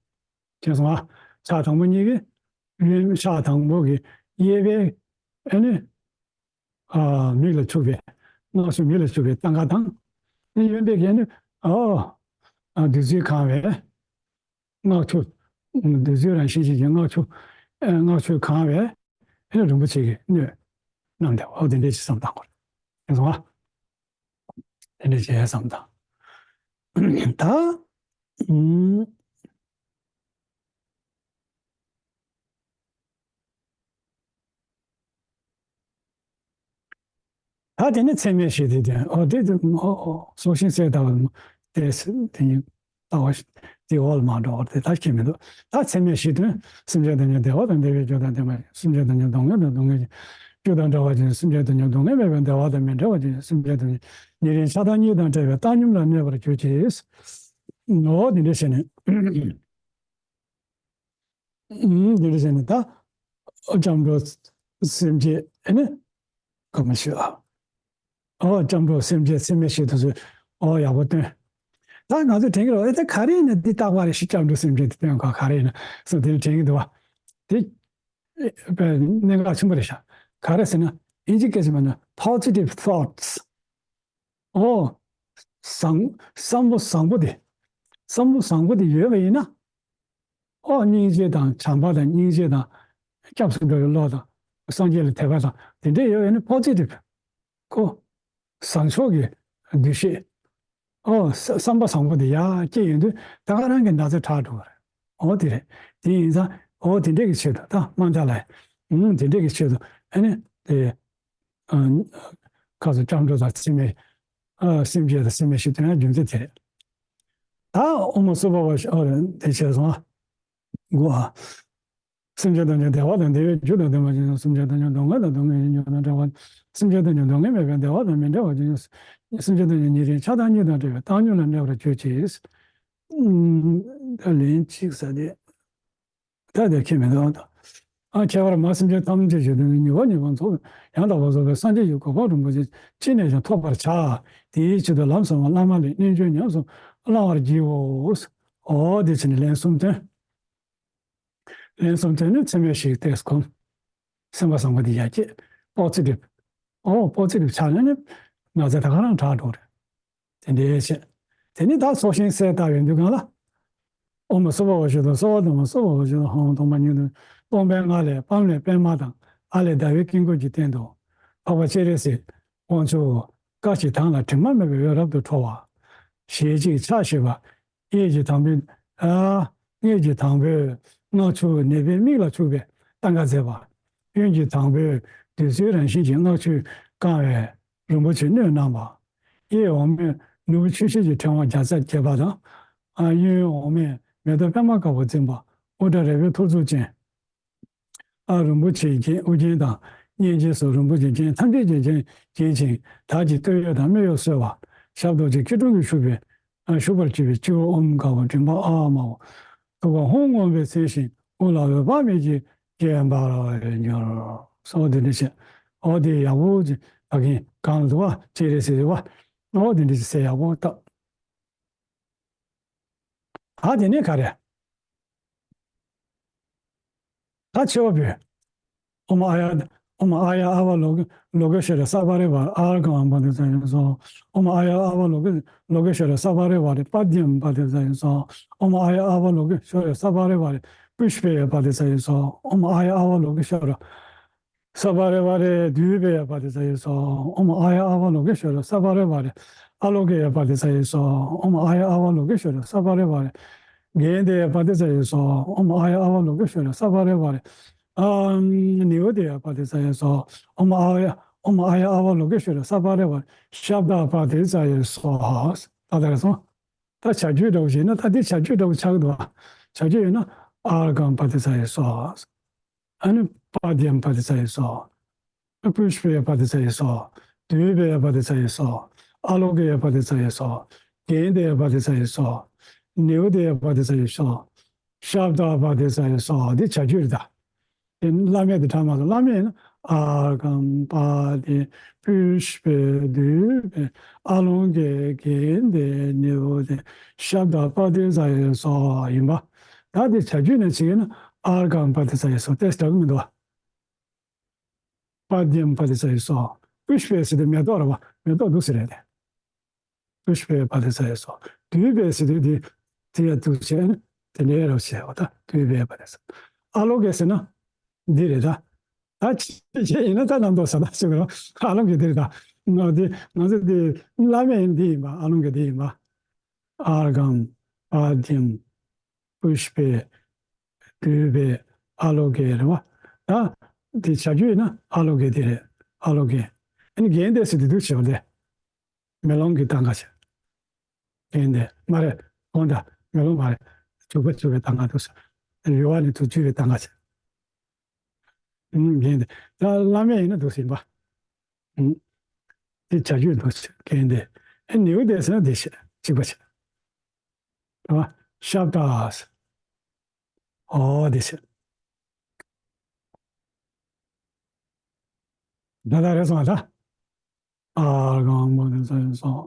མཁྱེན་སོང་ཨ། ཕྱག་དང་པོ་གཉིས་ཀྱི་གཡོན། ཕྱག་དང་པོ་གི་གཡས་པའི་ཨ་ནི། ཨ། མིག་ལ་བྱུག་པའི། སྔགས་ཆུ་མིག་ལ་བྱུག་པའི་སྟངས་ཀ་དང་། ཨ་ནི་གཡོན་པའི་གི་ནི། ཨོ། ཨ། བདུད་རྩིས་གང་བའི་སྔགས་ཆུ། བདུད་རྩིའི་རང་བཞིན་ཅན་གྱི་སྔགས་ཆུ། ཨ། སྔགས་ཆུས་གང་བའི་ཨ་ནི་རིན་པོ་ཆེ་གི་སྣོད་བསྣམས་ཏེ། ཨོ་དེ་འདྲའི་ཅིག་བསམ་བཏང་དགོས་རེད། མཁྱེན་སོང་ཨ། དེ་འདྲ་བྱས་བསམ་དང་། ད། ཨུམ། ད་དེ་ནི་ཚད་མེད་བཞི་དེ་དོན། ཨོ་དེ་དེ། ཨོ་ཨོ། སྲོག་ཤིང་གསེར་ལྟ་བུ་དེ་དེ་ཉིད། ལྟ་བ་དེ་འོག་ལ་མ་འགྲོ་བར་དེ་ལྟར་སྐྱེ་མི་འདུག། ད་ཚད་མེད་བཞི་དོན། སེམས་ཅན་དོན་གཉེར་བདེ་བ་དང་བདེ་བའི་རྒྱུ་དང་ལྡན་པ། སེམས་ཅན་དོན་གཉེར་སྡུག་བསྔལ་དང་སྡུག་བསྔལ་གྱི་རྒྱུ་དང་བྲལ་བ་ཅན། སེམས་ཅན་དོན་གཉེར་སྡུག་བསྔལ་མེད་པའི་བདེ་བ་དང་མི་འབྲལ་བ་ཅན། སེམས་ཅན་དོན་གཉེར་ཉེ་རིང་ཆགས་སྡང་གཉིས་དང་བྲལ་བའི་བཏང་སྙོམས་ལ་གནས་པར་གྱུར་ཅིག། འོ་དེ་འདྲ་བྱས་ནས། ཨུམ། དེ་འདྲ་བྱས་ནས་ད། ཨོ་སྐྱབས་འགྲོ་སེམས་བསྐྱེད་ཨ་ནི། གོ་མི་ཤེས་ཨ། ཨོ་སྐྱབས་འགྲོ་སེམས་བསྐྱེད་ཚད་མེད་བཞི་དེ་ཚོ། ཨོ་ཡག་པོ་སྟོན། ད་ང་ཚོས་དྲན་གྱི་རེད། ཨེ་ད་ག་རེ་ཡིན་ན་འདི་རྟག་པ་རེད་ཤག། སྐྱབས་འགྲོ་སེམས་བསྐྱེད་དེ་སྟོན་ག་ག་རེ་ཡིན་ན་སོ་དེ་ནི་དྲན་གྱི་འདུག་བ། དེ་དཔེ་གནད་འགག་ཆེན་པོ་རེད་ཤག། ག་རེ་ཟེར་ན་དབྱིན་ཇི་སྐད་ཆ་མ་ན་positive thoughts། ཨོ། བཟང་། བསམ་བློ་བཟང་པོ་དེ། བསམ་བློ་བཟང་པོ་དེ་ཡོད་པ་ཡིན་ན། ཨོ་སྙིང་རྗེ་དང་བྱམས་པ་དང་སྙིང་རྗེ་དང་། སྐྱབས་སུ་འགྲོ་བའི་བློ་དང་། སངས་རྒྱས་ལ་དད་པ་དང་དེ་འདྲས་ཡོད་པ་ཡིན་ན་positive། ཁོ། བཟང་ཕྱོགས་ཀྱི་འདུ་ཤེས། ཨོ་བསམ་པ་བཟང་པོ་དེ་ཡར་སྐྱེས་ཡོང་དུས་ད་ག་རང་གི་ན་ཚ་དྲག་འགྲོ་བ་རེད། ཨོ་དེ་རེད། དེ་ཡིན་ཙང་ཨོ་དེ་འདྲས་ཀྱི་ཆེད་དུ་ད་དམག་འཇགས་ལ། ཨུམ། དེ་འདྲས་ཀྱི་ཆེད་དུ་ཨ་ནི་དེ། ཨ། ཁ་སང་སྐྱབས་འགྲོ་དང་ཚད་མེད། ཨ། སེམས་བསྐྱེད་དང་ཚད་མེད་བཞི་དེ་ཡང་རྒྱུ་མཚན་དེ་རེད། ད་ཨོཾ་སྭ་བྷཱ་ཝ་ཤ། ཨོ་རེད། དེ་བྱས་སོང་ཨ། དགུ་ཨ། སེམས་ཅན་ཐམས་ཅད་བདེ་བ་དང་བདེ་བའི་རྒྱུ་དང་ལྡན་པ་ཅིག་དང་། སེམས་ཅན་ཐམས་ཅད་སྡུག་བསྔལ་དང་སྡུག་བསྔལ་གྱི་རྒྱུ་དང་བྲལ་བ། སེམས་ཅན་ཐམས་ཅད་སྡུག་བསྔལ་མེད་པའི་བདེ་བ་དང་མི་འབྲལ་བར་གྱུར་ཅིག། སེམས་ཅན་ཐམས་ཅད་ཉེ་རིང་ཆགས་སྡང་གཉིས་དང་བྲལ་བའི་བཏང་སྙོམས་ལ་གནས་པར་གྱུར་ཅིག། ཨུམ། ད་ལན་གཅིག་ཟེར་དེ། ད་དེ་ཁྱད་མི་འདུག་ཨང་། ཨ། ཁྱད་པར་མ་སེམས་ཅན་ཐམས་ཅད་ཀྱི་དོན་ནི་ཉེ་བར་ཉེ་བར་འཚོ་བའི་ཡང་དག་པར་རྫོགས་པའི་སངས་རྒྱས་ཀྱི་གོ་འཕང་རིན་པོ་ཆེ་ཅི་ནས་ཀྱང་ཐོབ་པར་བྱ། དེའི་ཆེད་དུ་ལམ་གསང་བ་བླ་མ་ལས་རྣལ་འབྱོར་ཉམས་སུ་བླང་བར་བགྱིའོ། འོ་དེ་བྱས་ནས་ལན་གསུམ་བཏོན། ལན་གསུམ་བཏོན་ནས་ཚད་མེད་བཞི་ཏོག་ཙམ་སྒོམ། སེམས་པ་བཟང་པོ་དེ་ཡར་སྐྱེད། པོ་ཛི་ཊིབ། ཨོ་པོ་ཛི་ཊིབ་ཆགས་ནས་ནི་ན་ཚ་ད་ག་རང་དྲག་འགྲོ་རེད། དེ་འདྲའི་བྱས། དེ་ནི་ད་སྲོག་ཤིང་གསེར་ལྟ་བུའི་འདུ་ཁང་ལ། ཨོཾ་སྭ་བྷཱ་ཝ་ཤ་དང་། སྭ་བྷཱ་དྷརྨ་སྭ་བྷཱ་ཝ་ཤ་དང་། ཧཱུྃ་སྟོང་པ་ཉིད་དུ། སྟོང་པའི་ངང་ལས་པཾ་ལས་པདྨ་དང་། ཨ་ལས་ཟླ་བའི་དཀྱིལ་འཁོར་གྱི་སྟེང་དུ། འཕགས་པ་སྤྱན་རས་གཟིགས། དབང་ཕྱུག་བཀའ་ཞིག་དང་ལ་དྲི་མ་མེད་པའི་འོད་རབ་ཏུ་འཕྲོ་བ། ཞལ་གཅིག་ཕྱག་བཞི་པ། གཡས་ཀྱི་དང་པོས། ཨ། གཡས་ཀྱི་དང་པོས་སྔགས་ཕྱུག་ནད་པའི་མིག་ལ་བྱུག་པའི་སྟངས་ཀ་མཛད་པ། གཡོན་གྱི་དང་པོས་བདུད་རྩིའི་རང་བཞིན་གྱི་སྔགས་ཆུས་བཀང་བའི་རིན་པོ་ཆེའི་སྣོད་གནང་བ། གཡས་འོག་མས་ནོར་བུ་ཆུ་ཤེལ་གྱི་ཕྲེང་བ་བརྒྱ་རྩ་བརྒྱད་པ་དང་། ཨ། གཡོན་འོག་མས་མེ་ཏོག་པདྨ་དཀར་པོ་འཛིན་པ། དབུ་སྐྲ་རལ་པའི་ཐོར་ཚུགས་ཅན། ཨ། རིན་པོ་ཆེའི་རྒྱན། ཨོ་རྒྱན་དང་། སྙན་རྒྱན་སོགས་རིན་པོ་ཆེའི་རྒྱན་ཐམས་ཅད་ཀྱིས་བརྒྱན་ཅིང་། དར་གྱི་སྟོད་གཡོགས་དང་སྨད་གཡོགས་གསོལ་བ། ཞབས་རྡོ་རྗེ་སྐྱིལ་ཀྲུང་གིས་བཞུགས་པའི། ཨ། བཞུགས་པར་བགྱི་བའི་སྤྱི་བོར་ཨོཾ་དཀར་པོ་མགྲིན་པ་ཨཱཿ་དམར་པོ། ཐུགས་ཀར་ཧཱུྃ་སྔོན་པོས་མཚན་ཞིང་། དབུ་ལ་འོད་དཔག་མེད་ཀྱི་རྒྱས་འབར་བར་གྱུར། སོགས་དེ་འདྲ་བྱས། ཨོ་དེ་ཡག་པོ་ཅིག་ཕ་གིན་གང་ལ་འདུག་བ། ཅི་རེད་ཟེར་བ། ཨོ་དེ་འདྲ་ཅིག་ཟེར་ཡག་པོ་བཏབ། ད་དེ་ནས་ག་རེ། ད་ཆེ་བ་བོས། ཨོཾ་ཨཱརྱ། ཨོཾ་ཨཱརྱ་ཨཱ་བ་ལོ་ཀེ། ལོ་ཀེ་ཤྭ་ར་ས་པ་རི་ཝཱ་ར་ཨཱརྱ་གཾ་པ་ཏི་ཙ་ཡེ་སྭཱ་ཧཱ། ཨོཾ་ཨཱརྱ་ཨཱ་བ་ལོ་ཀེ། ལོ་ཀེ་ཤྭ་ར་ས་པ་རི་ཝཱ་ར་པཱདྱཾ་པ་ཏི་ཙ་ཡེ་སྭཱ་ཧཱ། ཨོཾ་ཨཱརྱ་ཨཱ་བ་ལོ་ཀེ་ཤྭ་ར་ས་པ་རི་ཝཱ་ར་པུཥྤེ་པ་ཏི་ཙ་ཡེ་སྭཱ་ཧཱ། ཨོཾ་ཨཱརྱ་ཨཱ་བ་ལོ་ཀེ་ཤྭ་ར་ས་པ་རི་ཝཱ་ར་དྷཱུ་པེ་པ་ཏི་ཙ་ཡེ་སྭཱ་ཧཱ། ཨོཾ་ཨཱརྱ་ཨཱ་བ་ལོ་ཀེ་ཤྭ་ར་ས་པ་རི་ཝཱ་ར་ཨཱ་ལོ་ཀེ་པ་ཏི་ཙ་ཡེ་སྭཱ་ཧཱ། ཨོཾ་ཨཱརྱ་ཨཱ་བ་ལོ་ཀེ་ཤྭ་ར་ས་པ་རི་ཝཱ་ར་གནྡྷེ་པ་ཏི་ཙ་ཡེ་སྭཱ་ཧཱ། ཨོཾ་ཨཱརྱ་ཨཱ་བ་ལོ་ཀེ་ཤྭ་ར་ས་པ་རི་ཝཱ་ར་ཨ་ནིའུ་དྷེ་པ་ཏི་ཙ་ཡེ་སྭཱ་ཧཱ། ཨོཾ་ཨཱརྱ། ཨོཾ་ཨཱརྱ་ཨཱ་བ་ལོ་ཀེ་ཤྭ་ར་ས་པ་རི་ཝཱ་ར་ཤབྡ་པ་ཏི་ཙ་ཡེ་སྭཱ་ཧཱ། ད་ལྟ་རེད་སོང་། ད་བྱ་རྒྱུད་འདྲ་བོ་ཞིག་ཡིན་ན། ད་འདི་བྱ་རྒྱུད་འདྲ་བོ་ཆགས་ཀྱི་འདུག་བ། བྱ་རྒྱུད་ཡིན་ན། ཨཱརྱ་གཾ་པ་ཏི་ཙ་ཡེ་སྭཱ་ཧཱ། ཨ་ནི་པཱདྱཾ་པ་ཏི་ཙ་ཡེ་སྭཱ་ཧཱ། པུཥྤེ་པ་ཏི་ཙ་ཡེ་སྭཱ་ཧཱ། དྷཱུ་པེ་པ་ཏི་ཙ་ཡེ་སྭཱ་ཧཱ། ཨཱ་ལོ་ཀེ་པ་ཏི་ཙ་ཡེ་སྭཱ་ཧཱ། གནྡྷེ་པ་ཏི་ཙ་ཡེ་སྭཱ་ཧཱ། ནིའུ་དྷེ་པ་ཏི་ཙ་ཡེ་སྭཱ་ཧཱ། ཤབྡ་པ་ཏི་ཙ་ཡེ་སྭཱ་ཧཱ། འདི་བྱ་རྒྱུད་རེད་ད། དེ་བླ་མེད་དེ་དྲངས་མ་སོང་། བླ་མེད་ཡིན་ན། ཨཱརྱ་གཾ་པཱདྱཾ་པུཥྤེ་དྷཱུ་པེ་ཨཱ་ལོ་ཀེ་གནྡྷེ་ནིའུ་དྷེ་ཤབྡ་པ་ཏི་ཙ་ཡེ་སྭཱ་ཧཱ་ཡིན་པ། ད་དེ་བྱ་རྒྱུད་ནས་བྱེད་ཀྱི་ན། ཨཱརྱ་གཾ་པ་ཏི་ཙ་ཡེ་སྭཱ་ཧཱ། ཏོག་ཙམ་འདྲ་གི་མི་འདུག་བ། པཱདྱཾ་པ་ཏི་ཙ་ཡེ་སྭཱ་ཧཱ། པུཥྤེ་ཟེར་དུས་མེ་ཏོག་རེད་བ། མེ་ཏོག་འདུག་ཟེར་རེད་དེ། པུཥྤེ་པ་ཏི་ཙ་ཡེ་སྭཱ་ཧཱ། དྷཱུ་པེ་ཟེར་དུས་དེ། དེ་ཡང་འདུག་བྱས་ནས་དེ་འདྲའི་རབ་བྱས་པ། ད་དྷཱུ་པེ་པ་ཏི་ཙ། ཨཱ་ལོ་ཀེ་ཟེར་ན་འདི་རེད་ད། ད་ཅི་བྱས་ཡིན་ན་ད་རྣམ་རྟོག་ཟ་ད་ཞུ་གི་རེད། ཨཱ་ལོ་ཀེ་འདི་རེད་ད། ང་འདི་ང་ཚོ་འདི་བླ་མེད་ཡིན་འདི་ཡིན་པ། ཨཱ་ལོ་ཀེ་འདི་ཡིན་པ། ཨཱརྱ་གཾ་པཱདྱཾ་པུཥྤེ་དྷཱུ་པེ་ཨཱ་ལོ་ཀེ་རེད་བ། ད་འདི་བྱ་རྒྱུད་ཡིན་ན་ཨཱ་ལོ་ཀེ་འདི་རེད། ཨཱ་ལོ་ཀེ། ཨ་ནི་གནྡྷེ་ཟེར་དུས་འདུག་བྱས་པ་ལས། མེ་ལོང་གི་སྟངས་ཀ་བྱས། གནྡྷེ་མ་རེད། གོང་དུ་མེ་ལོང་མ་རེད། བྱུག་པ་བྱུག་པའི་སྟངས་ཀ་འདུག་ཟེར། ཡུ་བ་ནས་དུ་བྱུག་པའི་སྟངས་ཀ་བྱས། ཨུམ། གནྡྷེ། ད་བླ་མེད་ཡིན་ན་འདུག་ཟེར་ཡིན་པ། ཨུམ། དེ་བྱ་རྒྱུད་འདུག་ཟེར། གནྡྷེ། ཨེ་ནིའུ་དྷེ་ཟེར་ན་དེ་བྱས། གཅིག་པ་བྱས། རེད་བ། ཤབྡ་ཟེར། ཨོ་དེ་བྱས། ད་ལྟ་རེད་སོང་ད། ཨཱརྱ་གཾ་པ་ཏི་ཙ་ཡེ་སྭཱ་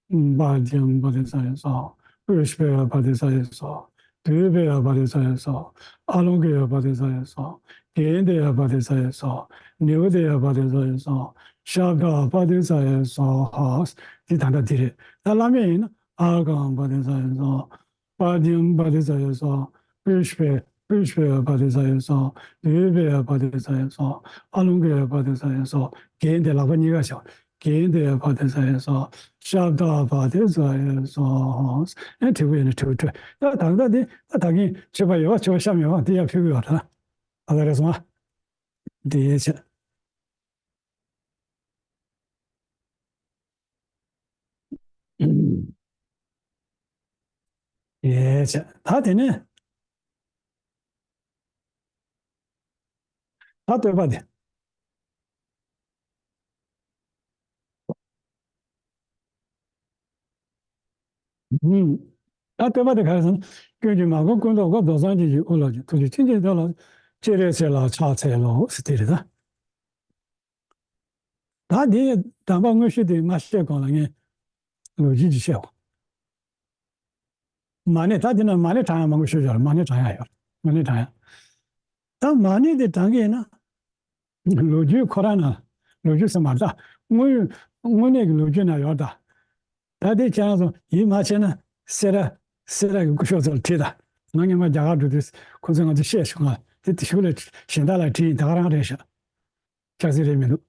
ཧཱ། པཱདྱཾ་པ་ཏི་ཙ་ཡེ་སྭཱ་ཧཱ། པུཥྤེ་པ་ཏི་ཙ་ཡེ་སྭཱ་ཧཱ། དྷཱུ་པེ་པ་ཏི་ཙ་ཡེ་སྭཱ་ཧཱ། ཨཱ་ལོ་ཀེ་པ་ཏི་ཙ་ཡེ་སྭཱ་ཧཱ། གནྡྷེ་པ་ཏི་ཙ་ཡེ་སྭཱ་ཧཱ། ནིའུ་དྷེ་པ་ཏི་ཙ་ཡེ་སྭཱ་ཧཱ། ཤབྡ་པ་ཏི་ཙ་ཡེ་སྭཱ་ཧཱ། འདི་ད་ལྟ་འདི་རེད། ད་བླ་མེད་ཡིན་ན། ཨཱརྱ་གཾ་པ་ཏི་ཙ་ཡེ་སྭཱ་ཧཱ། པཱདྱཾ་པ་ཏི་ཙ་ཡེ་སྭཱ་ཧཱ། པུཥྤེ། པུཥྤེ་པ་ཏི་ཙ་ཡེ་སྭཱ་ཧཱ། དྷཱུ་པེ་པ་ཏི་ཙ་ཡེ་སྭཱ་ཧཱ། ཨཱ་ལོ་ཀེ་པ་ཏི་ཙ་ཡེ་སྭཱ་ཧཱ། གནྡྷེ། ལག་པ་གཉིས་ཀ་བྱས། གནྡྷེ་པ་ཏི་ཙ་ཡེ་སྭཱ་ཧཱ། ཤབྡ་པ་ཏི་ཙ་ཡེ་སྭཱ་ཧཱ། ཨེ་དྲིལ་བུ་ནས་དྲིལ་བུ་འཕྲོས། ད་ད་ལྟ་འདི་ད་ད་གིན་མཆོད་པ་ཡོད་པ། མཆོད་པ་བཤམས་ཡོད་པ། འདི་ཡར་ཕུལ་གི་ཡོད་ད། ཨ་ད་རེད་སོང་ཨ། འདི་ཡས་བྱས། ཡས་བྱས། ད་དེ་ནས། ད་བསྟོད་པ་དེ། ཨུམ། ད་བསྟོད་པ་དེ་ག་རེ་ཟེར་ན། སྐྱོན་གྱིས་མ་གོས་སྐུ་མདོག་དཀར། རྡོར་གཙང་འགྱེད་བྱེད་དབུ་ལ་བརྒྱན། ཐུགས་རྗེ་ཆེ་ཆེན་ཏེ་ལ། སྤྱན་རས་གཟིགས་ལ་ཕྱག་འཚལ་ལོ་ཟེར་དེ་རེད་ད། ད་འདི་གདམས་པ་དངོས་གཞི་དེ་མ་བཤད་གོང་ལ་ངས་ལོ་རྒྱུས་ཅིག་བཤད་འོང་། མ་ཎི། ད་འདི་ན་མ་ཎི་བགྲང་ཡག་མང་པོ་ཤོད་ཡོད་རེད། མ་ཎི་བགྲང་ཡག་ཡོད་རེད། མ་ཎི་བགྲང་ཡག་ད་མ་ཎི་དེ་བགྲང་གི་ཡིན་ན། ལོ་རྒྱུས་ཁོ་རང་ན། ལོ་རྒྱུས་ཟེར་མ་རེད་ད། དངོས་དངོས་གནས་ཀྱི་ལོ་རྒྱུས་ན་ཡོད་ད། ད་དེ་ཁྱེད་རང་ཚོ་ཡིད་མ་ཆེས་ན། སེ་ར། སེ་ར་གི་སྐུ་ཞབས་ཚོ་ལ་དྲིས་ད། ང་སྔོན་མ་རྒྱ་གར་འགྲོ་དུས་ཁོ་ཚོས་ང་ཚོ་བཤད་བྱུང་ང་། དེ་དེ་ཤུགས་ལ་གཞན་དག་ལ་དྲིས་ཡིན། ད་ག་རང་རེད་ཤག་ཆགས་སྲིད་རེད་མི་འདུག་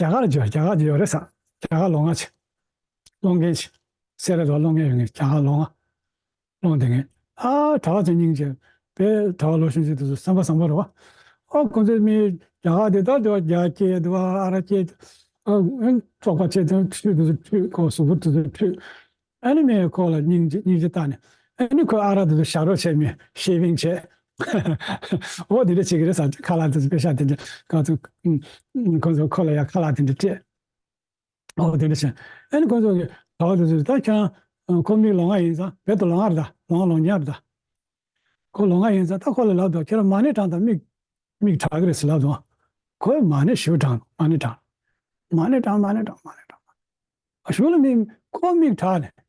རྒྱ་གར་ལ་བྱོས། རྒྱ་གར་དེ་ཡོད་རེད་ཟེར། རྒྱ་གར་ལོང་བ་བྱས། སློང་མཁན་ཞིག་སེ་ར་དུ་བ་སློང་མཁན་ཡོད་ངེས། རྒྱ་གར་ལོང་བ། སློང་བསྡད་མཁན། ཨ་གྲྭ་བ་ཚོ་སྙིང་རྗེ། དཔེ་གྲྭ་བ་ལོ་གཞོན་ཚོ་དེ་ཚོ་སེམས་པ་བཟང་པོ་རེད་བ། ཨ་ཁོང་ཚོའི་མི་རྒྱ་གར་དེ་དག་དེ་བ་རྒྱ་སྐད་དེ་བ་ཨ་ར་སྐད། ཨ་ཨ་བཙོག་པ་བྱས་དེ་ཁྲུས་དེ་ཚོ་ཁྲུས། ཁོ་གཟུགས་པོ་དེ་ཚོ་ཁྲུས། ཨ་ནི་མི་ཁོ་ལ་སྙིང་རྗེ་སྙིང་རྗེ་བཏང་ནས། ཨ་ནི་ཁོ་ཨ་ར་དེ་ཚོ་ཞབས་བྲོ་བྱས། མི་ཤེ་བིང་བྱས། འོ་དེ་འདྲ་བྱེད་ཀྱི་རེད་ཟེར། ཁ་ལག་དེ་ཚོ་པེ་ཤག་དེ་འདྲ་ག་ཚོད། ཁོང་ཚོ་ཁོ་ལ་ཡ་ཁ་ལག་དེ་འདྲ་སྤྲད། ཨོ་དེ་འདྲ་བྱས། ཨ་ནི་ཁོང་ཚོ་གི་གྲྭ་བ་དེ་ཚོས་ད་ཁྱེད་རང་ཁོ་མི་ལོང་བ་ཡིན་ཙང་། རྦད་དེ་ལོང་བ་རེད་ད། ལོང་བ་ལོང་ཉག་རེད་ད། ཁོ་ལོང་བ་ཡིན་ཙང་ད་ཁོ་ལ་ལབ་དང་། ཁྱེད་རང་མ་ཎི་བགྲངས་དང་། མིག་མིག་གྲགས་ཀྱི་རེད་ཟེར་ལབ་དང་། ཁོས་མ་ཎི་ཞེ་པོ་བགྲངས། མ་ཎི་བགྲངས། མ་ཎི་བགྲངས། མ་ཎི་བགྲངས། མ་ཎི་བགྲངས། གཞུག་ལ་མི་ཁོ་མིག་གྲགས་ནས།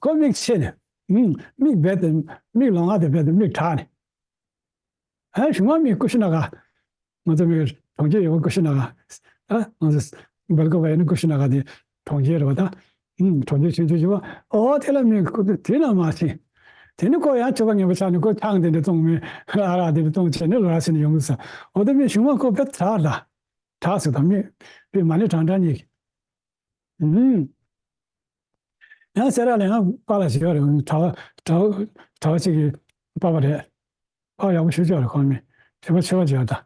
ཁོ་མིག་ཕྱེ་ནས། ཨུམ། མིག་རྦད་དེ། མིག་ལོང་བ་དེ་རྦད་དེ་མིག་གྲགས་ནས། ཨ་གཞུག་མ་མི་ཀུ་ཤུ་ན་ག། ང་ཚོ་མི་གྲོང་ཁྱེར་ཡོད་པ་ཀུ་ཤུ་ན་ག། ཨ་ང་ཚོ་སྦེལ་ཀོབ་ཡིན་ན་ཀུ་ཤུ་ན་ག་དེ་གྲོང་ཁྱེར་རེད་པ་ད། ཨུམ། གྲོང་ཁྱེར་ཆུང་ཆུང་ཞིག་པ། ཨོ་དེ་ལ་མི་ཀུ་དེ་ན་མ་ཕྱིན། དེ་ནི་ཁོ་ཡང་སྤྱོད་པ་ངན་པ་ཆགས་ནས་ཁོ་ཆང་དེ་འདྲ་བཙོང་མི་ཨ་རག་དེ་འདྲ་བཙོང་བྱས་ནས་ལོ་ར་ཟིན་ནས་ཡོང་གི་ས། ཨོ་དེ་མི་གཞུག་མ་ཁོ་དཔེ་དྲག་ལ། དྲག་ཟེར་དང་མི་དཔེ་མ་ཎི་བགྲང་བགྲང་གཉིས། ཨུམ། ཡང་སེ་ར་ལ་ཡང་པཱ་ལགས་ཤིག་ཡོད་རེད། གྲྭ་བ་གྲྭ་བ་གྲྭ་བ་གཅིག་གི་པ་ཕ་རེད། པཱ་ཡག་པོ་ཞེ་པོ་ཅིག་ཡོད་རེད། ཁོང་མི་བྱེད་པ་ཆེ་བ་ཅིག་ཡོད་ད།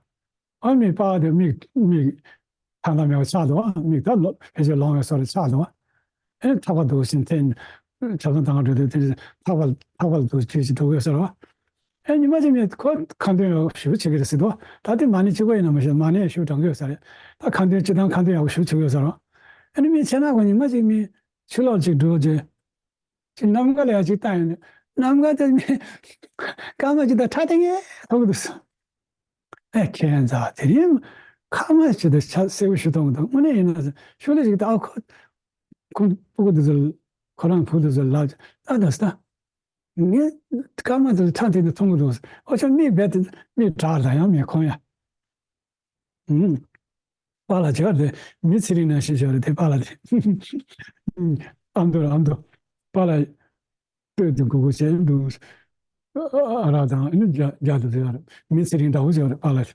ཨ་མི་པཱ་དེ་མིག་མིག་ཐང་ཐང་མེད་པ་ཆགས་འདུག་བ། མིག་ད་ལོ་ཕལ་ཆེར་ལོང་བའི་བཟོ་འདྲ་ཆགས་འདུག་བ། ཨེ་ཐག་པ་འདུག་ཕྱིན་ཐེངས་ཆབ་གསང་ཐང་འགྲོ་དུས་དེ་ཐག་པ་ཐག་པ་འདུག་ཅིག་ཅིག་འདུག་གི་ཟེར་བ། ཨེ་ཉི་མ་གཅིག་མིན་ཁོ་ཁ་འདོན་ཡག་ཞེ་པོ་བྱེད་ཀྱི་རེད་ཟེར་འདུག་ད་དེ་མ་ཎི་གཅིག་པོ་ཡིན་ན་མ་ཤེས། མ་ཎི་ཡག་ཞེ་པོ་བགྲང་གི་ཡོད་ས་རེད། ད་ཁ་འདོན་སྤྱིར་བཏང་ཁ་འདོན་ཡག་པོ་ཞེ་པོ་བྱེད་ཀྱི་ཡོད་ས་རེད། ཨ་ནི་མི་ཚེ་ནང་ཁོ་ཉི་མ་གཅིག་མི་ཕྱི་ལོགས་གཅིག་འགྲོ་རྗེས་ཅིག་གནམ་ཁ་ལ་ཡག་ཅིག་བཏང་ཡོང་ནས། གནམ་ཁ་དེ་མི་སྐར་མ་གཅིག་དང་ཁྲ་ཐིང་ངེ་མཐོང་གི་འདུག་ཟེར། ཨེ་ཁྱེད་ཚོ་དེ་རིང་སྐར་མ་གཅིག་དང་ཆ་སེར་པོ་ཞིག་མཐོང་གི་འདུག་དངོས་གནས་ཡིན་ན་ཟེར། ཤུགས་ལ་ཞིག་ད་ཨ་ཁོ་ཁོང་སྤུ་གུ་དེ་ཚོ་ཁོ་རང་བུ་དེ་ཚོ་ལབ་ད་ད་ད། ངས་སྐར་མ་དེ་ཚོ་ཁྲ་ཐིང་ཐིང་མཐོང་གི་འདུག་ཨོ་ཅག་མིག་རྦད་དེ་མིག་གྲགས་ད་ཡང་མེད་ཁོང་ཡ། ཨུམ། པཱ་ལགས་བྱས་པ་དེ་མི་ཚེ་རིང་ནང་བཞིན་བྱས་པ་རེད་དེ་པཱ་ལགས་དེ། ཨ་མདོ་ཨ་མདོ། པཱ་ལགས་ལྟོས་དེ་གུ་གུ་བྱས་འདུག་ཨ་རག་དང་ཨ་ནི་རྒྱ་རྒྱ་དེ་བྱས་པ་རེད། མི་ཚེ་རིང་འདྲ་བོ་བྱས་པ་རེད་པཱ་ལགས་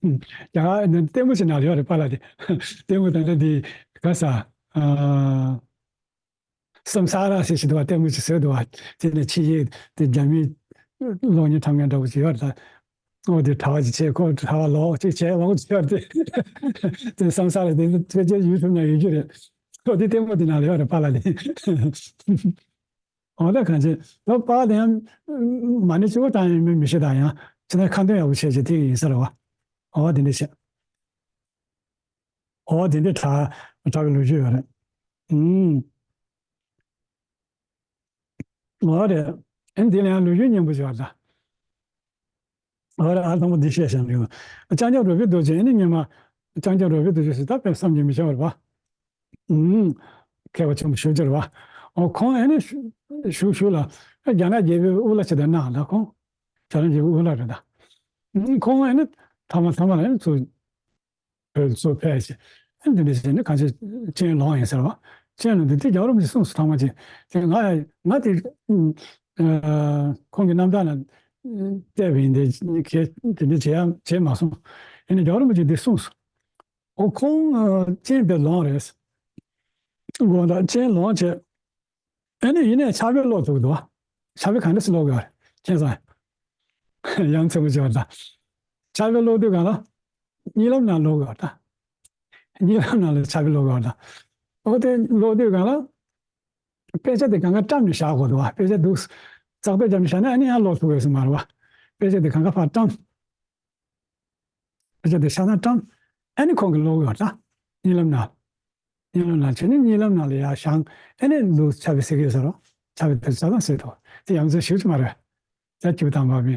དེ། རྒྱ་གར་ནི་ལྟད་མོ་ཞིག་ནང་ལ་ཡོད་རེད་པཱ་ལགས་དེ། ལྟད་མོ་དང་འདྲ་དེ་ག་ས། ཨ། སམ་ས་ར་ཟེར་ཞིག་འདུག་བ། ལྟད་མོ་ཅིག་བཟོས་འདུག་བ། དེ་ནས་ཕྱི་རྒྱལ་དེ་རྒྱ་མི་གློག་བརྙན་འཁྲབ་མཁན་འདྲ་བོ་ཅིག་ཡོད་རེད་ད། ཨོ་དེ་གྲྭ་བ་ཅིག་བྱས། ཁོ་གྲྭ་བ་ལོག་ཅིག་བྱས་ལོག་ཅིག་ཡོད་རེད་དེ། དེ་སམ་ས་ར་དེ་ཕལ་ཆེར་ཡུ་ཊུབ་ནང་ཡོད་རྒྱུ་རེད། ཨོ་དེ་ལྟད་མོ་དེ་ནང་ལ་ཡོད་རེད་པཱ་ལགས་དེ། ཨོ་ད་གང་བྱས་ལོ་པཱ་དེ་ཡང་མ་ཎི་གཅིག་པོ་བགྲངས་ཡང་མི་མི་ཤེས་ད། ཡང་ཅི་ན་ཁ་འདོན་ཡག་པོ་བྱས་བྱས་དེ་ཡིན་ས་རེད་བ། ཨོ་དེ་འདྲ་བྱས། ཨོ་དེ་འདྲ་གྲགས་གྲགས་ཀྱི་ལོ་རྒྱུས་ཡོད་རེད། ཨུམ། ཨོ་རེད། ཨེ་འདི་ལ་ཡང་ལོ་རྒྱུས་སྙན་པོ་ཞིག་ཡོད་རེད། ཨོ་རེད། ཨ་དང་པོ་འདི་བཤད་བཞག་འདུག་ལྕང་སྐྱ་རོལ་པའི་རྡོ་རྗེ། ཨེ་ནི་སྔོན་མ་ལྕང་སྐྱ་རོལ་པའི་རྡོ་རྗེ་ཟེར་ད་དཔེ་བསམ་གྱིས་མི་ཁྱབ་པ་རེད་པ། ཨུམ། མཁས་པ་ཆེན་པོ་ཞེ་པོ་ཅིག་རེད་པ། ཨོ་ཁོང་ཨེ་ནི་བཞུགས་བཞུགས་ལ་རྒྱ་ནག་རྒྱལ་པོའི་དབུ་བླ་ཅིག་དང་སྣང་ད་ཁོང་། རྒྱ་ནག་རྒྱལ་པོའི་དབུ་བླ་རེད་ད། ཨུམ། ཁོང་ཨེ་ནི་ཐ་མ་ཐ་མ་ལ་ཨེ་ནི་ཚུར། བོད་ཚུར་ཕེབས་ཤིང་། འདི་འདྲ་བྱས་ནས་གང་ཅི་སྤྱན་ལོག་ཡིན་ཟེར་བ། སྤྱན་ལོག་འདི་དེ་རྒྱལ་བ་རིན་པོ་ཆེས་གསུངས་སོ། ཐོག་མ་ཅིག་དེ་ང་ང་དེ་ཨ་ཁོང་གི་རྣམ་ཐར་ན་བལྟས་པ་ཡིན། དེ་གས་དེ་འདྲ་བྱས་ཡ་བྱས་མ་སོང་། ཡིན་ནའི་རྒྱལ་བ་རིན་པོ་ཆེས་འདི་གསུངས་སོ། ཨོ་ཁོང་ཨ་སྤྱན་དཔེ་ལོག་རེད། དགོངས་དག་སྤྱན་ལོག་བྱས། ཨ་ནི་ཡིན་ནའི་ཆར་པས་ལོག་ཐུབ་འདུག་ཆར་པས་ག་འདྲ་སེ་ལོག་དགོས་རེད་ཁྱེད་ཚོ། ཡ་མཚན་པོ་ཅིག་ཡོད་རེད་ད། ཆར་པས་ལོག་དུས་གང་ལ། གཉིད་ལམ་ནང་ལོག་དགོས་རེད་ད། གཉིད་ལམ་ནང་ལ་ཆར་པས་ལོག་དགོས་རེད་ད། ཨོ་དེ་ལོག་དུས་གང་ལ། དཔེ་ཆ་དེ་གང་ག་བཀྲམ་ནས་བཞག་དགོས་འདུག་བ། དཔེ་ཆ་འདུག་ཙག་པས་བཀྲམ་ནས་བཞག་ན་ཨ་ནི་ཡང་ལོག་ཐུབ་ཡོད་ས་མ་རེད་བ། དཔེ་ཆ་དེ་གང་ག་ཕར་བཀྲམ། ཕར་ཕྱོགས་དེ་ཤ་ཚང་བཀྲམ། ཨ་ནི་ཁོང་གིས་ཀློག་ཡོད་ད། གཉིད་ལམ་ན། གཉིད་ལམ་ན་བྱས་ནས་གཉིད་ལམ་ནང་ལ་ཡར་བཞེངས། ཨ་ནི་ལུག་ཆར་པས་ཟེར་གྱི་ཡོད་ས་རེད། ཆར་པས་དེ་ཆ་ཚང་ཟེར་འདུག་དེ་ཡ་མཚན་ཞེ་པོ་ཅིག་མ་རེད། ད་སྐྱིད་པོ་དང་བབ་པའི་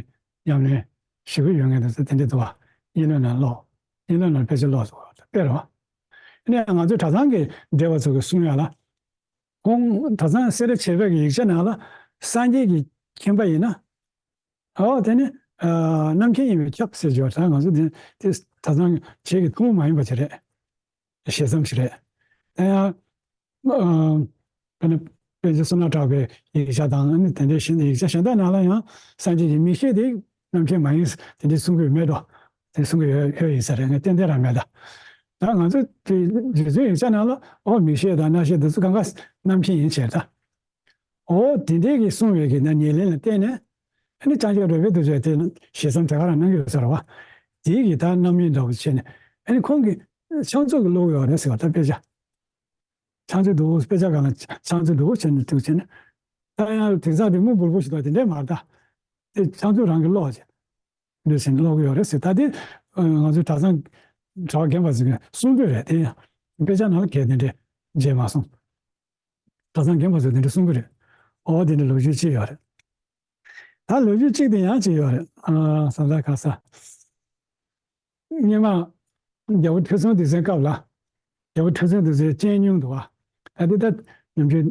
ཉམས་ལེན་ཞེ་པོ་ཡོད་མཁན་དེ་ཚོ་དེ་འདྲ་འདུག་བ། གཉིད་ལམ་ན་ཀློག་གཉིད་ལམ་ན་ཕལ་ཆེར་ཀློག་འདུག་བ། དཔེ་རེད་བ། ཨ་ནི་ང་ཚོའི་གྲྭ་ཚང་གི་བགྲེས་པ་ཚོ་གིས་གསུང་ཡ་ལ། ཁོང་གྲྭ་ཚང་སེ་ར་བྱེས་པའི་ཡིག་ཆ་ནང་ལ་སངས་རྒྱས་ཀྱི་མཁྱེན་པ་ཡིན་ན། ཨོ་དེ་ནི་ཨ་རྣམ་མཁྱེན་ཡིན་པས་ཁྱབ་ཟེར་གྱི་ཡོད་རེད། ང་ཚོ་དེ་དེ་ད་ཐང་བྱེད་ཀྱི་ཐུན་མོང་མ་ཡིན་པ་ཅིག་རེད། ཞལ་ཟམ་ཞིག་རེད། དེ་ཡང་ཨ་དཔེར་ན་པཎ་ཆེན་བསོད་ནམས་གྲགས་པའི་ཡིག་ཆ་དང་ཨ་ནི་དེ་འདྲའི་གཞན་ཡིག་ཆ་གཞན་དག་ནང་ལ་ཡང་སངས་རྒྱས་ཀྱི་མིག་ཤེས་དེ་རྣམ་མཁྱེན་མ་ཡིན་དེ་འདྲའི་གསུང་གི་མེད་དོ། དེ་གསུང་གི་ཡོད་ཡོད་ཡིན་ས་རེད། ངས་ཏན་ཏན་རང་མེད་ད། ད་ང་ཚོ་དེ་རྗེ་བཙུན་ཡིག་ཆ་ནང་ལ་ཨོ་མིག་ཤེས་དང་རྣ་ཤེས་དེ་ཚོ་གང་ག་རྣམ་མཁྱེན་ཡིན་བྱས་ད། ཨོ་དེ་འདྲའི་གི་གསུང་བའི་གི་ན་ཉེར་ལེན་ལ་བརྟེན་ནས་ཨ་ནི་ལྕང་སྐྱ་རོལ་པའི་གདུལ་བྱ་དེ་ཞེ་མཚམས་དེ་ག་རང་གནང་གི་ཡོད་ས་རེད་བ། དེའི་གི་ད་རྣམ་གཡེང་འདྲ་བོ་བྱས་ནས་ཨ་ནི་ཁོང་གི་ཕྱག་མཛུབ་ཀྱི་ཀློག་ཡོད་རེད་ཟེར་བ་ད་དཔེ་ཆ། ཕྱག་མཛུབ་འདུག་དཔེ་ཆ་སྒང་ལ་ཕྱག་མཛུབ་འདུག་བྱས་ནས་འདུག་བྱས་ནས། ད་ཡང་དེང་སང་དེ་སྨུག་འབུར་པོ་ཞིག་འདུག་དེ་འདྲས་མ་རེད་ད། དེ་ཕྱག་མཛུབ་རང་གིས་ཀློག་བྱས། འདུག་བྱས་ནས་ཀློག་གི་ཡོད་རེད་ཟེར། ད་དེ་ང་ཚོའི་གྲྭ་ཚང་གྲྭ་པ་རྒན་པ་ཚོས་གསུང་གི་རེད་དེ། དཔེ་ཆ་ནང་ལ་གས་དེ་འདྲས་མཇལ་མ་སོང་། གྲྭ་ཚང་རྒན་པ་ཚོས་དེ་འདྲས་གསུང་གི་རེད། འོ་དེ་འདྲས་ལོ་རྒྱུས་ཅིག་ཡོད་རེད། ད་ལོ་རྒྱུས་གཅིག་དེ་ཡང་ཅིག་ཡོད་རེད། ཨ་ས་ད་ག་ས། སྔོན་མ་རྒྱལ་པོ་ཁྲི་སྲོང་ལྡེ་བཙན་སྐབས་ལ། རྒྱལ་པོ་ཁྲི་སྲོང་ལྡེ་བཙན་སྤྱན་སྨྱུང་འདུག་བ། ད་འདི་ད་ནམ་རྒྱུན་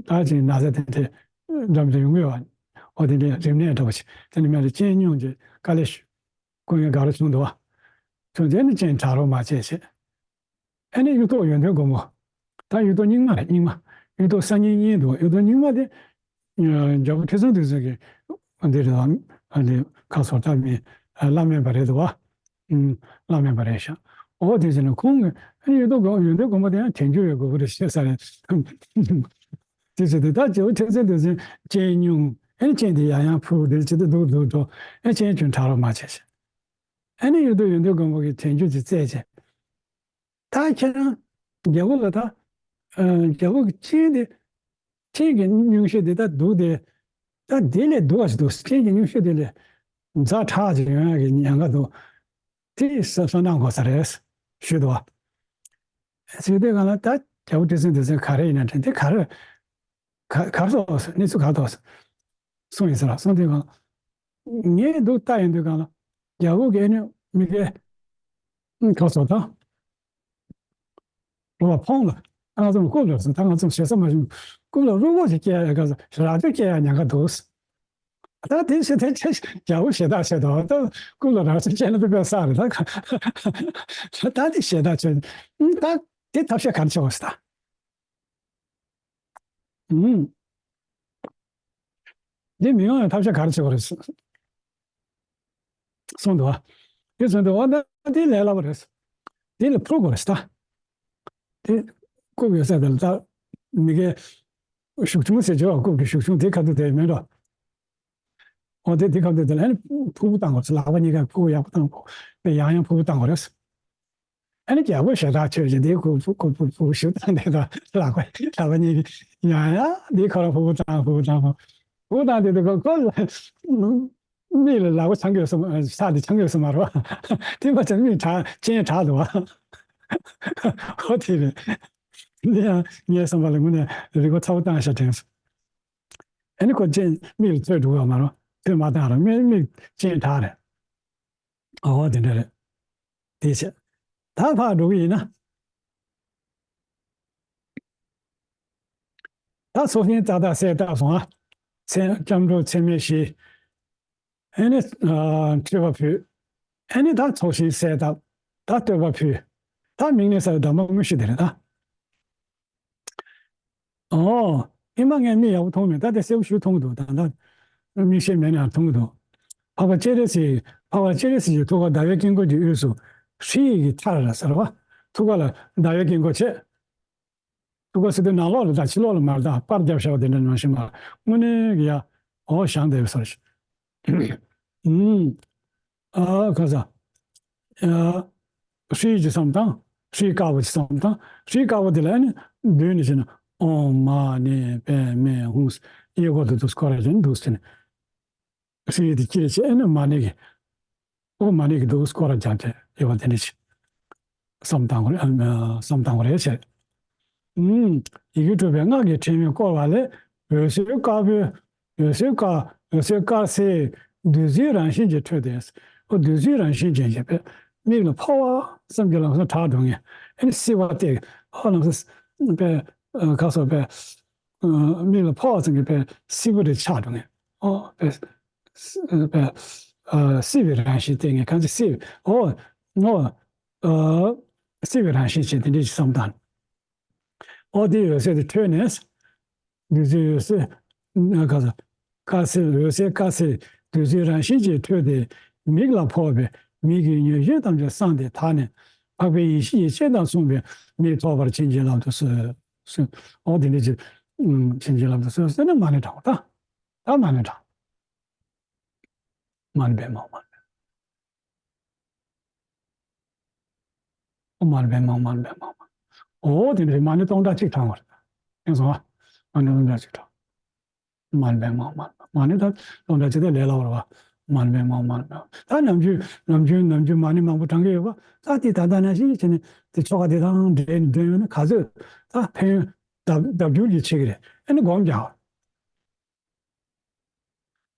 ད་ཅིག་ན་ཚ་དེ་འདྲས་འདྲ་མི་འདྲ་ཡོང་གི་ཡོད་བ། འོ་དེ་འདྲས་རིམས་ནད་འདྲ་བ་ཞིག་དེ་ནི་མེད་ལ་སྤྱན་སྨྱུང་གི་དཀའ་ལས་ཞུ། སྐུ་ངལ་དགའ་རོགས་བྱུང་འདུག་བ། བྱུང་རྗེས་ནི་སྤྱན་དྲག་རོགས་མ་བྱས་བྱས། ཨ་ནི་གཡུ་ཐོག་ཡོན་ཏན་མགོན་པོ། ད་གཡུ་ཐོག་རྙིང་མ་རེད་རྙིང་མ། གཡུ་ཐོག་སང་ཉིན་གཉིས་འདུག་གཡུ་ཐོག་རྙིང་མ་དེ། རྒྱལ་པོ་ཁྲི་སྲོང་ལྡེ་བཙན་གྱི་འདི་རེད་ཨ་ནི་ཁ་སོ་ལྟ་མི་བླ་སྨན་པ་རེད་འདུག་བ། བླ་སྨན་པ་རེད་ཤག་འོ་དེ་ཚོ་ནི་ཁོང་གི་ཨ་ནི་གཡུ་ཐོག་ཡོན་ཏན་མགོན་པོ་དེ་ཡང་དྲན་རྒྱུ་ཡོད་དགོས་ཀྱི་རེད་ཤག་ས་རེད། དེ་ཚོ་དེ་ད་རྒྱལ་པོ་ཁྲི་སྲོང་ལྡེ་བཙན་སྤྱན་སྨྱུང་ཨ་ནི་སྤྱན་དེ་ཡང་ཡང་ཕུ་དེ་ཇི་ལྟར་འདུག་འདུག་འགྲོ་ཨ་སྤྱན་ཁྱོད་དྲག་རོགས་མ་བྱས་ཤག་ཨ་ནི་གཡུ་ཐོག་ཡོན་ཏན་མགོན་པོ་གི་དྲན་རྒྱུ་ཅིག་བཙལ་བྱས། ད་ཁྱེད་རང་རྒྱལ་པོ་ལ་ད། ཨ་རྒྱལ་པོ་གི་སྤྱན་དེ། སྤྱན་གྱི་སྨྱུང་གཞི་དེ་ད་འདུག་སྟེ། ད་དེ་ལས་སྡུག་པ་ཞིག་འདུག་སྤྱན་གྱི་སྨྱུང་གཞི་དེ་ལས་ཛ་དྲག་ཅིག་ཡོང་ཡག་གི་ཉེན་ཁ་འདུག་དེ་གསོ་གནང་དགོས་ས་རེད། ཞུས་འདུག་བ། ཞུས་དུས་གང་ལ་ད་རྒྱལ་པོ་ཁྲི་སྲོང་ལྡེ་བཙན་ག་རེ་ཡིན་ན་དྲན་དེ་ག་རེ། ག་ག་རེ་ཐོག་གནས་ཚུལ་ག་རེ་ཐོག་གསུངས་ཡིན་ཟེར་ལ་གསུངས་དུས་གང་། ངས་འདུག་ལྟ་ཡོང་དུས་གང་ལ་རྒྱལ་པོ་གིས་ནི་མི་དགེ་ག་སོགས་དང་། རོ་བ་ཕོང་ལ། ང་ཚོ་རྐུབ་ལ་ཟིན་ད་ང་ཚོ་ཞེ་ས་མ་བྱུང་། རྐུབ་ལ་རུས་ཁོག་ཅིག་སྐྱེ་ཡ་ག་ས་ར་ཅོ་སྐྱེ་ཡ་ཉེན་ཁ་འདུག་ད་དེ་ཞེ་དྲག་ཆེ་རྒྱལ་པོ་ཞེ་དྲག་ཆེ་དོ་ད་རྐུབ་ལ་ར་ཅོ་སྐྱེ་ན་དེ་དཔེ་བསགས་རེད་ད། ད་དེ་ཞེ་དྲག་ཆེ། ད་དེ་ཐབས་ཤེས་ག་རེ་བྱེད་དགོས་ཟེར་ད། ཨུམ། འདི་མི་ཡོང་ཡང་ཐབས་ཤེས་ག་རེ་བྱེད་དགོས་རེད། གསུངས་འདུག་བ། དེ་གསུངས་འདུག་བ་ད་འདི་ལས་སླ་པོ་རེད། འདི་ལ་འཕུར་དགོས་རེད་ད། དེ་རྐུབ་ཡོད་ས་དེ་ལ་ད་མི་དགེ་ཤུག་ཆུང་ཟེར་བྱས་པ་རྐུབ་ཀྱི་ཤུག་ཆུང་དེ་ཁ་ཐུག་དེ་མེད་འགྲོ། འོ་དེ་དེ་ཁ་ཐུག་དེ་ལ་ཨ་ནི་འཕུར་འཕུར་བཏང་དགོས་རེད། ལག་པ་གཉིས་ཀ་འཕུར་ཡག་པོ་བཏང་དགོས། དེ་ཡང་ཡང་འཕུར་འཕུར་བཏང་དགོས་རེད། ཨ་ནི་རྒྱལ་པོ་ཞེ་དྲག་ཆེ་ཞིང་དེའི་ཁུ་ཁུ་ཁུ་ཕུ་ཕུ་ཞིག་བཏང་དེ་དང་ལག་པ་ལག་པ་གཉིས་ཀྱིས་ཡང་ཡང་དེའི་ཁ་ར་ཕུ་ཕུ་བཏང་ཕུ་ཕུ་བཏང་ཕུ་ཕུ་བཏང་དེ་དུས་ཁོ་ཁོ་ལ་མིག་ལ་ལག་པ་འཆང་གི་ཡོད་སོང་། ས་དེ་འཆང་གི་ཡོད་སོང་མ་རེད་བ། དེ་མ་ཚད་མིག་དྲག་སྤྱན་དྲག་འདུག་བ། ཧོ་དེ་རེད། འདི་ཡང་ངའི་བསམ་པ་ལ་དངོས་གནས་རིག་པ་ཚ་བོ་བཏང་ཤག་དྲན་སོང་། ཨ་ནི་ཁོ་སྤྱན་མིག་ལ་ཚོད་འགྲོ་གི་ཡོད་མ་རེད། ཚོད་མ་བཏང་ར་མིག་མིག་སྤྱན་དྲག་རེད། ཨོ་དེ་འདྲ་རེད། དེ་བྱས། ད་ཕར་འགྲོ་གི་ཡིན་ན། ད་ཚོགས་ཞིང་རྩ་བདག་གསལ་བཏབ་སོང་ཨ། མཚན་སྐྱབས་འགྲོ་མཚན་སྨད་བཞི། ཨེ་ནི་ཨ་མཆོད་པ་ཕུལ། ཨེ་ནི་ད་ཚོགས་ཞིང་གསལ་བཏབ། ད་བསྟོད་པ་ཕུལ། ད་མིག་ནི་གསལ་བའི་གདམས་པ་དངོས་གཞི་དེ་རེད་ད། ཨོ། ཨེ་མ་ངས་མིག་ཡག་པོ་མཐོང་མེད། ད་དེ་གསལ་པོ་ཞིག་མཐོང་གི་འདུག་ད་ལྟ་མིག་ཤེལ་མེད་ནའང་མཐོང་གི་འདུག་འཕགས་པ་སྤྱན་རས་གཟིགས། འཕགས་པ་སྤྱན་རས་གཟིགས་ཀྱི་ཐུགས་ཀར་ཟླ་བའི་དཀྱིལ་འཁོར་གྱི་དབུས་སུ་ཧྲཱིཿ་ཡི་གི་མཐའ་ལ་ཟེར་བ། ཐུགས་ཀ་ལ་ཟླ་བའི་དཀྱིལ་འཁོར་བྱས། ཐུགས་ཀ་ཟེར་དུས་ནང་ལོགས་ལ་དང་ཕྱི་ལོགས་ལ་མ་རེད་ད། པར་བརྒྱབ་བཞག་པ་དེ་འདྲ་ནང་བཞིན་མ་རེད། དངོས་གནས་ཀྱི་ཡ། འོ་བཞེངས་བསྡད་ཡོད་ས་རེད། ཨུམ། ཨ་ཁ་ས། ཨ། ཧྲཱིཿ་ཅིག་བསམ་བཏང་། ཧྲཱིཿ་དཀར་པོ་ཅིག་བསམ་བཏང་། ཧྲཱིཿ་དཀར་པོ་དེ་ལ་ཨ་ནི་མདུན་ནས་བྱས་ན་ཨོཾ་མ་ཎི་པདྨེ་ཧཱུྃ། གཡས་སྐོར་དུ་འདུག་སྐོར་ར་བྱས་ནས་འདུག་ཟེར་ནས། ཧྲཱིཿ་དེ་དཀྱིལ་བྱས་ཨ་ནི་མ་ཎི་གི། ཨོཾ་མ་ཎི་གི་འདུག་སྐོར་ར་བརྒྱབ་བྱས་ཡོད་པ་དེ་འདྲ་ཅིག་བསམ་བཏང་དགོས་རེད། ཨ་བསམ་བཏང་དགོས་རེད་ཟེར། ཨུམ། ཡི་གེ་དྲུག་པའི་སྔགས་ཀྱི་ཕྲེང་བས་བསྐོར་བ་ལས། འོད་ཟེར་དཀར་པོའི། འོད་ཟེར་དཀར། འོད་ཟེར་དཀར་གསལ་བདུད་རྩིའི་རང་བཞིན་གྱིས་འཕྲོས་ཏེ། ཨོ་བདུད་རྩིའི་རང་བཞིན་ཅན་གྱི་པས་མིག་ལ་ཕོག་པ་ཙམ་གྱིས་ལམ་སང་དྲག་འགྲོ་ངེས། ཨ་ནི་བསིལ་བ་སྟེར། ཨོ་ལམ་སང་པས་ཁ་སོགས་པས་མིག་ལ་ཕོག་པ་ཙམ་གྱིས་པས་བསིལ་པོ་རེ་ཆགས་འགྲོ་ངེས། ཨོ་པས་པས་བསིལ་བའི་རང་བཞིན་སྟེར་ངེས། གང་ཅི་བསིལ་བའི་ཨོ་ཨོ་བསིལ་བའི་རང་བཞིན་ཅན་དེ་འདྲ་ཞིག་བསམ་བཏང་། ཨོ་དེ་འོད་ཟེར་དེ་འཕྲོས་ནས། བདུད་རྩིའི་འོད་ཟེར། ཨ་ཁ་ས། དཀར་གསལ་འོད་ཟེར་དཀར་གསལ་བདུད་རྩིའི་རང་བཞིན་གྱིས་འཕྲོས་ཏེ་མིག་ལ་ཕོག་པའི་ མིག་གི་མྱོས་བྱེད་ཐམས་ཅད་སངས་ཏེ་དག་ནས་འཕགས་པའི་ཡེ་ཤེས་ཀྱི་སྤྱན་དང་མཚུངས་པའི་མིག་ཐོབ་པར་བྱིན་གྱིས་བརླབ་ཏུ་གསོལ། གསོལ། འོ་དེ་འདྲ་ཅིག་ཨུམ། བྱིན་གྱིས་བརླབ་ཏུ་གསོལ་ཟེར་ནས་མ་ཎི་བགྲང་བ་ད། ད་མ་ཎི་བགྲང་། མ་ཎི་པདྨ། མ་ཎི་པདྨ། མ་ཎི་པདྨ། མ་ཎི་པདྨ། འོ་དེ་འདྲ་མ་ཎི་སྟོང་ཕྲག་གཅིག་བགྲང་བ་རེད། ཡིན་སོང་ཨ། མ་ཎི་སྟོང་ཕྲག་གཅིག་བགྲང་། མ་ཎི་པདྨ། མ་ཎི་པདྨ། མ་ཎི་ད་སྟོང་ཕྲག་གཅིག་ད་ལས་སླ་བོ་རེད་བ། མ་ཎི་པདྨ། མ་ཎི་པདྨ། ད་ནམ་རྒྱུན་ནམ་རྒྱུན་ནམ་རྒྱུན་མ་ཎི་མང་པོ་བགྲང་གི་ཡོད་པ། ད་དེ་ད་ལྟ་ནང་བཞིན་བྱས་ནས་དེ་ཆོ་ག་དེ་དང་འབྲེལ་ནས་འདོན་ཡོང་ན་ག་ཚོད་ད་ཕན་ཡོན་ལྡབ་ལྡབ་འགྱུར་གྱིས་ཆེ་གི་རེད། ཨ་ནི་སྒོམ་རྒྱག་པ།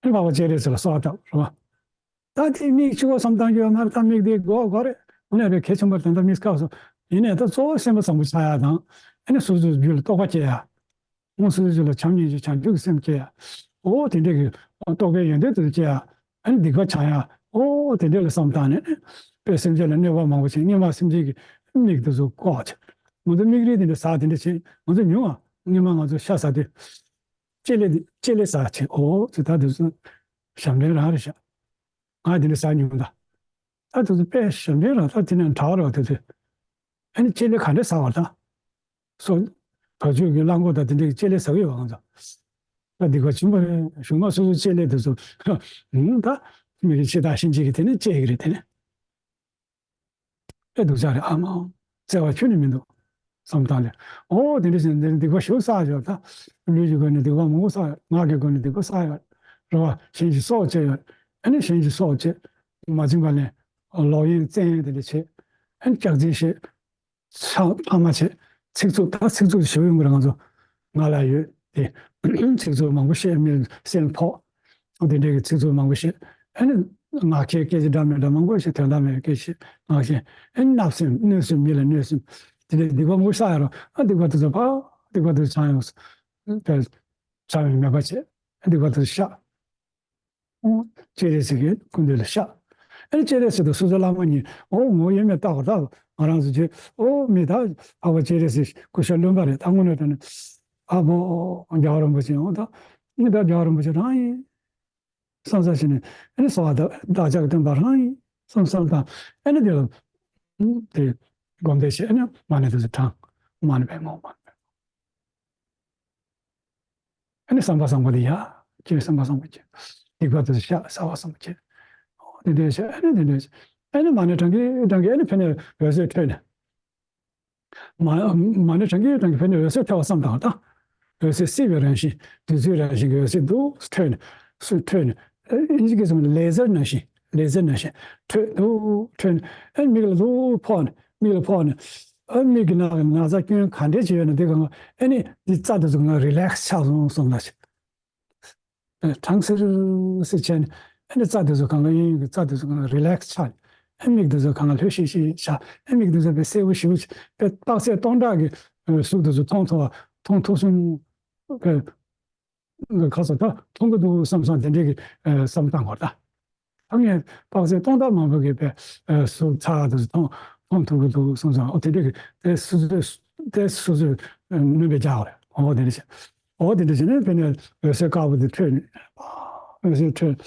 ཨ་ནི་འཕགས་པ་སྤྱན་རས་གཟིགས་ལ་གསོལ་བ་བཏབ་རེད་བ། ད་དེ་མིག་གཅིག་པོ་བསམ་བཏང་རྒྱུ་ཡོད་མ་རེད། ད་མིག་དེ་དགོས་དགོས་རེད། དངོས་གནས་དཔེ་གལ་ཆེན་པོ་རེད། ད་ལྟ་མིག་སྐབས་སུ་ཡིན་ནའི་ད་གཙོ་བོ་སེམས་པ་བཟང་པོ་ཆགས་ཡ་དང་། ཨ་ནི་སོ་སོའི་རྒྱུད་ལ་རྟོགས་པ་སྐྱེ་ཡ། སོ་སོའི་རྒྱུད་ལ་བྱམས་སྙིང་རྗེ་བྱང་ཆུབ་ཀྱི་སེམས་སྐྱེ་ཡ། འོ་དེ་འདྲ་གི་རྟོགས་པའི་ཡོན་ཏན་དེ་ཚོ་སྐྱེ་ཡ། ཨ་ནི་སྡིག་པ་བྱང་ཡ། འོ་དེ་འདྲ་ལ་བསམ་བཏང་ནས་དཔེ་སེམས་ཅན་ལ་གནོད་པ་མང་པོ་བྱེད། སྔོན་མ་སེམས་ཅན་གྱི་མིག་དེ་ཚོ་ལྐོག་བྱེད། ང་ཚོ་མིག་རིལ་དེ་འདྲ་ཟག་དེ་འདྲ་བྱེད། ང་ཚོ་ཉུང་བ། སྔོན་མ་ང་ཚོ་ཤ་ཟ་དུས། ལྕེ་ལེ་ལྕེ་ལེ་ཟ་བྱེད། འོ་ཙི་ད་དེ་ཚོ་ཞབས་འདྲེན་རང་རེད་ཤག་ང་དེ་འདྲ་ཟ་མྱོང་ད། ད་དེ་ཚོ་དཔེ་ཞབས་འདྲེན་རང་ད་དེ་ནས་དྲག་རོགས་དེ་ཚོས། ཨ་ནི་ལྕེ་ལེ་ག་འདྲ་ཟ་བ་ད། སོ། བ་ཕྱུགས་ཀྱི་གླང་མགོ་དང་དེ་འདྲའི་ལྕེ་ལེ་ཟ་གི་ཡོད་པ་ང་ཚོ། ད་སྡིག་པ་ཆེན་པོ་རེད། གཞུག་མ་སོ་སོའི་ལྕེ་ལེ་དེ་ཚོ། ཧུང་ད། མི་གི་ཕྱི་ཐག་ཤིང་གཅིག་གི་དེ་ནས་ལྕེ་གི་རེད་དེ་ནས། ཨེ་སྡུག་ཅག་རེད་ཨ་མ། བརྩེ་བ་ཁྱོན་ནས་མི་འདུག་བསམ་སྟངས་དེ། ཨོ་དེ་འདྲ་བྱས་ནས་སྡིག་པ་ཞེ་པོ་བསགས་ཡོད་ད། ལུས་ཀྱི་སྒོ་ནས་སྡིག་པ་མང་པོ་བསགས་ཡོད། ངག་གི་སྒོ་ནས་སྡིག་པ་བསགས་ཡོད། རེད་བ། གཞན་གྱི་སྲོག་བཅད་ཡོད། ཨ་ནི་གཞན་གྱི་སྲོག་བཅད། མ་བྱིན་པ་ལེན། ལོག་གཡེམ་བཙན་གཡེམ་དེ་འདྲ་བྱེད། ཨ་ནི་སྐྱག་རྫུན་བཤད། ཕྲ་ཕྲ་མ་བྱེད། ཚིག་རྩུབ་ད་ཚིག་རྩུབ་ཞེ་པོ་ཡོང་གི་རེད་ང་ཚོ། ང་ལ་ཡོད་དེ། ཚིག་རྩུབ་མང་པོ་བཤད། མི་སེམས་ཕོག་དེ་འདྲའི་གི་ཚིག་རྩུབ་མང་པོ་བཤད། ཨ་ནི་ངག་འཁྱལ་སྐད་ཆ་འདྲ་མི་འདྲ་མང་པོ་བཤད། དོན་དག་མེད་པའི་སྐད་ཆ་ངག་འཁྱལ། ཨ་ནི་བརྣབ་སེམས་གནོད་སེམས་མི་ལ་གནོད་སེམས། དེ་འདྲའི་སྡིག་པ་མང་པོ་བསགས་ཡ་རོ། ཨ་སྡིག་པ་དེ་ཚོ་ཕར་སྡིག་པ་དེ་ཚོ་བྱང་ཡོང་། བྱང་བའི་མོས་པ་བྱེད། ཨ་སྡིག་པ་དེ་ཚོ་བཤགས། ཨོ། སྤྱན་རས་གཟིགས་ཀྱི་སྐུ་མདུན་ལ་བཤགས། ཨེ་སྤྱན་རས་གཟིགས་དང་སོ་སོའི་བླ་མ་གཉིས་ཨོ་ངོ་ཡོད་མེད་བལྟ་བར་ད་ང་རང་ཚོ་བྱེད་ཨོ་མི་ད་འཕགས་པ་སྤྱན་རས་གཟིགས་སྐུ་ཤ་རློན་པ་རེད། ད་དངོས་གནས་དྲང་གནས་ཨ་བོ་རྒྱལ་བ་རིན་པོ་ཆེ་ཨོ་ད་ཨེ་ད་རྒྱལ་བ་རིན་པོ་ཆེ་རང་ཡིན་བསམ་བསམ་བྱས་ནས་ཨེ་གསོལ་བ་བདག་ཅག་གི་སྟོན་པ་རང་ཡིན་བསམ་བསམ་དང་ཨེ་ནི་དེ་ལ་དེ་སྒོམ་བཟླས་བྱས་ཨེ་ནི་མ་ཎི་དེ་ཚོ་བགྲང་། མ་ཎི་པདྨོ། མ་ཎི་པདྨོ། ཨ་ནི་བསམ་པ་བཟང་པོ་དེ་ཡ། ཁྱེད་བསམ་པ་བཟང་པོ་ཁྱེད། སྡིག་པ་དེ་བཤགས། བསམ་པ་བཟང་པོ་ཁྱེད། འོ་དེ་འདྲ་བྱས་ཨ་ནི་དེ་འདྲ་བྱས། ཨ་ནི་མ་ཎི་བགྲང་གི་བགྲང་གི་ཨ་ནི་ཕན་ནས་འོད་ཟེར་འཕྲོས་ནས། མ་མ་ཎི་བགྲང་གི་བགྲང་གི་ཕན་ནས་འོད་ཟེར་འཕྲོས་པ་བསམ་དང་ད། འོད་ཟེར་བསིལ་བའི་རང་བཞིན་བདུད་རྩིའི་རང་བཞིན་གྱི་འོད་ཟེར་འདུག་འཕྲོས་ནས་སུ་འཕྲོས་ནས། ཨིན་ཇི་སྐད་ཚོ་ལེ་ཟར་ནང་བཞིན་ལེ་ཟར་ནང་བཞིན་འཕྲོས་འདུག་འཕྲོས་ནས་ཨ་ནི་མིག་ལ་འདུག་ཕོག་ནས་མིག་ལ་ཕོག་ནས། ཨ་མིག་གི་ནང་གི་ན་ཚ་སྐྱོན་ག་འདྲས་ཅིག་ཡོད་ན་དེ་གང་ཨ་ནི་འདི་རྩ་དེ་ཚོ་གང་རི་ལེགས་ཆགས་སོང་སོང་ལ་ཞིག་གྲང་སིར་སིར་བྱས་ནས་ཨ་ནི་རྩ་དེ་ཚོ་གང་ག་གཡས་གཡོན་གྱི་རྩ་དེ་ཚོ་གང་རི་ལེགས་ཆགས། ཨ་མིག་དེ་ཚོ་གང་ག་ལྷོད་ཤིག་ཤིག་བྱ། ཨ་མིག་དེ་ཚོ་དཔེ་སེར་པོ་ཞེ་པོ་ཅིག་དཔེ་དཔག་ཚད་སྟོང་ཕྲག་གི་གཟུགས་དེ་ཚོ་མཐོང་ཐུབ་པ་མཐོང་ཐུབ་སོང་། ཁ་སོ་ད་མཐོང་གི་འདུག་བསམ་བསམ་དེ་འདྲའི་གི་བསམ་བཏང་བར་ད། ཨ་ངས་དཔག་ཚད་སྟོང་ཕྲག་མང་པོ་གི་དཔེ་གཟུགས་ཚ་དེ་ཚོ་མཐོང་མཐོང་ཐུབ་ཀྱི་འདུག་བསམ་བསམ། ཨོ་དེ་འདྲའི་གི་དེ་སོ་སོས་དེ་སོ་སོས་སྣོན་པ་རྒྱག་པ་རེད། ཨོ་དེ་འདྲ་བྱས། ཨོ་དེ་འདྲ་བྱས་ནས་དཔེར་ན་འོད་ཟེར་དཀར་པོ་དེ་འཕྲོས་ནས་འོད་ཟེར་འཕྲོས།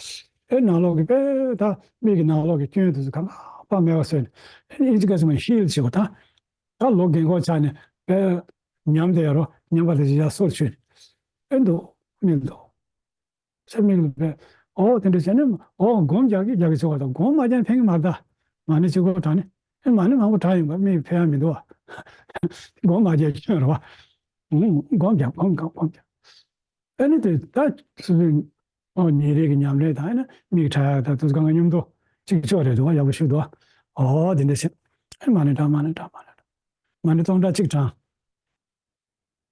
ཨེ་ནང་ལོགས་ཀྱི་དཔེ་ད་མིག་གི་ནང་ལོགས་ཀྱི་སྐྱོན་དེ་ཚོ་གང་ག་པ་མེད་པ་བཟོས་ནས་ཨེ་ཨིན་ཇི་སྐད་ཚོ་མ་ཧིལ་བྱེད་པ་ད། ད་ལོ་རྒན་གོག་ཆགས་ནས་དཔེ་ཉམས་བསྡད་ཡ་རོ། ཉམས་པ་དེ་ཡར་སོར་ཆུད་ནས་ཨེ་འདུག་མི་འདུག་ས་མིག་ལ་དཔེ། ཨོ་དེ་འདྲ་བྱས་ནས་ཨོ་སྒོམ་རྒྱག་གི་རྒྱག་གི་ཆོག་པ་དང་སྒོམ་མ་རྒྱག་ཕན་གི་མ་རེད་ད། མ་ཎི་གཅིག་པོ་བགྲང་ནས་ཨེ་མ་ཎི་མང་པོ་བགྲང་ཡིན་པ་མིག་ཕན་ཡ་མི་འདུག་བ། སྒོམ་མ་རྒྱག་སྐྱོན་རེད་བ། ཨུ་སྒོམ་རྒྱག་སྒོམ་རྒྱག་སྒོམ་རྒྱག་ཨ་ནི་དེ་ད་སུ་ཨོ་ཉིན་རེ་གི་ཉམས་ལེན་དང་ཨ་ནི་མིག་ཕྲ་ཡག་དང་དུས་གང་གི་སྙོམས་འདུག་གཅིག་ཆོག་རེད་འདུག་ཡག་པོ་ཞིག་འདུག་ཨོ་དེ་འདྲ་བྱས། ཨ་ནི་མ་ཎི་བགྲང་མ་ཎི་བགྲང་མ་ཎི་བགྲང་མ་ཎི་སྟོང་ཕྲག་གཅིག་བགྲང་།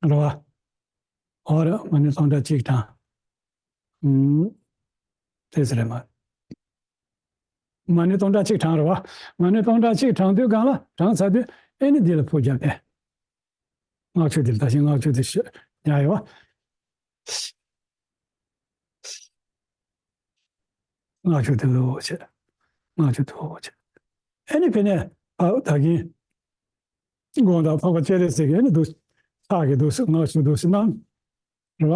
རེད་བ། ཨོ་རེད། མ་ཎི་སྟོང་ཕྲག་གཅིག་བགྲང་། ཨུམ། དེ་ཟེར་རེད་མ། མ་ཎི་སྟོང་ཕྲག་གཅིག་བགྲང་རེད་བ། མ་ཎི་སྟོང་ཕྲག་གཅིག་བགྲང་དུས་གང་ལ་བགྲང་ཚར་དུས་ཨེ་ནི་འདི་ལ་ཕུར་བརྒྱབ་སྟེ། སྔགས་ཆུ་འདི་ལ་ད་ཞིང་སྔགས་ཆུ་འདི་ཤོད་ཉར་ཡོད་བ། སྔགས་ཆུ་འདི་ལོ་བྱེད། སྔགས་ཆུ་འདི་ལོ་བྱེད། ཨེ་ནི་ཕེ་ནས་ཨ་ད་གིན། དགོངས་དག་འཕགས་པ་སྤྱན་རས་གཟིགས་ཀྱི་ཨེ་ནི་འདུག་ཕྱག་གི་འདུག་སེ་སྔགས་ཆུ་འདུག་སེ་གནང་། རེད་བ།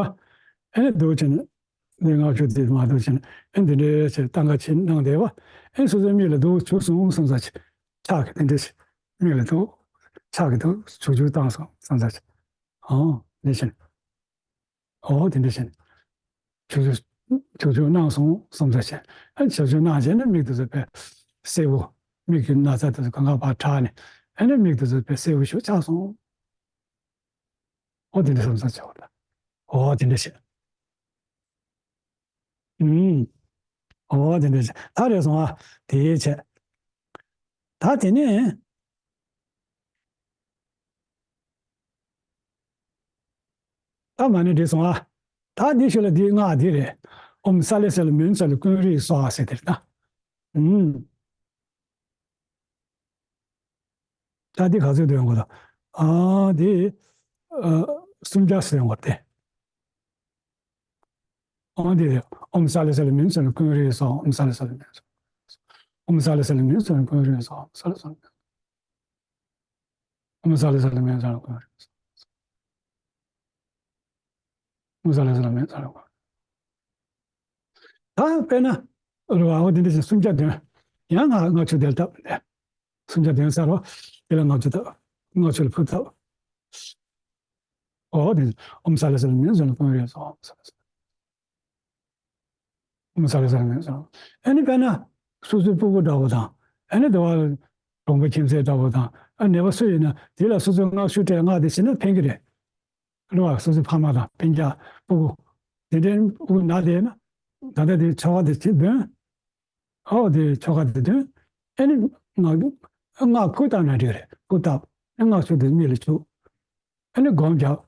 ཨེ་ནི་འདུག་བྱས་ནས། འདི་སྔགས་ཆུ་དེ་མ་གཏོགས་བྱས་ན་ཨེ་འདི་འདྲའི་ཆེ་ཏང་ག་ཆེ་གནང་བསྡད་པ། ཨེ་སོ་སོའི་མིག་ལ་འདུག་བྱུག་སོང་བསམ་ས་ཆེ། ཆག་གི་དེ་འདྲ་ཆེ། མིག་ལ་འདུག་ཆག་གི་འདུག་བྱུག་བྱུག་བཏང་སོང་བསམ་ས་ཆེ། ཨོ་འདི་ཆེ། ཨོ་དེ་འདྲ་བྱས་ནས། ཆུ་ཆུ་ཆུ་ཆུ་གནང་སོང་བསམ་ཚུལ་བྱས། ཨ་ཆུ་ཆུ་གནང་བྱས་ནས་མིག་དེ་ཚོ་དཔེ་སེར་པོ། མིག་གི་ན་ཚ་དེ་ཚོ་གང་ག་ཕར་དྲག་ནས། ཨ་ནི་མིག་དེ་ཚོ་དཔེ་སེར་པོ་ཞིག་ཆགས་སོང་། ཨོ་དེ་འདྲ་བསམ་ཚུལ་བྱས་པ་ལ། ཨོ་དེ་འདྲ་བྱས། ཨུམ། ཨོ་དེ་འདྲ་བྱས། ད་རེད་སོང་ཨ། དེ་བྱས། ད་དེ་ནས། ད་མ་ཎི་བྲིས་སོང་ཨ། ད་འདི་ཤོད་ལ་འདི་སྔགས་འདི་རེད། ཨོཾ་སཱ་ལེ་སཱ་ལེ་མུན་སཱ་ལེ་ཀུན་རིག་སྭཱ་ཧཱ་ཟེར་དེ་རེད་ད། ཨུམ། ད་འདི་ག་ཚོད་འདོན་དགོས་དང་། ཨ་འདི་ཨ་སུམ་བརྒྱ་ཟེར་དགོས་ཏེ། ཨ་འདི་རེད། ཨོཾ་སཱ་ལེ་སཱ་ལེ་མུན་སཱ་ལེ་ཀུན་རིག་སྭཱ་ཧཱ། ཨོཾ་སཱ་ལེ་སཱ་ལེ་མུན་སཱ་ལེ། ཨོཾ་སཱ་ལེ་སཱ་ལེ་མུན་སཱ་ལེ་ཀུན་རིག་སྭཱ་ཧཱ། ཨོཾ་སཱ་ལེ་སཱ་ལེ་མུན་སཱ་ལེ་ཀུན་རིག་སྭཱ་ཧཱ། ཨོཾ་སཱ་ལེ་སཱ་ལེ་མུན་སཱ་ལེ་ཀུན་རིག་སྭཱ་ཧཱ། ད་དཔེར་ན། རེད་བ། འོ་དེ་འདྲ་ཞིག་སུམ་བརྒྱ་འདོན། ཡང་ང་ལྔ་བཅུ་དེར་བཏབ། སུམ་བརྒྱ་འདོན་ཚར་རོ། དེ་ལ་ལྔ་བཅུ་བཏབ། ལྔ་བཅུ་ལ་ཕུར་བཏབ། འོ་དེ། ཨོཾ་སཱ་ལེ་སཱ་ལེ་མུན་སཱ་ལེ་ཀུན་རིག་སྭཱ་ཧཱ། ཨོཾ་སཱ་ལེ་སཱ་ལེ་མུན་སཱ་ལེ། ཨ་ནི་དཔེར་ན། སོ་སོའི་སྤུ་གུ་འདྲ་བོ་དང་། ཨ་ནི་དེ་བ། གྲོང་པ་ཁྱིམ་མཚེས་འདྲ་བོ་དང་། ཨ་ནད་པ་སུ་ཡིན་ན་དེ་ལ་སོ་སོའི་སྔགས་ཤུགས་སྤྲད། སྔགས་དེ་བྱས་ན་ཕན་གྱི་རེད། རེད་བ། སོ་སོའི་ཕ་མ་དང་སྤུན་ཀྱག་སྤུ་གུ། དེ་འདྲའི་སྤུ་གུ་ན་བསྡད་ན། ད་ལྟ་དེ་ཆོ་ག་དེ་བྱེད་འདོན། ཨོ་དེ་ཆོ་ག་དེ་འདོན། ཨ་ནི་སྔགས་སྔགས་ཕུར་བཏབ་ན་འགྲིག་རེད། ཕུར་བཏབ། ཨ་སྔགས་ཆུ་དེ་མིག་ལ་བྱུག་ཨ་ནི་སྒོམ་རྒྱག་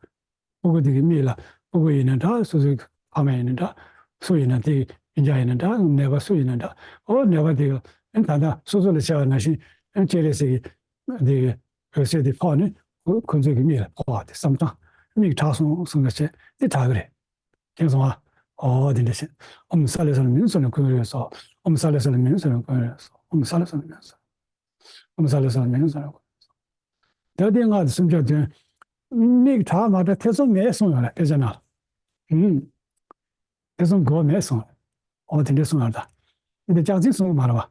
སྤུ་གུ་དེ་གི་མིག་ལ། སྤུ་གུ་ཡིན་ན་འདྲ། སོ་སོའི་ཕ་མ་ཡིན་ན་འདྲ། སུ་ཡིན་ན་དེ་སྤུན་ཀྱག་ཡིན་ན་འདྲ། ནད་པ་སུ་ཡིན་ན་འདྲ། ཨོ་ནད་པ་དེ་གི་ཨ་ནི་ད་ལྟ་སོ་སོ་ལ་བྱས་པ་ནང་བཞིན་ཨ་ནི་སྤྱན་རས་གཟིགས་ཀྱི་དེ་གི་འོད་ཟེར་དེ་ཕོག་ནས་ཁོ་ཁོ་ཚོའི་གི་མིག་ལ་ཕོག་པ་དེ་བསམ་སྟངས། མིག་དྲག་སོང་བསམ་པ་བྱས་དེ་དྲག་གི་རེད། མཁྱེན་སོང་ཨ། ཨོ་དེ་འདྲ་བྱས། ཨོཾ་སཱ་ལེ་སཱ་ལེ་མུན་སཱ་ལེ་ཀུན་རིག་སྭཱ་ཧཱ། ཨོཾ་སཱ་ལེ་སཱ་ལེ་མུན་སཱ་ལེ་ཀུན་རིག་སྭཱ་ཧཱ། ཨོཾ་སཱ་ལེ་སཱ་ལེ་མུན་སཱ་ལེ། ཨོཾ་སཱ་ལེ་སཱ་ལེ་མུན་སཱ་ལེ་ཀུན་རིག་སྭཱ་ཧཱ། ད་དེ་སྔགས་དེ་སུམ་བརྒྱ་འདོན། མིག་དྲག་མ་དྲག་ཐེ་ཚོམ་མེད་གསུངས་ཡོད་རེད་དཔེ་ཆ་ནང་ལ། ཨུམ། ཐེ་ཚོམ་དགོས་མེད་གསུངས་རེད། ཨོ་དེ་འདྲ་གསུངས་ཡོད་རེད་ད། འདི་ལྕགས་རྩི་གསུངས་མ་རེད་བ།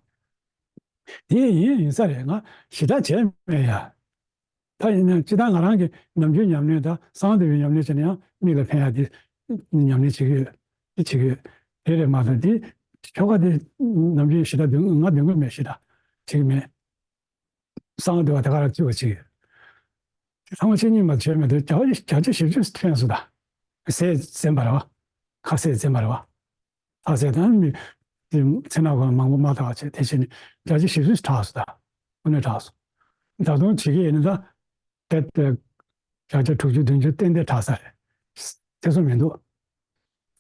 དེ་ཡིན་ཡིན་ས་རེད། ང་ཞེ་དྲག་བྱས་མེད་ཡ། ད་ཡིན་ན་སྤྱིར་བཏང་ང་རང་གི་ནམ་རྒྱུན་ཉམས་ལེན་དང་གསང་བ་འདུས་པའི་ཉམས་ལེན་བྱས་ན་ཡང་མིག་ལ་ཕན་ཡ་དེ་ཉམས་ལེན་བྱེད་ཀྱི་ཡོད། དེ་བྱེད་ཀྱི་ཡོད། དེ་རེད་མ་གཏོགས་དེ་ཆོ་ག་དེ་ནམ་རྒྱུན་ཞེ་དྲག་འདོན་ང་འདོན་གྱི་མེད། ཞེ་དྲག་བྱེད་ཀྱི་མེད། གསང་བ་འདུས་པ་དེ་ག་རང་བཅུག་པ་བྱེད་ཀྱི་ཡོད། དེ་ཚང་མ་ཤེས་ཉིན་མ་བྱས་མེད་དུས་བརྒྱ་ཆ་བརྒྱ་ཆ་བཞི་བཅུ་ཕན་སོང་ད། ཟས་འཛེམ་པ་རེད་བ། ཁ་ཟས་འཛེམ་པ་རེད་བ། ལྷ་སའི་དང་མི་དེ་མཚན་སྣ་གང་མང་པོ་མ་དག་བྱས་དེ་བྱས་ནས་བརྒྱ་ཆ་བཞི་བཅུ་དྲག་སོང་ད། དངོས་གནས་དྲག་སོང་། ད་དུང་བྱེད་ཀྱི་ཡིན་ན་ད་དེ་དེ་བརྒྱ་ཆ་དྲུག་ཅུ་བདུན་ཅུ་ཏན་ཏན་དྲག་ས་རེད། ཐེ་ཚོམ་མི་འདུག་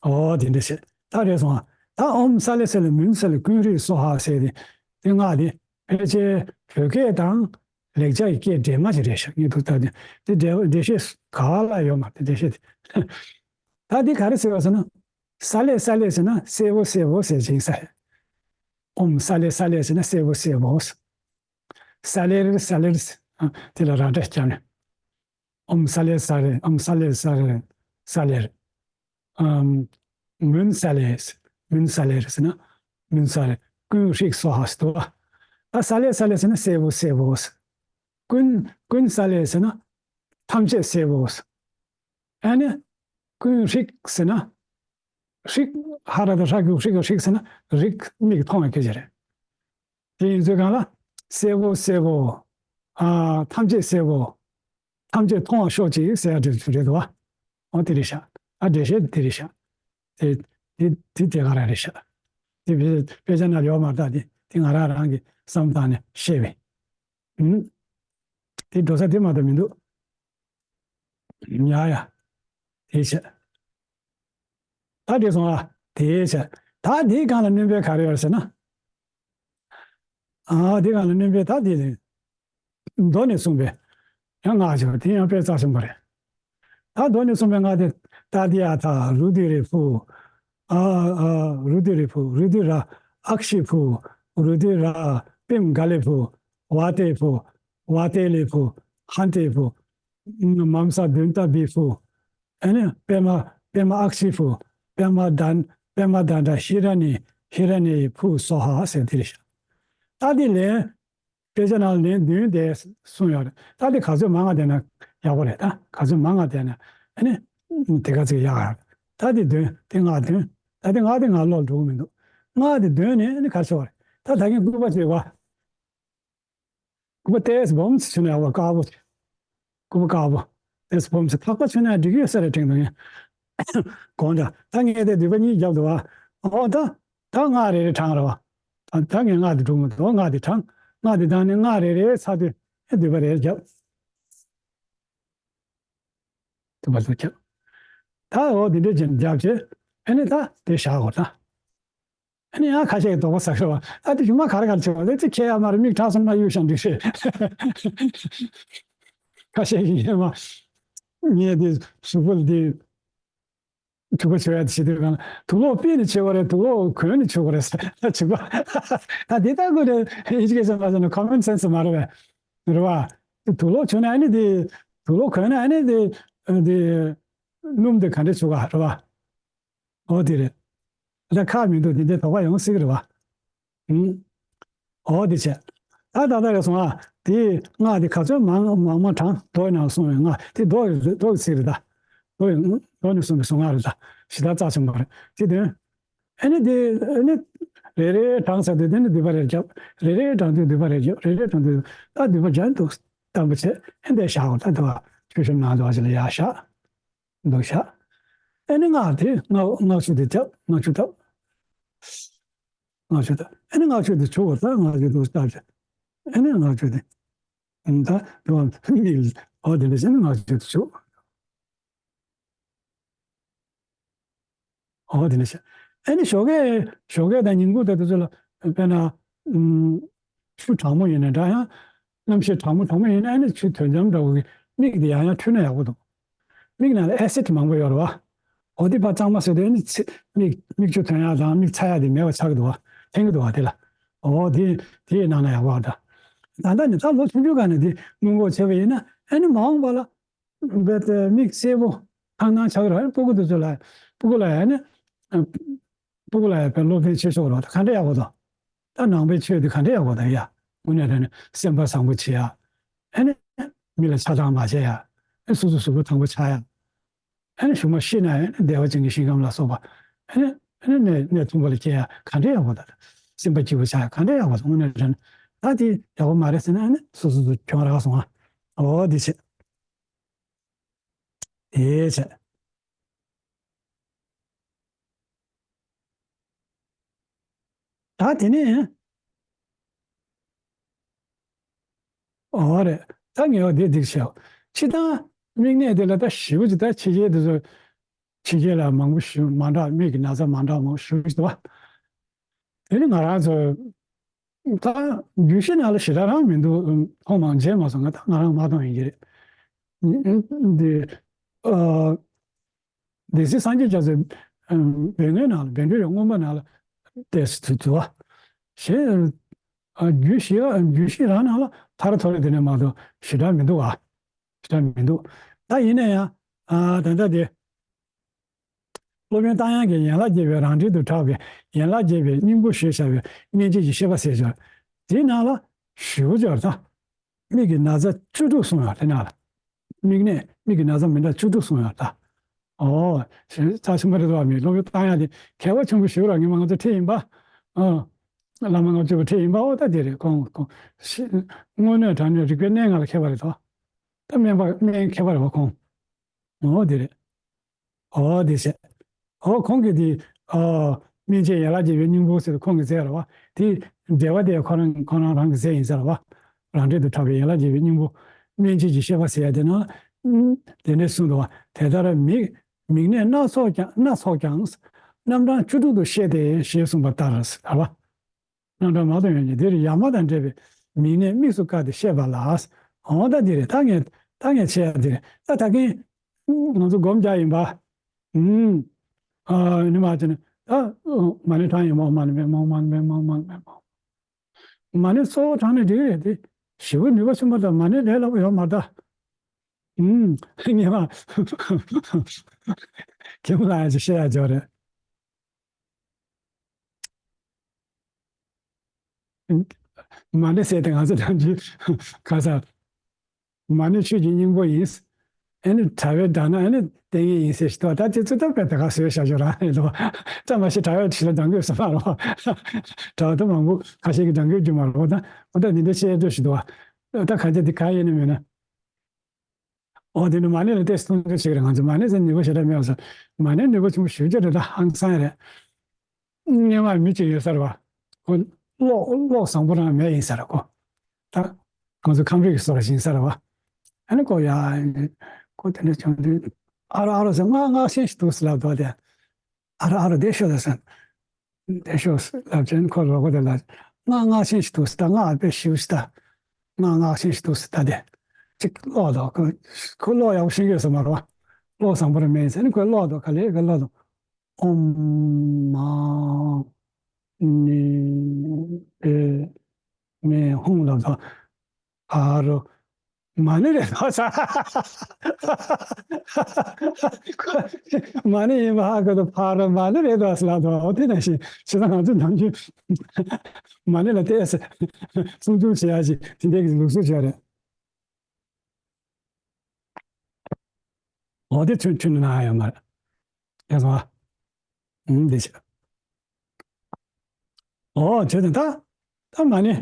ཨོ་དེ་འདྲ་བྱས་ད་རེད་སོང་ཨ། ད་ཨོཾ་སཱ་ལེ་སཱ་ལེ་མུན་སཱ་ལེ་ཀུན་རིག་སྭཱ་ཧཱ་ཟེར་དེ་དེ་སྔགས་དེ་ཕལ་ཆེར་བོད་སྐད་དང་ལེགས་སྦྱར་གྱི་སྐད་འདྲེས་མ་ཞིག་རེད་ཤག་ངས་ཐུག་ཐག་དེ་དེ་འགྲེལ་འགྲེལ་བཤད་ག་ལ་ཡོད་མ་རེད། འགྲེལ་བཤད་དེ་ད་འདི་ག་རེ་ཟེར་བ་ཟེར་ན། སཱ་ལེ་སཱ་ལེ་ཟེར་ན་སེར་པོ་སེར་པོ་ཟེར་ཅིང་ས་རེད། ཨོཾ་སཱ་ལེ་སཱ་ལེ་ཟེར་ན་སེར་པོ་སེར་པོ། སཱ་ལེ་རི་སཱ་ལེ་རི། དེ་ལ་ར་སྒྲ་བརྒྱབ་ནས། ཨོཾ་སཱ་ལེ་སཱ་ལེ། ཨོཾ་སཱ་ལེ་སཱ་ལེ། སཱ་ལེ་རི། ཨམ། མུན་སཱ་ལེ། མུན་སཱ་ལེ་རི་ཟེར་ན། མུན་སཱ་ལེ། ཀུན་རིག་སྭཱ་ཧཱ་ཟེར་འདུག་ཨ། སཱ་ལེ་སཱ་ལེ་ཟེར་ན་སེར་པོ་སེར་པོ། ཀུན་ཀུན་སཱ་ལེ་ཟེར་ན་ཐམས་ཅད་སེར་པོ། ཨ་ནི་ཀུན་རིག་ཟེར་ན། ཧྲིག་ཧ་ར་ད་ཧྲ་གི་ཧྲིག་གི་ཧྲིག་ཟེར་ན་རིག་མིག་མཐོང་བའི་སྐད་ཆ་རེད། དེ་ཡིན་ཚུལ་གང་ལ། སེར་པོ་སེར་པོ། ཨ། ཐམས་ཅད་སེར་པོ། ཐམས་ཅད་མཐོང་བར་ཤོག་ཅིག་ཟེར་ཡ་དེ་རེད་འདུག་བ། འོ་དེ་རེད་ཤག་ཨ་འགྲེལ་བཤད་དེ་རེད་ཤག་དེ་དེ་དེ་དེ་ག་རང་རེད་ཤག་དེ་དཔེ་དཔེ་ཆ་ན་ཡོད་མ་རེད་ད། དེ་དེ་ང་རང་རང་གི་བསམ་སྟངས་ནས་བཤད་པའི། ཨུམ། དེ་འགྲོ་ས་དེ་མ་གཏོགས་མི་འདུག་ཡ་ཡ། དེ་བྱས། ད་དེ་སོང་ཨ། དེ་བྱས། ད་དེའི་སྒང་ལ་སྣོན་པ་ག་རེ་ཡོད་ཟེར་ན། ཨ། དེའི་སྒང་ལ་སྣོན་པ་ད་དེ་ལས། མདོ་ནས་གསུངས་པའི་ཡང་སྔགས་ཀྱི་དེ་ཡང་དཔེ་རྩ་ཆེན་པོ་རེད། ད་མདོ་ནས་གསུངས་པའི་སྔགས་དེ། ཏདྱ་ཐཱ། རུ་དྷི་རེ་ཕུ། ཨ། ཨ། རུ་དྷི་རེ་ཕུ། རུ་དྷི་ར། ཨཀྵི་ཕུ། རུ་དྷི་ར། པིཾ་ག་ལེ་ཕུ། ཝ་ཏེ་ཕུ། ཝ་ཏེ་ལེ་ཕུ། ཧན་ཏེ་ཕུ། མམ་ས་དུན་ཏ་བི་ཕུ། ཨ་ནི་པདྨ་པདྨ་ཨཀྵི་ཕུ། པདྨ་དན། པདྨ་དྷ་ར་ཧི་ར་ནི་ཧི་ར་ནི་ཡི་ཕུ་སྭཱ་ཧཱ་ཟེར་དེ་རེད་ཤག་ད་དེ་ལན་དཔེ་ཆ་ནང་ལན་བདུན་དེ་གསུངས་ཡོད་རེད། ད་དེ་ག་ཚོད་མང་ང་བསྡད་ན་ཡག་པོ་རེད། ད་ག་ཚོད་མང་ང་བསྡད་ན་ཨ་ནི་དེ་ག་ཚོད་ཡག་རེད། ད་དེ་བདུན་དེ་ལྔ་བདུན། ད་དེ་ལྔ་དེ་ང་ལོག་འགྲོ་གི་མི་འདུག་ལྔ་དེ་བདུན་ནས་ཨ་ནི་ག་རེ་ཟེར་བ་རེད། ད་ད་གིན་སྐུད་པ་བྱེད་པ། སྐུད་པ་ཏེས་སྦོམ་ཙམ་བྱུང་ན་ཡག་པོ་དཀར་པོ། སྐུད་པ་དཀར་པོ། ཏེས་སྦོམ་ཙམ་ཐག་པ་བྱུང་ན་འགྲིག་གི་ཡོད་ས་རེད་དྲན་འདུག་ཡིན། དགོངས་དག་ད་ངས་དེ་མདུད་པ་གཉིས་བརྒྱབ་འདུག་བ། འོ་ད། ད་སྔགས་རེ་རེ་བགྲངས་རེད་བ། ད་ད་ངས་སྔགས་དེ་སྒྲུག་མི་འདུག་སྔགས་དེ་བགྲངས། སྔགས་དེ་བགྲངས་ནས་སྔགས་རེ་རེ་ཚར་དུས་ཨེ་མདུད་པ་རེ་རེ་བརྒྱབ། མདུད་པ་ལྷུག་བརྒྱབ། ད་འོ་དེ་འདྲས་བྱས་ནས་བརྒྱབ་བྱས། ཨེ་ནས་ད་དེ་བཞག་དགོས་ད། ཨ་ནི་ཡང་ཁ་ཤས་ཀྱིས་དོགས་པ་ཟ་ཤོར་བ། ཨ་དེ་གཞུག་མ་ག་རེ་ག་རེ་བྱེད་པ་དེ་ཚེ་ཁྱེད་ཡར་མར་མིག་ཁྲག་གསུམ་མ་གཡུག་ཤག་འགྲིག་རེད། ཁ་ཤས་ཀྱིས་ཡེ་མ། ངས་དེ་གཟུགས་པོ་ལ་དེ་དུག་པ་བྱུག་ཡ་དེ་བྱེད་དུས་གང་ལ་དུག་ལོག་ཕུད་ནས་བྱེད་པ་རེད། དུག་ལོག་གོན་ནས་བྱེད་པ་རེད་ཟེར་ལ་བྱེད་པ། ད་དེ་ལྟ་དགོས་རེད། ཨེ་ཇུ་ཀེ་ཤན་པ་ཟེར་ན་ཁོ་མོན་སེན་སི་མ་རེད་པས། རེད་བ། དུག་ལོག་བྱུགས་ན་ཨ་ནི་དེ། དུག་ལོག་གོན་ན་ཨ་ནི་དེ། དེ། སྣུམ་དེ་ག་འདྲས་བྱུག་ག་རེད་བ། འོ་དེ་རེད། ད་ཁག་མི་འདུག་དེ་འདྲའི་དོགས་པ་ཡོང་སྲིད་ཀྱི་རེད་བ། ཨུམ། འོ་དེ་བྱས། ད་ད་ལྟ་རེད་སོང་ཨ། དེ་སྔགས་དེ་ག་ཚོད་མང་མང་མང་བགྲངས་མདོ་ནང་གསུངས་པའི་སྔགས་དེ་མདོ་ཡི་མདོ་གི་ཚིག་རེད་ད། མདོ་ཡི་མདོ་ནས་གསུངས་པའི་གཟུངས་སྔགས་རེད་ད། ཞེ་དྲག་རྩ་ཆེན་པོ་རེད། དེ་དོན། ཨ་ནི་དེ་ཨ་ནི། རེ་རེ་བགྲངས་ཚར་དུས་དེ་ནི་མདུད་པ་རེ་རྒྱབ། རེ་རེ་བགྲངས་དུས་མདུད་པ་རེ་རྒྱབ། རེ་རེ་བགྲངས་དུས་ད་མདུད་པ་རྒྱབ་འདུག་བསྟན་པ་བྱས་ཨ་འདི་བཞག་གོ་ད་དེ་བ། ཆོས་ཞབས་ནང་དུ་བ་ཞིག་ལ་ཡར་བཞག་འདུག་བཞག་ཨ་ནི་སྔགས་དེ་སྔགས་སྔགས་ཆུ་དེ་བརྒྱབ། སྔགས་ཆུ་བཏབ། སྔགས་ཆུ་བཏབ། ཨ་ནི་སྔགས་ཆུ་དེ་བྱུག་གོ་ད་སྔགས་ཆུ་དེ་བཏབ་བྱས། ཨ་ནི་སྔགས་ཆུ་དེ། ད་དེ་བ་མིག་འོ་དེ་འདྲ་བྱས་ནས་སྔགས་ཆུ་དེ་བྱུག་འོ་དེ་འདྲ་བྱས། ཨ་ནི་ཞོགས་ཀས་ཞོགས་ཀས་དང་ཉིན་གུང་དང་དེ་ཚོ་ལ་དཔེར་ན། ཨུམ། ཆུ་གྲང་མོ་ཡིན་ན་འདྲ་ཡང་། གནམ་གཤིས་གྲང་མོ་གྲང་མོ་ཡིན་ན་ཨ་ནི་ཆུ་དོན་འཇམ་འདྲ་བོ་གི་མིག་དེ་ཡང་ཡང་འཁྲུད་ན་ཡག་པོ་འདུག་མིག་ནང་ལ་ཨེ་སིད་མང་པོ་ཡོད་རེད་བ། འོ་དེ་ཕར་གཙང་མ་བཟོས་ཏེ་ཨ་ནི་ཚེ་མིག་མིག་ཆུ་ཐོན་ཡག་དང་མིག་ཚ་ཡག་དེ་མེད་པ་ཆགས་ཀྱི་འདུག་བ། ཐོན་གྱི་འདུག་བ་དེ་ལ། འོ་དེ་དེ་གནང་ན་ཡག་པོ་འདྲ། ད་ལྟ་ནི་ད་ལོ་ཆུང་ཆུང་སྒང་ནས་དེ་སྔོན་འགོག་བྱས་པ་ཡིན་ན་ཨ་ནི་མ་འོངས་པ་ལ། རྦད་དེ་མིག་སེར་པོ་ཐང་ཐང་ཆགས་ར་སྤུ་གུ་དེ་ཚོ་ལ། སྤུ་གུ་ལ་ཡང་ནི། སྤུ་གུ་ལ་ཡང་བས་སློབ་ཚན་ཆེ་ཤོས་རོགས་ད་ག་འདྲ་ཡག་པོ་དང་། ད་ནང་པའི་ཆོས་དེ་ག་འདྲ་ཡག་པོ་དང་ཡ། དངོས་གནས་དྲང་གནས་སེམས་པ་བཟང་པོ་བྱེད་ཡ། ཨ་ནི། མི་ལ་ཆགས་སྡང་མ་བྱེད་ཡ། ཨ་སོ་སོ་གཟུགས་པོ་ཐང་པོ་ཆགས་ཡ། ཨ་ནི་གཞུག་མ་ཤི་ན་ཡང་བདེ་བ་ཅན་གྱི་ཞིང་ཁམས་ལ་སོགས་པ། ཨ་ནི། ཨ་ནི་གནས་གནས་ཐུང་པ་ལ་སྐྱེ་ཡ་ག་འདྲ་ཡག་པོ་དང་། སེམས་པ་སྐྱིད་པོ་ཆགས་ཡ་ག་འདྲ་ཡག་པོ་དང་དངོས་གནས་དྲང་གནས། ད་དེ་ཡག་པོ་མ་རེད་ཟེར་ན་ཨ་ནི་སོ་སོ་སོ་གྱོང་རག་སོང་ཨ། འོ་དེ་བྱས། དེ་བྱས། ད་དེ་ནས། འོ་རེད། ད་ངས་འོ་དེ་སྡིག་བྱས། སྤྱིར་བཏང་མིག་ནད་དེ་ལ་ད་ཞེ་པོ་ཅིག་ད་ཕྱི་རྒྱལ་དེ་ཚོ། ཕྱི་རྒྱལ་ལ་མང་པོ་ཞིག་མ་འདྲ་མིག་གི་ན་ཚ་མ་འདྲ་མང་པོ་ཞིག་འདུག་བ། དེ་ནི་ང་རང་ཚོ། ད་རྒྱུད་བཞི་ནང་ལ་ཞེ་དྲག་རང་མི་འདུག་མཐོང་མང་མཇལ་མ་སོང་ང་ད་ང་རང་མ་མཐོང་ཡིན་གྱི་རེད། འདི། ཨ། སྡེ་སྲིད་སངས་རྒྱས་རྒྱ་མཚོས། བོད་སྔོན་ནང་ལ་བཻ་ཌཱུརྱ་མངོན་པ་ནང་ལ་ཏོག་ཙམ་འདུག་བ། ཞེས། རྒྱུད་བཞི་རྒྱུད་བཞི་རང་ནང་ལ་ཐར་ཐོར་དེ་ནས་མ་གཏོགས་ཞེ་དྲག་མི་འདུག་བ། ཞེ་དྲག་མི་འདུག་ད་ཡིན་ན་ཡང་། ཨ། ད་ལྟ་དེ། སློབ་དཔོན་རྟ་དབྱངས་ཀྱིས་ཡན་ལག་བརྒྱད་པའི་རང་འགྲེལ་དུ་གྲགས་པའི་ཡན་ལག་བརྒྱད་པའི་སྙིང་པོ་ཞེས་བྱ་བའི་སྨིན་བྱེད་ཀྱི་བཤད་པ་ཟེར་ཞོར། དེའི་ནང་ལ་ཞུ་སྦྱོར་དང་། མིག་གི་ན་ཚ་བཅུ་དྲུག་གསུངས་ཡོད་དེ་ནང་ལ། མིག་ནད་མིག་གི་ན་ཚ་མི་འདྲ་བཅུ་དྲུག་གསུངས་ཡོད་ད། ཨོ། རྩ་ཆེན་པོ་རེད་དོ་བ་མི་སློབ་དཔོན་རྟ་དབྱངས་དེ་མཁས་པ་ཆེན་པོ་ཞིག་ར་ངས་མ་ང་ཚོ་ཁྲིད་ཡིན་པ། ཨ། བླ་མ་ལྔ་བཅུ་པ་ཁྲིད་ཡིན་པ་ཨོ་ད་དེ་རེད་ཁོང་ཁོང་། དངོས་གནས་དྲང་གནས་རིག་པའི་གནས་ལྔ་ལ་མཁས་པ་རེད་དོ། ད་སྨན་པ་སྨན་མཁས་པ་རེད་བ་ཁོང་། ཨོ་དེ་རེད། ཨོ་དེ་བྱས། ཨོ་ཁོང་གིས་དེ། ཨོ། སྨིན་བྱེད་ཡན་ལག་བརྒྱད་པའི་སྙིང་པོ་ཟེར་ཁོང་གིས་མཛད་རེད་བ། དེ། འགྲེལ་པ་དེ་ཁོ་རང་ཁོ་རང་རང་གིས་མཛད་ཡིན་ཟེར་བ། རང་འགྲེལ་དུ་གྲགས་པའི་ཡན་ལག་བརྒྱད་པའི་སྙིང་པོ། སྨིན་བྱེད་ཀྱི་བཤད་པ་ཟེར་ཡ་དེ་ན། ཨུམ། དེ་འདྲས་གསུངས་འདུག་བ། དེ་ལྟར་མིག་མིག་ནད་སྣ་ཚོགས་ཀྱང་སྣ་ཚོགས་ཀྱང་། རྣམ་གྲངས་བཅུ་དྲུག་ཏུ་བཤད་དེ་ཞེས་གསུངས་པ་ལྟར་ཟེར་བ། རྣམ་གྲངས་མང་དུ་ཡོད་ཀྱང་འདིར་ཡ་མ་དང་འབྲེལ་བའི་མིག་ནད་དམིགས་སུ་བཀར་ཏེ་བཤད་པ་ལ། འོ་ད་འདི་རེད་ད་ངས་ད་ངས་བྱས་ཡ་འདི་རེད་ད་ད་གིན། ང་ཚོ་སྒོམ་རྒྱག་ཡིན་པ། ཨུམ། ཨ་ནི་མ་བྱས་ནས་ད། མ་ཎི་བགྲང་ཡིན་མོ་མ་ཎི་མེ་མོ་མ་ཎི་མེ་མོ་མ་ཎི་མེ་མོ། མ་ཎི་གཙོ་བོ་བགྲང་ནས་འགྲིག་གི་རེད་དེ། ཞེ་པོ་ནུས་པ་ཆེན་པོ་དང་མ་ཎི་ལས་སླ་པོ་ཡོད་མ་རེད་ད། ཨུམ། ངས་མ། ཁྱེད་མོ་ལ་ཡ་ཅིག་བཤད་ཡ་འཇོག་རེད། མ་ཎི་ཟེར་ཏེ་ང་ཚོ་ནམ་རྒྱུན་ག་ས། མ་ཎི་ཆོས་ཀྱི་སྙིང་པོ་ཡིན། ཨེ་ནི་དྲ་བའི་དགྲ་ན་ཨེ་ནི་ལྟས་ངན་ཡིན་ཟེར་ཞིག་འདུག་ད་དེ་ཚོ་ད་དཔེ་དེ་ག་བཟོས་བཞག་ཆོག་རང་རེད་འདུག་ད་མ་གཞི་དྲ་བའི་ཁྲིད་ལ་དྲང་དགོས་ས་མ་རེད་བ། དྲ་བ་ད་མང་པོ་ཁ་ཤས་ཀྱིས་དྲང་དགོས་རྒྱུ་མ་རེད་བ། ད་འོ་ད་འདི་འདྲ་བཤད་འདོད་ཞིག་འདུག་བ། ད་ག་རྒྱ་འདི་ག་ཡིན་ནི་མིན་ན། འོ་དེ་ནི་མ་ཎི་ལ་ཏོག་ཙམ་མཐོང་ཆུང་བྱེད་ཀྱི་རེད། ང་ཚོ་མ་ཎི་ཟེར་ནུས་པ་ཞེ་དྲག་མེད་པ་ཟེར། མ་ཎི་ནུས་པ་ཆེན་པོ་ཞེ་པོ་ཅིག་རེད། ད་ཧང་སང་རེད། སྔོན་མ་མི་གཅིག་ཡོད་ས་རེད་བ། ཁོ་ཀློག་ཀློག་བཟང་པོ་རང་མེད་ཡིན་ས་རེད་ཁོ། ད་ང་ཚོ་ཁམས་རིགས་ཀྱི་བཟོ་འདྲ་ཞིག་ཡིན་ས་རེད་བ། ཨ་ནི་ཁོ་ཡ། ཁོ་དེ་འདྲ་བྱུང་དུས་ཨ་རོ་ཨ་རོ་ཟེར། ང་སྔགས་ཤིང་ཞིག་འདུག་ཟེར་ལབ་འདུག་དེ། ཨ་རོ་ཨ་རོ་བསྡད་ཤོག་ཟེར། བསྡད་ཤོག་ལབ་བྱས་ཁོ་རོགས་པ་དེ་ལ། སྔགས་སྔགས་ཤིང་ཞིག་འདུག་ཟེར། ད་སྔགས་དཔེ་ཞིབ་ཟེར། ད་སྔགས་སྔགས་ཤིང་ཞིག་འདུག་ཟེར། ད་དེ་ཅིག་ཀློག་དང་། ཁོ་ཀློག་ཡག་པོ་ཤེས་ཀྱི་ཡོད་ས་མ་རེད་བ། ཀློག་བཟང་པོ་རང་མེད་ཟེར་ནས་ཁོས་ཀློག་དང་། ག་ལེར་ག་ཀློག་དང་། ཨོཾ་མ་ཎི་པདྨེ་ཧཱུྃ་ལབ་དང་། ཨ་རོ། མ་ཎི་རེད་འདུག་ཟེར། མ་ཎི་ཡིན་པ་ཧ་གོ་དུས་ཕར་རོ་མ་ཎི་རེད་འདུག་ཟེར་ལབ་འདུག་འོ་དེ་ནང་བཞིན་བྱས་ཙང་ང་ཚོ་ནམ་རྒྱུན་མ་ཎི་ལ་བལྟས་ཟེར། སྲུང་སྐྱོབ་བྱེད་ཡག་ཅིག་དེ་འདྲའི་གི་ལུགས་སྲོལ་ཅིག་ཡོད་རེད། འོ་དེ་ཚུན་ཚོད་ནང་ཡོད་མ་རེད། ཡག་སོང་ཨ། ཨུམ་འདི་བྱས། འོ་བྱས་ཙང་ད། ད་མ་ཎི།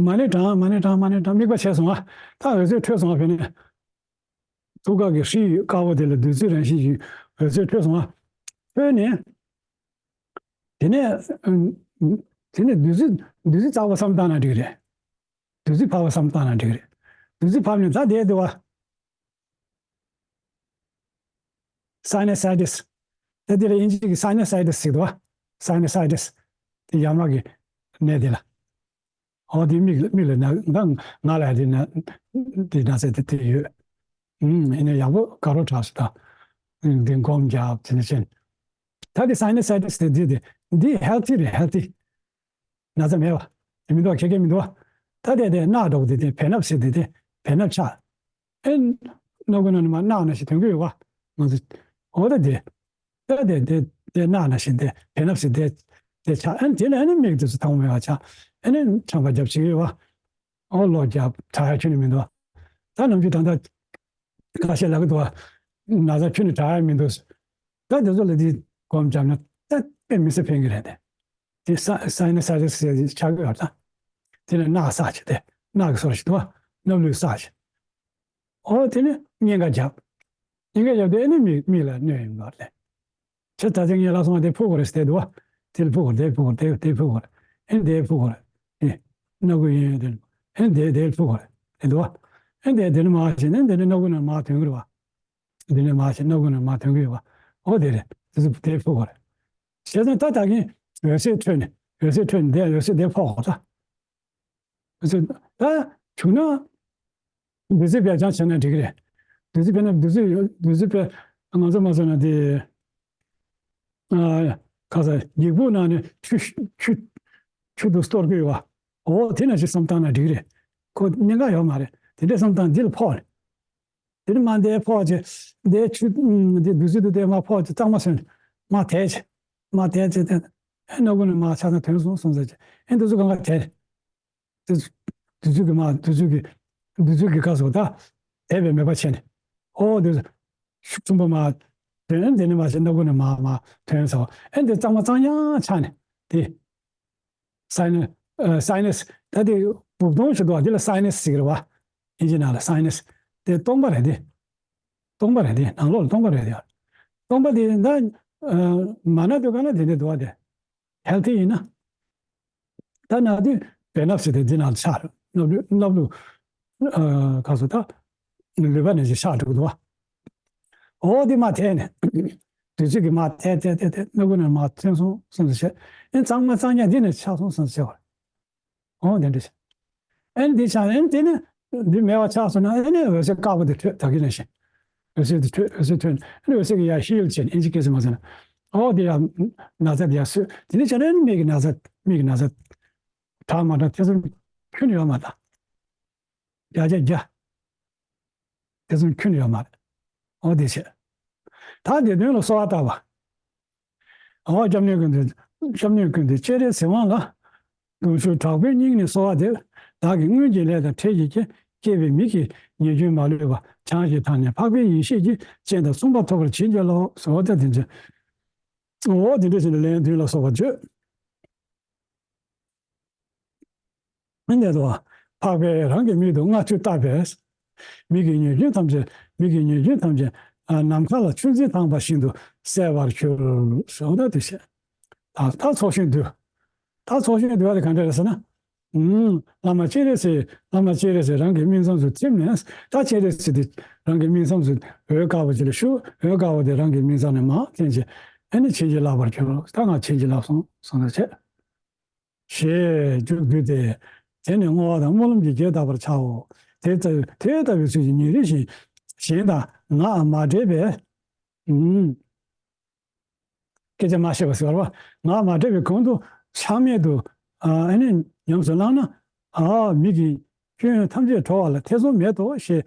མ་ཎི་བགྲངས། མ་ཎི་བགྲངས། མ་ཎི་བགྲངས། དམིགས་པ་བྱས་སོང་ཨ། ད་འོད་ཟེར་འཕྲོས་སོང་ཨ། ཕེབས་ནས། ཐུགས་ཀ་གི་ཧྲཱིཿདཀར་པོ་དེ་ལ་བདུད་རྩིའི་རང་བཞིན་གྱི་འོད་ཟེར་འཕྲོས་སོང་ཨ། འཕྲོས་ནས། དེ་ནས། ཨུམ། དེ་ནས་བདུད་རྩི། བདུད་རྩི་གཙང་པོ་བསམ་བཏང་ན་འགྲིག་གི་རེད། བདུད་རྩི་ཕར་བ་བསམ་བཏང་ན་འགྲིག་གི་རེད། བདུད་རྩི་ཕབ་ནས་ད་བསྡད་འདུག་བ། སའི་ནོ་སའི་ཊི་སི། ད་འདི་ལ་དབྱིན་ཇི་གི་སའི་ནོ་སའི་ཊི་སི་ཟེར་འདུག་བ། སའི་ནོ་སའི་ཊི་སི། དེ་ཡ་མ་གི་ནད་དེ་ལ། འོ་དེ་མིག་ལ། མིག་ལ་ན། ད་ང་ལ་དེ་ན། དེ་ན་ཚ་དེ་དེ་ཡོད། ཨུམ། ཡིན་ན་ཡག་པོ་དགའ་རབ་དྲགས་སོང་ད། ཨུམ། དེ་སྒོམ་རྒྱབ་དེ་ནས་ཕྱིན། ད་དེ་སའི་ནོ་སའི་ཊི་སི་དེ་འདི་དེ་འདི་ཧེལ་ཐི་རེད། ཧེལ་ཐི། ན་ཚ་མེད་པ། དེ་མི་འདུག་བ། ཁེ་ཁེ་མི་འདུག་བ། ད་དེ་དེ་རྣག་འདྲ་པོ་དེ་དེ་བེ་སྣབས་ཟེར། དེ་དེ་བེ་སྣབས་ཆགས། ཨེ། སྣ་ཁུག་ནང་ནས་མར་རྣག་ནང་བཞིན་ཐོན་གྱི་ཡོད་པ། ང་ཚོ། འོ་ད་དེ། ད་དེ་དེ་དེ་རྣག་ནང་བཞིན་དེ་བེ་སྣབས་ཟེར་དེ་དེ་ཆགས། ཨེ་དེ་ནས་ཨེ་ནི་མིག་དེ་ཚོ་དྭངས་མ་མེད་པ་ཆགས། ཨེ་ནི་ཁྲང་པ་རྒྱབ་བྱེད་ཀྱི་ཡོད་པ། འོ་གློག་རྒྱབ་དྲག་ཡ་ཁྱོན་ནས་མི་འདུག་བ། ད་ནམ་རྒྱུན་ད་ལྟ་ཁ་ཤས་ལབ་ཀྱི་འདུག་བ། ན་ཚ་ཁྱོན་ནས་དྲག་ཡ་མི་འདུག། ད་དེ་ཚོ་ལ་དེ་སྒོམ་བརྒྱབ་ན་ད་དཔེ་མི་སྲིད་ཕན་གྱི་རེད་དེ། དེ་ས་སའི་ནོ་སའི་ཊི་སི་ཟེར་ཆགས་ཀྱི་ཡོད་ད། དེ་ནས་རྣག་བསགས་བྱས་ཏེ། རྣག་གི་སོ་ཞིག་འདུག་བ། སྣབས་ལུད་བསགས་བྱས། འོ་དེ་ནས་གཉན་ཁ་བརྒྱབ། གཉན་ཁ་བརྒྱབ་དུས་ཨེ་ནི་མིག་མིག་ལ་གནོད་ཡོང་གི་རེད། ཁྱེད་ད་ཐེངས་ངས་ལབ་སོང་བ། དེ་ཕུག་དགོས་རེད་ཟེར་འདུག་བ། དེ་ལ་ཕུག་དགོས་རེད། དེ་ཕུག་དགོས་རེད། དེ་དེ་ཕུག་དགོས་རེད། ཨེ་ནི་དེ་ཕུག་དགོས་རེད། ཨེ། སྣ་ཁུག་ཡིན་ཡོད་དེ། ཨེ་ནི་དེ་དེ་ལ་ཕུག་དགོས་རེད་ཟེར་འདུག་བ། ཨེ་ནི་དེ་དེ་ནས་མར་བྱས་ནས་དེ་ནས་སྣ་ཁུག་ནང་མར་ཐོན་གྱི་རེད་བ། དེ་ནས་མར་བྱས་སྣ་ཁུག་ནང་མར་ཐོན་གྱི་ཡོད་བ། འོ་དེ་རེད། དེ་ཚོ་དེ་ཕུག་དགོས་རེད། བྱས་ཙང་ད་ད་གིན་འོད་ཟེར་འཕྲོས་ནས། འོད་ཟེར་འཕྲོས་ནས་དེ་འོད་ཟེར་དེ་ཕོག་གོ་ད། འོད་ཟེར་ད་བྱུང་ན། བདུད་རྩི་སྦས་སྦྱང་བྱས་ན་འགྲིག་གི་རེད། བདུད་རྩི་སྦས་ན། བདུད་རྩི་ཡོད། བདུད་རྩི་སྦས། ང་ཚོ་མ་ཟེར་ན་དེ། ཨ། ག་ས་ཡིག་ཕུག་ནང་ནས་ཆུ་ཆུ་ཆུ་དུ་གཏོར་གི་ཡོད་བ། འོ་དེ་ནང་བཞིན་བསམ་བཏང་ན་འགྲིག་གི་རེད། ཁོ་གནད་འགག་ཡོད་མ་རེད། དེ་འདྲའི་བསམ་བཏང་འདི་ལ་ཕོག་ནས། དེ་ནས་མར་འདིར་ཕོག་བྱས། འདིར་ཆུ། ཨུམ། འདི་བདུད་རྩི་དེ་འདིར་མར་ཕོག་བྱས། གཙང་མ་བཟོས་ནས་མར་དལ་བྱས། མར་དལ་བྱས་ཏེ། ཨེ་སྣ་ཁུག་ནས་མར་ཆ་ཚང་ཐོན་སོང་སོང་ཟེར་བྱས། ཨེ་འདི་ཚོ་གང་ག་དལ། དེ་བདུད་རྩི་གི་མར། བདུད་རྩི་གི། བདུད་རྩི་གི་སྐབས་སུ་ད་དལ་བའི་མོས་པ་བྱས་ནས། ཨོ་དེ་ཤུགས་ཆེན་པོ་མར་ཐོན། དེ་ནས་མར་བྱས་སྣ་ཁུག་ནས་མར་མར་ཐོན་སོང་། ཨེ་འདི་གཙང་མ་གཙང་ཡང་ཆགས་ནས་དེ། སའི་ནོ། ཨ། སའི་ནོ་སི། ད་དེ་སྦུབས་སྟོང་ཞིག་འདུག་བ། དེ་ལ་སའི་ནོ་སི་ཟེར་གི་རེད་བ། དབྱིན་ཇི་ནང་ལ་སའི་ནོ་སི། དེ་སྟོང་པ་རེད་དེ། སྟོང་པ་རེད་དེ། ནང་ལོགས་ལ་སྟོང་པ་རེད་དེ། སྟོང་པ་དེ་ད། ཨ། མ་ན་དུས་ག་ན་དེ་འདྲ་འདུག་བ། དེ་ཧེལ་ཐི་ཡིན་ན། ད་ན་དུས་བེ་སྣབས་ཟེར་དེ་འདི་ནང་ལ་ཆགས་རེད། སྣབས་ལུད། སྣབས་ལུད། ཨ། ག་སོ་ད། ལུད་པ་ནང་བཞིན་ཆགས་འགྲོ་གི་འདུག་བ། འོ་དེ་མར་དལ་ནས། བདུད་རྩི་གིས་མར་དལ་དལ་དལ་དལ། སྣ་ཁུག་ནང་མར་ཐོན་སོང་སོང་ཟེར་བྱས། ཨེ་གཙང་མ་གཙང་རྐྱང་འདི་ནས་ཆགས་སོང་སོང་ཟེར་བ། འོ་དེ་འདྲ་བྱས། ཨེ་འདི་ཆགས། ཨེ་དེ་ནས་འདི་མེད་པ་ཆགས་སོང་ན། ཨེ་ནས་འོད་ཟེར་དཀར་པོ་དེ་འཕྲོས། ད་གིན་ནང་བཞིན། འོད་ཟེར་དེ་འཕྲོས། འོད་ཟེར་འཕྲོས་ནས། ཨེ་ནས་འོད་ཟེར་གྱིས་ཡར་ཧིལ་བྱས་ནས། ཨིན་ཇི་སྐད་ཆ་མ་ཟེར་ན། འོ་དེ་ཡར་ན་ཚ་དེ་ཡར་གསོས། དེ་འདྲ་བྱས་ན་ཨེ་ནས་མིག་གི་ན་ཚ། མིག་གི་ན་ཚ་དྲག་མ་དྲག་དེ་ཚོ་ཁྱོན་ནས་ཡོད་མ་རེད། བརྒྱ་ཆ་བརྒྱ། དེ་ཚོ་ཁྱོན་ནས་ཡོད་མ་རེད། འོ་དེ་བྱས། ད་དེ་དོན་ལ་གསོལ་བ་བཏབ་པ། འོ་སྐྱབས་གནས་ཀུན་འདུས། སྐྱབས་གནས་ཀུན་འདུས་སྤྱན་རས་གཟིགས་དབང་ལ། གདུང་ཤུགས་དྲག་པོས་སྙིང་ནས་གསོལ་བ་འདེབས། བདག་གིས་སྔོན་གྱི་ལས་དང་འཕྲལ་གྱི་རྐྱེན། བསྐྱེད་པའི་མི་དགེ་ཉེས་སྐྱོན་མ་ལུས་པ། བྱང་ཞིང་དག་ནས་འཕགས་པའི་ཡེ་ཤེས་ཀྱི། སྤྱན་དང་གསུམ་པ་ཐོབ་པར་བྱིན་གྱིས་རློབས། ཟེར་བ་ལྟར་དེ་འདྲ། འོ་དེ་འདྲ་བྱས་ནས་ལན་བདུན་ལ་སོགས་པ་བརྗོད། འདི་ལྟར་འཕགས་པས་རང་གི་མིག་ཏུ་སྔ་ཕྱི་བལྟ་བས། མི་དགེ་ཉེས་སྐྱོན་ཐམས་ཅད། མི་དགེ་ཉེས་སྐྱོན་ཐམས་ཅད་ནམ་མཁའ་ལ་ཆུ་འཛིན་དྭངས་པ་བཞིན་དུ་གསལ་བར་གྱུར། ཟེར་བ་ལྟར་དེ་བཤད། ད་ད་ཚོགས་ཞིང་བསྡུས། ད་ཚོགས་ཞིང་བསྡུ་བ་དེ་ག་འདྲ་རེད་ཟེར་ན། ཨུམ། བླ་མ་སྤྱན་རས་གཟིགས། བླ་མ་སྤྱན་རས་གཟིགས་རང་གི་སྨིན་མཚམས་སུ་ཐིམ་ནས། ད་སྤྱན་རས་གཟིགས་དེ་རང་གི་སྨིན་མཚམས་སུ་འོད་དཀར་པོ་ཅིག་ལ་བཞུགས། འོད་དཀར་པོ་དེ་རང་གི་སྨིན་མཚམས་ནས་མར་འཐེན་བྱས། ཨ་ནི་བྱིན་གྱིས་བརླབས་པར་གྱུར། ད་ང་བྱིན་གྱིས་བརླབས་སོང་གསུངས་པ་བྱས། ཞེས་མཇུག་བསྡུས་ཏེ། དེ་ནས་བསྔོ་བ་དང་སྨོན་ལམ་གྱི་རྒྱས་བཏབ་པར་བྱའོ། དེ་ལྟ་དེ་ལྟ་བུའི་ཚུལ་གྱིས་ཉེ་རིང་ཞིང་གཞན་དང་ངག་མ་འདྲེས་པའི། ཨུམ། སྐད་ཆ་མ་བཤད་པ་ཟེར་བ། ངག་མ་འདྲེས་པའི་གོང་དུ་ཆག་མེད་དུ། ཨ་ནི་ཉམས་སུ་བླངས་ན། ཨ་མི་དགེ་སྐྱོན་ཐམས་ཅད་གྲོལ་བ་ལ་ཐེ་ཚོམ་མེད་དོ་ཞེས།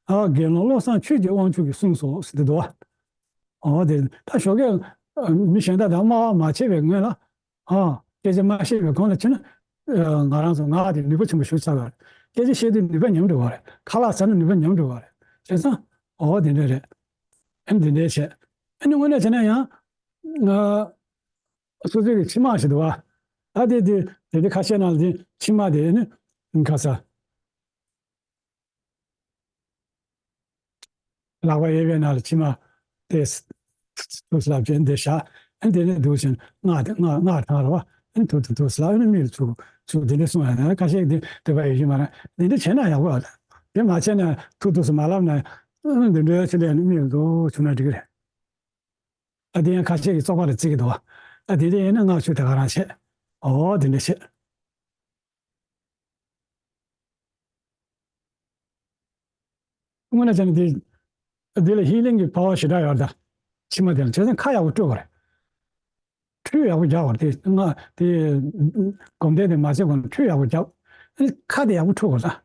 ཨ་དགེ་སློང་བློ་བཟང་ཆོས་ཀྱི་དབང་ཕྱུག་གིས་གསུངས་སོ་ཟེར་དུས་འདུག་བ། འོ་དེ་ད་ཞོགས་ཀས་མི་གཞན་དག་དང་སྨྲ་བ་མ་བྱས་པའི་སྔོན་ལ། ཨ་སྐད་ཆ་མ་བཤད་པའི་གོང་ལ་ཕྱིན་ན། ང་རང་ཚོ་ངག་དེ་ནུས་པ་ཆེན་པོ་ཞིག་ཚར་བ་རེད། སྐད་ཆ་བཤད་དུས་ནུས་པ་ཉམས་འགྲོ་བ་རེད། ཁ་ལག་ཟ་ན་ནུས་པ་ཉམས་འགྲོ་བ་རེད། བྱས་ཙང་འོ་དེ་འདྲ་རེད། ཨ་ནི་དེ་འདྲ་བྱས། ཨ་ནི་དངོས་གནས་བྱས་ན་ཡང་། ང་སོ་སོའི་གི་མཆིལ་མ་ཞིག་འདུག་བ། ད་དེ་དེ་དེ་དེ་ཁ་ཤས་ནང་ལ་དེ་མཆིལ་མ་དེ་ནི་ཁ་ས། ལག་པ་གཡས་པའི་ནང་ལ་མཆིལ་མ་དེ་ཐུག་སླབ་ཅན་དེ་བཞག་ཨ་དེ་ནས་འདུག་ཅིང་སྔགས་དེ་སྔགས་སྔགས་བགྲང་ར་བ། ཨ་ཐུག་ཐུག་ཐུག་སླབ་ཨ་མིག་ལ་ཚུགས་ཚུགས་དེ་འདྲ་གསུང་ཡ་ན་ཁ་ཤས་དེ་དེ་བ་ཡོད་ཀྱི་མ་རེད། དེ་འདྲ་བྱས་ན་ཡག་པོ་ཨ། དེ་མ་བྱས་ན་ཐུག་ཐུག་སུ་མ་ལབ་ན་ཨ་འདི་འདྲ་ཆེ་ལས་ནི་མིག་ལ་འདུག་བྱུང་ན་འགྲིག་གི་རེད། ཨ་དེ་ཡང་ཁ་ཤས་ཀྱི་བཙོག་པ་ལ་བརྩི་གི་འདུག་བ། ཨ་དེ་དེ་ཡིན་ན་སྔགས་ཆོས་དེ་ག་རང་བྱེད། ཨོ་དེ་འདྲ་བྱེད། དངོས་གནས་བྱས་ན་དེ། དེ་ལ་ཧི་ལིང་གི་པ་ཝར་ཞེ་དྲག་ཡོད་རེད་ད། མཆིལ་མ་དེ་ལ་བྱས་ཙང་ཁ་ཡག་པོ་བཀྲུ་དགོས་རེད། ཁྲུས་ཡག་པོ་རྒྱག་དགོས་རེད་དེ་སྔ་དེ། སྒོམ་བཟླས་དེ་མ་བྱེད་གོང་ལ་ཁྲུས་ཡག་པོ་རྒྱབ། ཨ་ནི་ཁ་དེ་ཡག་པོ་བཀྲུ་དགོས་རེད་ད།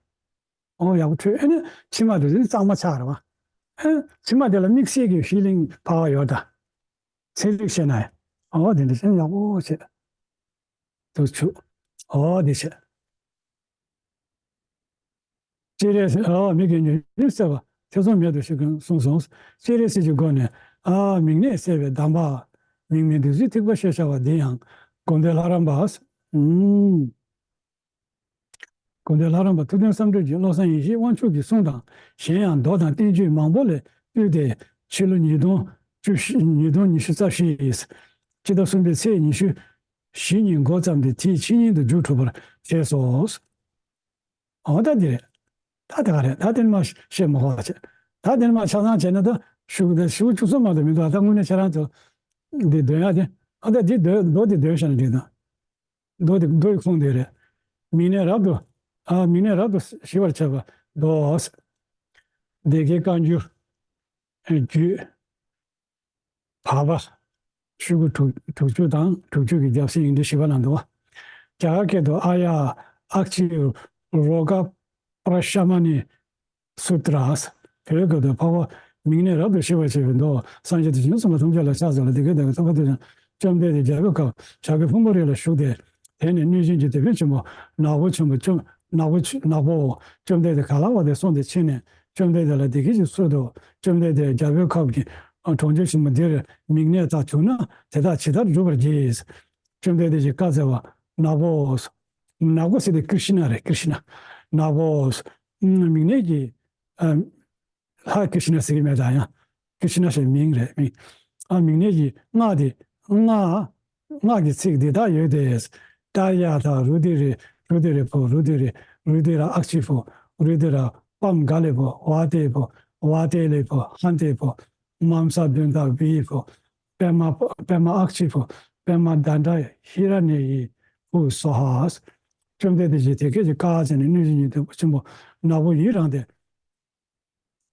ཨོ་ཡག་པོ་བཀྲུས་ཨ་ནི་མཆིལ་མ་དེ་ཚོ་གཙང་མ་ཆགས་རེད་བ། ཨ་ནི་མཆིལ་མ་དེ་ལ་དམིགས་བསལ་གྱི་ཧི་ལིང་པ་ཝར་ཡོད་རེད་ད། ཚན་རིག་བཤད་ན་ཡང་། ཨོ་དེ་འདྲ་བྱས་ན་ཡག་པོ་བྱེད། དུ་བྱུག་ཨོ་དེ་བྱས། སྤྱན་རས་གཟིགས། ཨ་མི་དགེ་ཉེས་སྐྱོན་སེལ་བ་ཐེ་ཚོམ་མེད་དོ་ཞེས་གསུངས་སོ། སྤྱན་རས་གཟིགས་ཀྱི་སྒོ་ནས། ཨ་མིག་ནད་སེལ་བའི་གདམས་པ། མིག་མི་བདུད་རྩིའི་ཐིགས་པ་ཞེས་བྱ་བ་འདི་ཡང་། དགོངས་འདུས་ལྷ་རམས་པ། ཨུམ། དགོངས་འདུས་ལྷ་རམས་པ་ཐུབ་བསྟན་བསམ་གྲུབ་ཀྱིས་བློ་བཟང་ཡེ་ཤེས་དབང་ཕྱུག་གི་གསུང་དང་། གཞན་ཡང་མདོ་དང་བསྟན་བཅོས་མང་པོ་ལས་བཏུས་ཏེ། ཕྱི་ལོ་ཉིས་སྟོང་བཅུ་བཞི། ཉིས་སྟོང་ཉི་ཤུ་རྩ་བཞི་ཡི་སྤྱི་ཟླ་གསུམ་པའི་ཚེས་ཉི་ཤུ་བཞི་ཉིན་འགོ་བརྩམས་ཏེ་དེའི་ཕྱི་ཉིན་དུ་མཇུག་གྲུབ་པར་བྱས་སོ། འོ་ད་འདི་རེད། ད་དེ་ག་རེད། ད་དེ་ནི་མ་བཤད་མ་དགོས་པ་བྱས། ད་དེ་ནི་མ་ཆ་ཚང་བྱས་ན་ད་ཤོག་གུ་ད་ཤོག་གུ་བཅུ་གསུམ་མ་གཏོགས་མི་འདུག་ད་དངོས་གནས་ཁྱེད་རང་ཚོ་འདི་འདོན་ཡ་དེ། ཨ་ད་འདི་འདོན་མདོ་འདི་འདོན་བཞག་ན་འགྲིག་དང་། མདོ་འདི་མདོ་ཡི་ཁུངས་འདི་རེད། མིག་ནད་རབ་ཏུ། ཨ་མིག་ནད་རབ་ཏུ་ཞི་བར་བྱེད་པ་མདོ། སྡེ་དགེ་བཀའ་འགྱུར། རྒྱུད། བར་པ། ཤོག་གུ་དྲུག་དྲུག་ཅུ་དང་དྲུག་ཅུ་གི་རྒྱབ་ཟིན་ཡིན་དུས་བཞི་པ་ནང་དུ། རྒྱ་གར་སྐད་དུ་ཨཱརྱ་ཨཀྵི་རོ་ག་པྲ་ཤ་མ་ཎི་སུ་ཏྲ། བོད་སྐད་དུ་འཕགས་པ་མིག་ནད་རབ་ཏུ་ཞི་བར་བྱེད་པའི་མདོ། སངས་རྒྱས་བསྟན་སྲུང་སྲུང་མ་ཐམས་ཅད་ལ་ཕྱག་འཚལ་ལོ། སྡེ་དགེ་དང་ཚོགས་པ་དེ་བཞིན་བཅོམ་ལྡན་འདས་རྒྱལ་པོའི་ཁབ་བྱ་རྒོད་ཕུང་པོའི་རི་ལ་བཞུགས་ཏེ། དེ་ནས་གནོད་སྦྱིན་གྱི་སྡེ་དཔོན་ཆེན་པོ་ནག་པོ་ཆེན་པོ་བཅོམ་ནག་པོ་ཆེ་ནག་པོ་བཅོམ་ལྡན་འདས་ག་ལ་བ་དེ་སོང་སྟེ་ཕྱིན་ནས་བཅོམ་ལྡན་འདས་ལ་འདི་སྐད་ཅེས་གསོལ་ཏོ། བཅོམ་ལྡན་འདས་རྒྱལ་པོའི་ཁབ་ཀྱི་གྲོང་ཁྱེར་ཆེན་པོ་འདིར་མིག་ནད་དག་བྱུང་ན་དེ་དག་ཇི་ལྟར་འགྲུབ་པར་བགྱི། བཅོམ་ལྡན་འདས་ཀྱིས་བཀའ་སྩལ་པ། ནག་པོ། ནག་པོ་ཟེར་དེ་ཀྲིཤ་ན་རེད། ཀྲིཤ་ན། ནག་པོ། མིག་ནད་ཀྱི། ཨ། ལྷ་ཀྲིཤ་ན་ཟེར་གྱི་མེད་ད་ཡང་། ཀྲིཤ་ན་ཞེས་མིང་རེད་མིང་། ཨ་མིག་ནད་ཀྱི་སྔགས་དེ། སྔགས། སྔགས་ཀྱི་ཚིག་འདི་དག་ཡོད་དེ། ཏཱ་ར་ཡ་ཐ་རུ་དི་རེ་རུ་དི་རེ་ཕོ་རུ་དི་རེ་རུ་དི་ར་ཨཀྵི་ཕོ་རུ་དི་ར་པཾ་ག་ལེ་ཕོ་ཝ་ཏེ་ཕོ་ཝ་ཏེ་ལེ་ཕོ་ཧན་ཏེ་ཕོ་མཾ་ས་དོན་ཏ་བི་ཕོ་པདྨ་པདྨ་ཨཀྵི་ཕོ་པདྨ་དནྡྲ་ཧི་ར་ཎེ་ཡི་ཧུ་སྭཱ་ཧཱ། བཅོམ་ལྡན་འདས་ཀྱིས་དེ་སྐད་ཅེས་བཀའ་སྩལ་ནས་གནོད་སྦྱིན་གྱི་སྡེ་དཔོན་ཆེན་པོ་ནག་པོ་ཡི་རངས་ཏེ།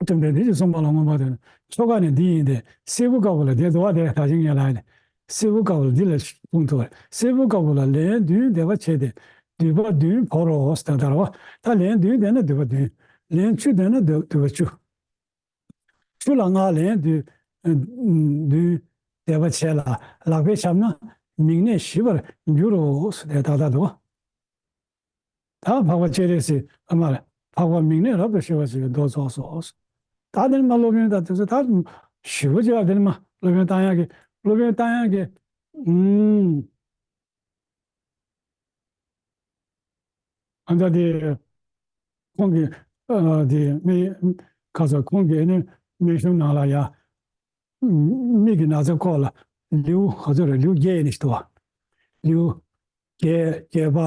བཅོམ་ལྡན་འདས་ཀྱིས་གསུངས་པ་ལ་མངོན་པར་དད། ཆོ་ག་ནི་འདི་ཡིན་ཏེ། སེར་པོ་དཀར་པོ་ལ་དེ་འདུལ་བ་དེ་ད་ཅི་ངས་ལ་ཡིན། སེར་པོ་དཀར་པོ་ལ་འདི་ལ་ཕུང་ཐུབ་པ་རེད། སེར་པོ་དཀར་པོ་ལ་ལན་བདུན་འདེབས་པ་བྱས་ཏེ་འདུས་པ་བདུན་བོར་རོ་ཟེར་ད་ལྟར་བ། ད་ལན་བདུན་བདེན་ན་འདུས་པ་བདུན། ལན་བཅུ་བདེན་ན་འདུས་འདུས་པ་བཅུ། བཅུ་ལ་སྔགས་ལན་བདུན། བདུན་འདེབས་པ་བྱས་ལ་ལག་པས་བྱབས་ན་མིག་ནད་ཞི་བར་འགྱུར་རོ་ཟེར་ད་ལྟར་འདུག་ད་འཕགས་པ་སྤྱན་རས་གཟིགས་ཨ་མ་ལ་འཕགས་པ་མིང་ནི་རབ་ཏུ་ཞི་བ་ཟེར་བའི་མདོ་རྫོགས་སོ། ད་དེ་ནི་མ་སློབ་དཔོན་དང་དེ་ཚོ་ད་ཞི་བ་ཅིག་ལ་དེ་ནི་མ་སློབ་དཔོན་བཏང་ཡག་གི་སློབ་དཔོན་བཏང་ཡག་གི་ཨུམ། ཨ་ད་དེ་ཁོང་གི་ཨ་དེ་མི་ཁ་ས་ཁོང་གི་ནི་སྨན་གཞུང་ནང་ལ་ཡ། མིག་གི་ན་ཚ་སྐོར་ལ་ལེའུ་ག་ཚོད་རེད། ལེའུ་བརྒྱད་ཡིན་ནི་ཞིག་འདུག་བ། ལེའུ་བརྒྱད། བརྒྱད་པ།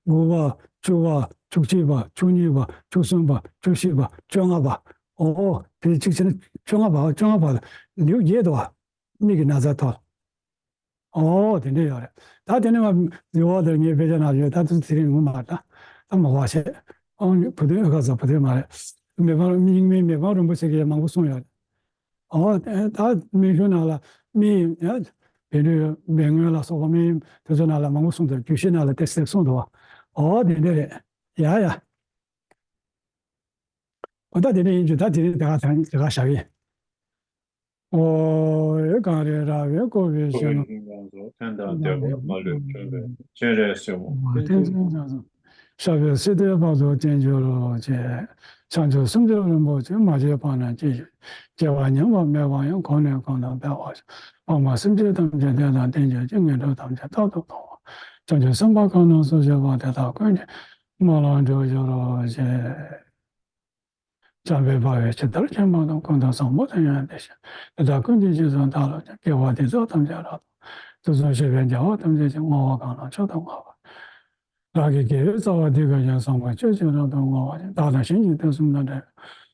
དགུ་པ། བཅུ་པ། བཅུ་གཅིག་པ། བཅུ་གཉིས་པ། བཅུ་གསུམ་པ། བཅུ་བཞི་པ། བཅོ་ལྔ་པ། ཨོ་དེ་གཅིག་བྱས་ན་བཅོ་ལྔ་པ། བཅོ་ལྔ་པ་ལ་ལེའུ་བརྒྱད་འདུག་བ། མིག་གི་ན་ཚ་ཐོག་ཨོ་དེ་འདྲ་ཡོད་རེད། ད་དེ་ནས་མ་འདི་བ་དེར་ངས་དཔེ་ཆ་ནང་ཡོད། ད་དུ་དེ་རིང་ངོ་མ་རེད། ད་ད་མ་བ་བྱས། ཨོ་བུ་དོན་ཨ་ཁ་ས་བུ་དོན་མ་རེད། མི་ཕམ་རྙིང་མའི་མི་ཕམ་རིན་པོ་ཆེ་གིས་མང་པོ་གསུངས་ཡོད་རེད། ཨོ་ད་སྨན་གཞུང་ནང་ལ་སྨན་ཡ་བཻ་ཌཱུརྱ་བཻ་སྔོན་ལ་སོགས་པ་སྨན་དེ་ཚོ་ནང་ལ་མང་པོ་གསུངས་འདུག་རྒྱུད་བཞི་ནང་ལ་ཏེ་སེ་གསུངས་འདུག་བ། ཨོ་དེ་འདྲ་རེད། ཡ་ཡ། ཨོ་ད་དེ་འདྲ་ཡིན་རྒྱུ། ད་དེ་རིང་དེ་ག་དང་དེ་ག་བཞག་གི། ཨོ་ཡ། གངས་རི་ར་བས་བསྐོར་བའི་ཞིང་ཁམས། ཐན་དང་འདོད་པ་མ་ལུས་འཁྲུངས་པའི་སྤྱན་རས་གཟིགས། ཐན་ཚན་ཚང་སོང་། ཤར་པའི་སི་ཏའི་བར་དུ་བརྟན་གྱུར་ཅིག་བྱང་ཆུབ་སེམས་མཆོག་རིན་པོ་ཆེ། མ་སྐྱེས་བར་ན་སྐྱེས་ཤིང་། སྐྱེ་བ་ཉམས་པ་མེད་པ་ཡང་། གོང་ནས་གོང་དུ་འཕེལ་བར་ཤོག་འཕགས་མ་སེམས་ཅན་ཐམས་ཅད་བདེ་དང་ལྡན་གྱུར་ཅིག་ངན་འགྲོ་ཐམས་ཅད་རྟག་ཏུ་སྟོངས་པ། བྱང་ཆུབ་སེམས་དཔའ་གང་རྣམས་སུ་ཞུགས་པ་དེ་དག་ཀུན་གྱི་སྨོན་ལམ་འགྲུབ་གྱུར་ཅིག་བྱམས་པས་སྤང་བའི་ཇི་ལྟར་མཁྱེན་པ་དང་། ཀུན་ཏུ་བཟང་པོ་དེ་ཡང་དེ་བཞིན་ཏེ། དེ་དག་ཀུན་གྱི་རྗེས་སུ་བདག་སློབ་ཅིང་། དགེ་བ་འདི་ཚོགས་ཐམས་ཅད་རབ་ཏུ། དུས་གསུམ་གཤེགས་པའི་རྒྱལ་བ་ཐམས་ཅད་ཀྱིས། བསྔོ་བ་གང་ལ་མཆོག་ཏུ་བསྔགས་པ། བདག་གི་དགེ་བའི་རྩ་བ་འདི་ཀུན་ཀྱང་། བཟང་པོ་སྤྱོད་ཕྱིར་རབ་ཏུ་བསྔོ་བ་ཡི། བདག་དང་གཞན་གྱི་དོན་གསུམ་དང་འབྲེལ་བའི།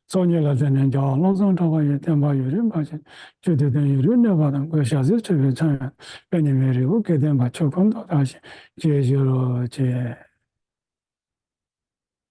ཚོགས་གཉིས་ལ་བརྟེན་ནས་རྒྱལ་བ་བློ་བཟང་གྲགས་པ་ཡི། བསྟན་པ་ཡུན་རིང་འབར་ཞིང་བཅུད་དུས་གཏན་ཡུན་རིང་གནས་པ་དང་། སྐུ་ཞབས་ཕྱི་ཆོས་པའི་ཕྱག་གཡོན་པས། ཉི་མའི་རིལ་བུ་སྐལ་ལྡན་པ། ཆོས་ཀུན་རྫོགས་བདག་བཞིན་བརྗོད་གྱུར་ཅིག